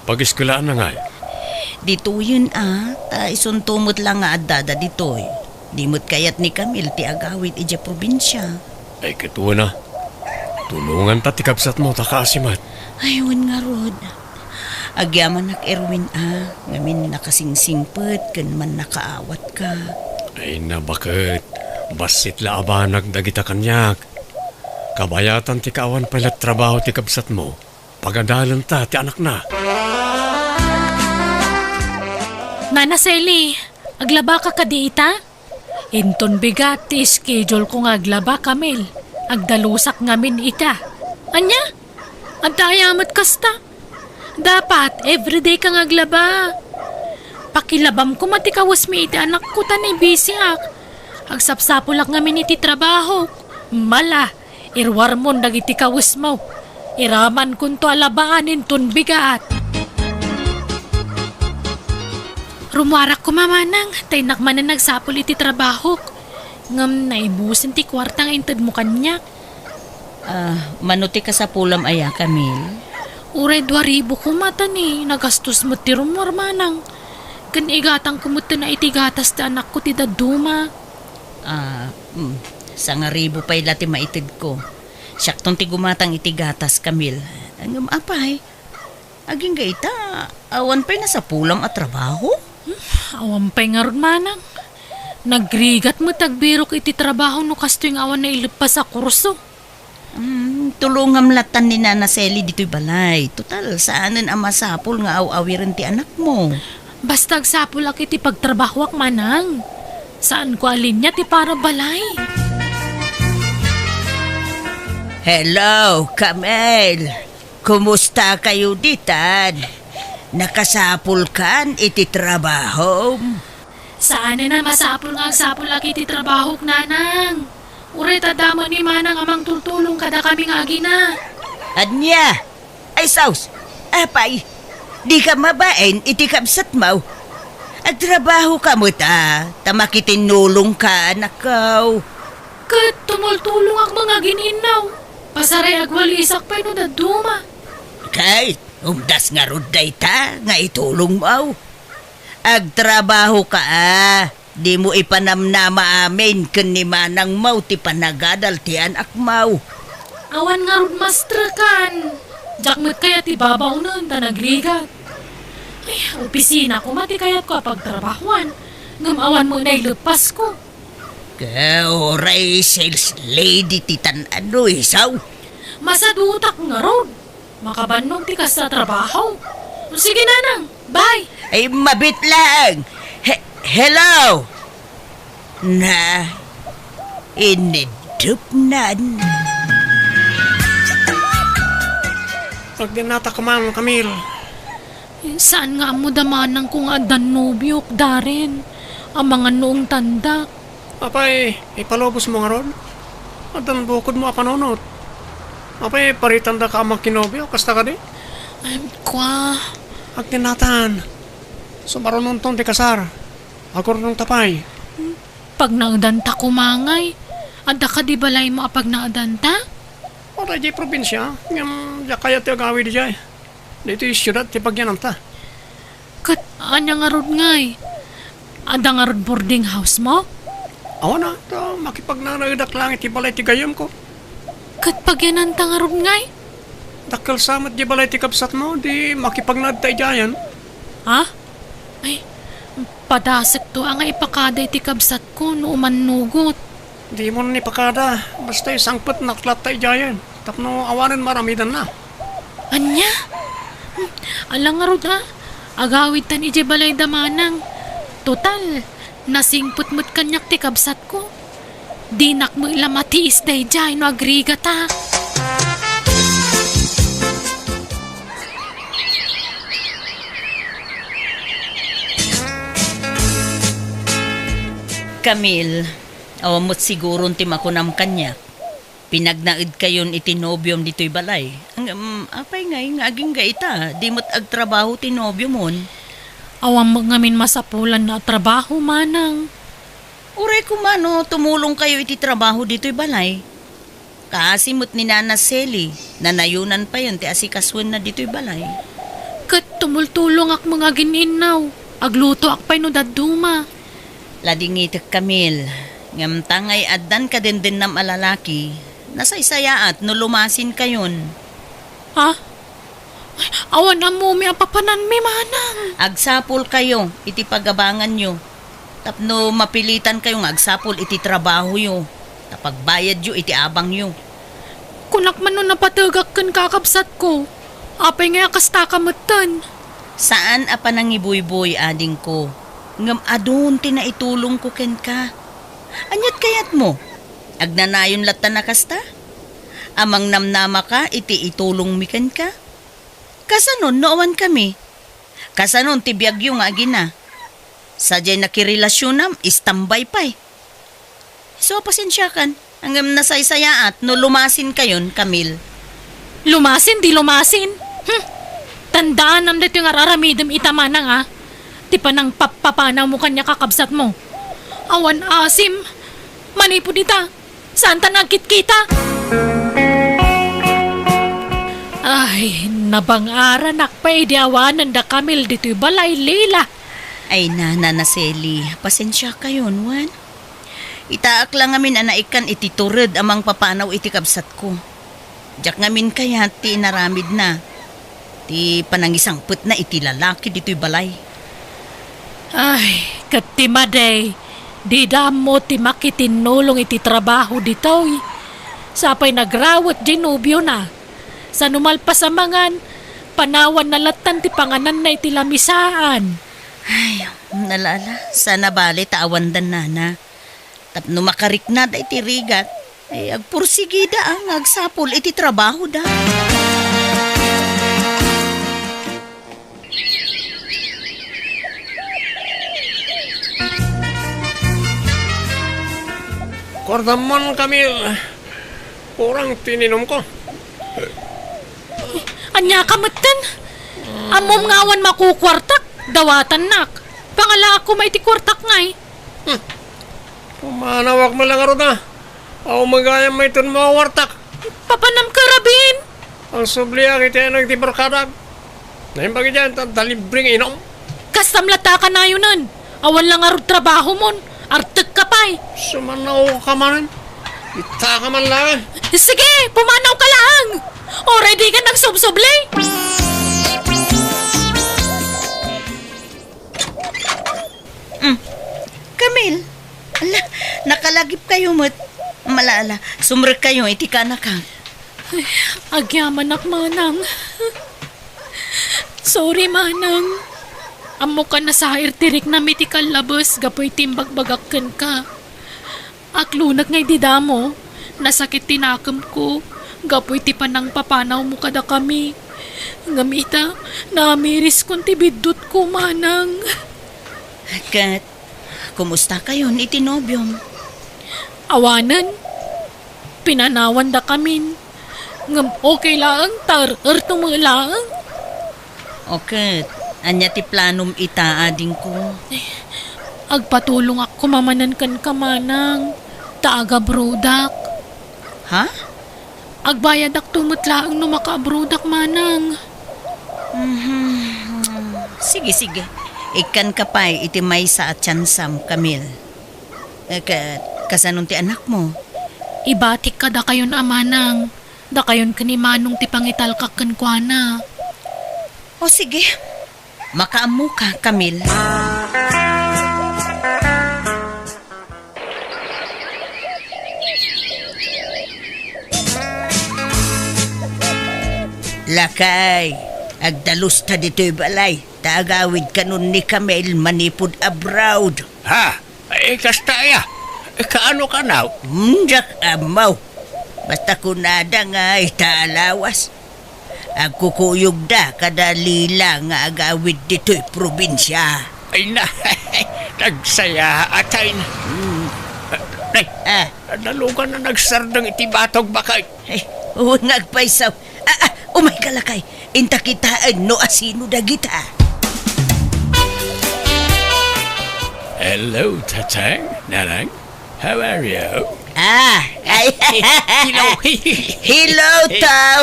Pageskuelaanna ngay? Ditoyen a, ta isunto met la nga addada ditoy. Di met kayat ni Camille ti agawid idiay probinsia. Ay, ket wen a. Tulonganta ti kabsatmo, ta kaasi met. Ay, wen ngarud. Agyamanak, Erwin a, ngamin nakasingsingpet ken mannakaawatka. Ay, nabaket. Bassit la a banag dagita kaniak. Kabayatan ti kaawan pay la trabaho ti kabsatmo. Pagadalenta ti anakna. Nana Sally, aglabaka kadi ita? Inton bigat ti schedule ko nga aglaba, Camille. Agdalusak ngamin ita. Ania? Adda aya met kasta? Dapat, everyday ka nga aglaba. Pakilabam koma ti kawesmi iti anakko ta ni bisiak. Agsapsapulak ngamin iti trabahok. Mala, iruarmon dagiti kawesmo. Iramankonto a labaan inton bigat. Rumuarak koma manang, ta innak manen nagsapul iti trabahok. Ngem naibusen ti kuarta nga intedmo kaniak. Ah, mano ti kasapulam aya, Camille? Uray dua ribu koma ta ni nagastos met ti rumuar, manang. Ken igatangko met ti gatas ti anakko ti dadduma. Ah, mm, sangaribu pay la ti maitedko. Siakton ti gumatang iti gatas, Camille. Ngem apay, agingga ita, awan pay nasapulam a trabaho? Hmm, awan pay ngarud, manang. Nagrigat met agbirok iti trabaho no kastoy nga awan naileppas a kurso. Hmm, tulongam lattan ni Nana Sally ditoy balay. Total, saanen a masapul nga aw-awiren ti anakmo. Basta agsapulak iti pagtrabahoak, manang. Saanko a linia ti para balay. Hello, Camille. Kumusta kayo ditan? Nakasapulkan iti trabahom? Saanen a masapul nga agsapulak iti trabahok, nanang. Uray ta adda met ni manang a mangtultulong kadakami nga agina. Ania? Ay, sus! Apay, dika mabain iti kabsatmo? Agtrabahoka met a, ta makitinnulongka, anakko. Ket tumultulongak met nga agin-innaw. Pasaray agwalisak pay no dadduma. Kay, umdas ngarud dayta nga itulongmo. Agtrabahoka a, dimo ipanamnama amin ken ni manangmo ti panagadal ti anakmo. Awan ngarud, mastrekan. Diak met kayat ti babaonen ta nagrigat. Opisina koma ti kayatko a pagtrabahuan, ngem awan met naileppasko. Ka, uray sales lady ti tan-ano, isaw? Masadutak ngarud. Makabannog ti kasta a trabaho. Sige, nanang. Bye. Ay, mabit lang. He-, hello? Na, inidupnan. Agdennata koma, Camille. Saan nga ammo da manangko nga addan nobiok, Darren? Amangan no ungtandak. Apay, ipalubosmo ngarud? Addan bukodmo a panunot. Apay, paritandaka a makinobio, kasta kadi? Ay, kua. Agdennatan. Sumarunonton ti kasar. Agurnongta pay. Pagnaedanta koma ngay. Adda kadi balaymo a pagnaedanta? Uray diay probinsia, ngem diak kayat ti agawid idiay. Ditoy siudad ti pagyananta. Ket ania ngarud ngay? Adda ngarud boarding house mo? Awan a, ta makipagnanaedak laeng iti balay ti gayyemko. Ket pagyananta ngarud ngay? Dakkel sa met di balay ti kabsatmo, di makipagnaedta idiayen. Ha? Ay, padasekto a nga ipakada iti kabsatko no umannugot. Dimon ipakada, basta isangpetnak latta idiayen, tapno awanen maaramidanna. Ania? Hmm, ala ngarud a, agawidtan idiay balay da manang. Total, nasingpet met kaniak ti kabsatko. Dinak met la matiis daydiay no agrigata. Camille, awan met siguron ti makunam kaniak. Pinagnaedkayon iti nobiom ditoy balay. Ngem, apay ngay nga agingga ita, di met agtrabaho ti nobiomon? Awan met ngamin masapulanna a trabaho, manang. Uray koma no tumulongkayo iti trabaho ditoy balay. Kaasi met ni Nana Sally, nanayonan payen ti asikasuenna ditoy balay. Ket tumultulongak met nga agin-innaw. Aglutoak pay no dadduma. Ladingitek, Camille. Ngem ta ngay addan kadendennam a lalaki, nasaysayaat no lumasinkayon. Ha? Awan ammomi a papananmi, manang. Agsapulkayo iti pagabanganyo tapno mapilitankayo nga agsapul iti trabahoyo, ta pagbayadyo iti abangyo. Kunak man no napategak ken kakabsatko, apay nga kasta ka metten? Saan a panangibuyboy, adingko, ngem adun ti naitulongko kenka. Aniat kayatmo? Agnanayon latta a kasta? Amangnamnamaka iti itulongmi kenka? Kasanon no awankami? Kasanon ti biagyo nga agina? Sadiay nakirelasionam, istambay pay. Isu a pasensiakan, ngem nasaysayaat no lumasinkayon, Camille. Lumasin, di lumasin? Hmm. Tandaanam daytoy nga ar-aramidem ita, manang, a. Ti panangpappapanawmo kaniak a kabsatmo. Awan asim. Manipud ita, saanta nga agkitkita. Ay, nabang-aranak pay idi awanen da Camille ditoy balay, Lila. Ay, Nana Sally, pasensiakayon, wen? Itaak la ngamin a naikkan iti tured a mangpapanaw iti kabsatko. Diak ngamin kayat ti inaramidna, ti panangisangpetna iti lalaki ditoy balay. Ay, ket ti madi, dida ammo ti makitinnulong iti trabaho ditoy. Sapay nagrawet diay nobiona. Sano malpas a mangan, panawanna lattan ti pangananna iti lamisaan. Ay, ala, ala, saan a bale ta awandan, Nana. Tapno makariknada iti rigat, ay agpursigida a nga agsapul iti trabahoda. Kuartam man, Camille. Kurang ti ininumko. Ania ka metten? Ammom nga awan makukuartak, dawatannak. Pangalaak koma iti kuartak ngay. Hmm. Pumanawak met la ngarud a. Aw, magayam mayton mawartak. Papanam ka, Rabin? Ang subliak iti anak ti barkadak. Naimbag idiay, ta, ta libre nga inom. Kastam latta a kanayonen. Awan la ngarud trabahomon. Artek ka pay. Sumanaw ka manen. Ita ka man laeng. Sige, pumanaw ka laeng. Oray di ka nagsubsubli. Nakalagipkayo met. Ala, ala, sumrekkayo iti kaanakak. Ay, agyamanak, manang. Sorry, manang. Ammok a nasair ti riknam iti kallabes gapu iti imbagbagak kenka. Aklonek nga idi damo, nasakit ti nakemko gapu iti panangpapanawmo kadakami. Ngem ita, namiriskon ti biddutko, manang. Ket, kumustakayon iti nobiom? Awanen, pinanawandakamin. Ngem okay laeng ta er-erto met laeng. O ket, ania ti planom ita, adingko? Agpatulongak koma manen kenka, manang, ta agabroadak. Ha? Agbayadakto met laeng no makaabroadak, manang. Mhm. Sige, sige. Ikkanka pay iti maysa a tiansam, Camille. Eh, ka-, kasanon ti anakmo? Ibatik kadakayon a manang. Dakayon ken ni Manong ti pangitalkak kenkuana. O sige, makaammoka, Camille. Lakay, agdalusta ditoy balay, ta agawidkanon ni Camille manipud abroad. Ha? Ay, kasta aya. Kaano kanaw? Hmm, diak ammo. Basta kunada nga ita a lawas. Agkukuyogda kada Lila nga agawid ditoy probinsia. Ay na, nagsayaat ay na. Hmm. Ay, Ah. Nalugan na nagsardeng iti batog bakay. Ay, wen nga agpayso. Ah, ah, umayka lakay. Inta kitaen no asino dagita. Hello, Tatang, Nanang. How are you? Ah, ay. Hello. Hello, Tau.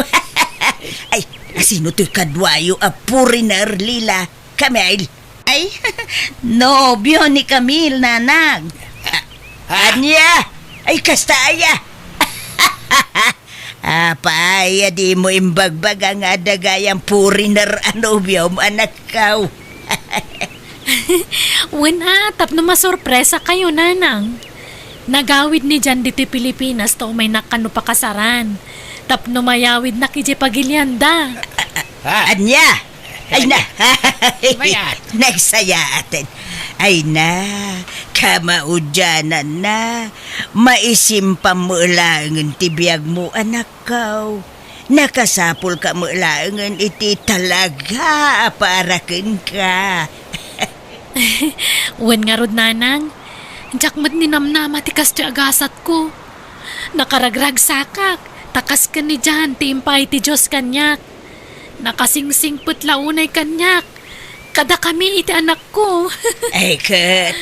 Ay, asino toy kaduayo a foreigner, Lila? Camille. Ay, nobio ni Camille, Nanang. Ah, ania? Ay, kasta aya. Apay a dimo imbagbaga nga adda gayam foreigner a nobiom, anakko? Wen a, tapno masorpresakayo, Nanang. Nagawid ni Jan ditoy Pilipinas ta umaynak kano pakasaran. Tapno mayawidnak idiay pagilianda. Ah. Ania? Ay na. Mayat. Nagsayaaten. Ay na, kamaudiananna. Maisimpam met laengen ti biagmo, anakko. Nakasapulka met laengen iti talaga a para kenka. Wen ngarud, Nanang, diak met ninamnama ti kastoy a gasatko. Nakaragragsakak, ta kas ken ni Jan ti impaay ti Dios kaniak. Nakasingsingpet la unay kaniak, kadakami iti anakko. Ay, ket,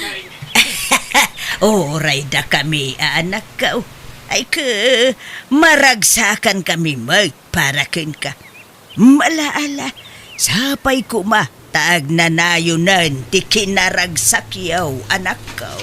uray dakami a anakko. Ay, ket, maragsakankami met para kenka. Ala, ala, sapay koma ta agnanayonen ti kinaragsakyo, anakko.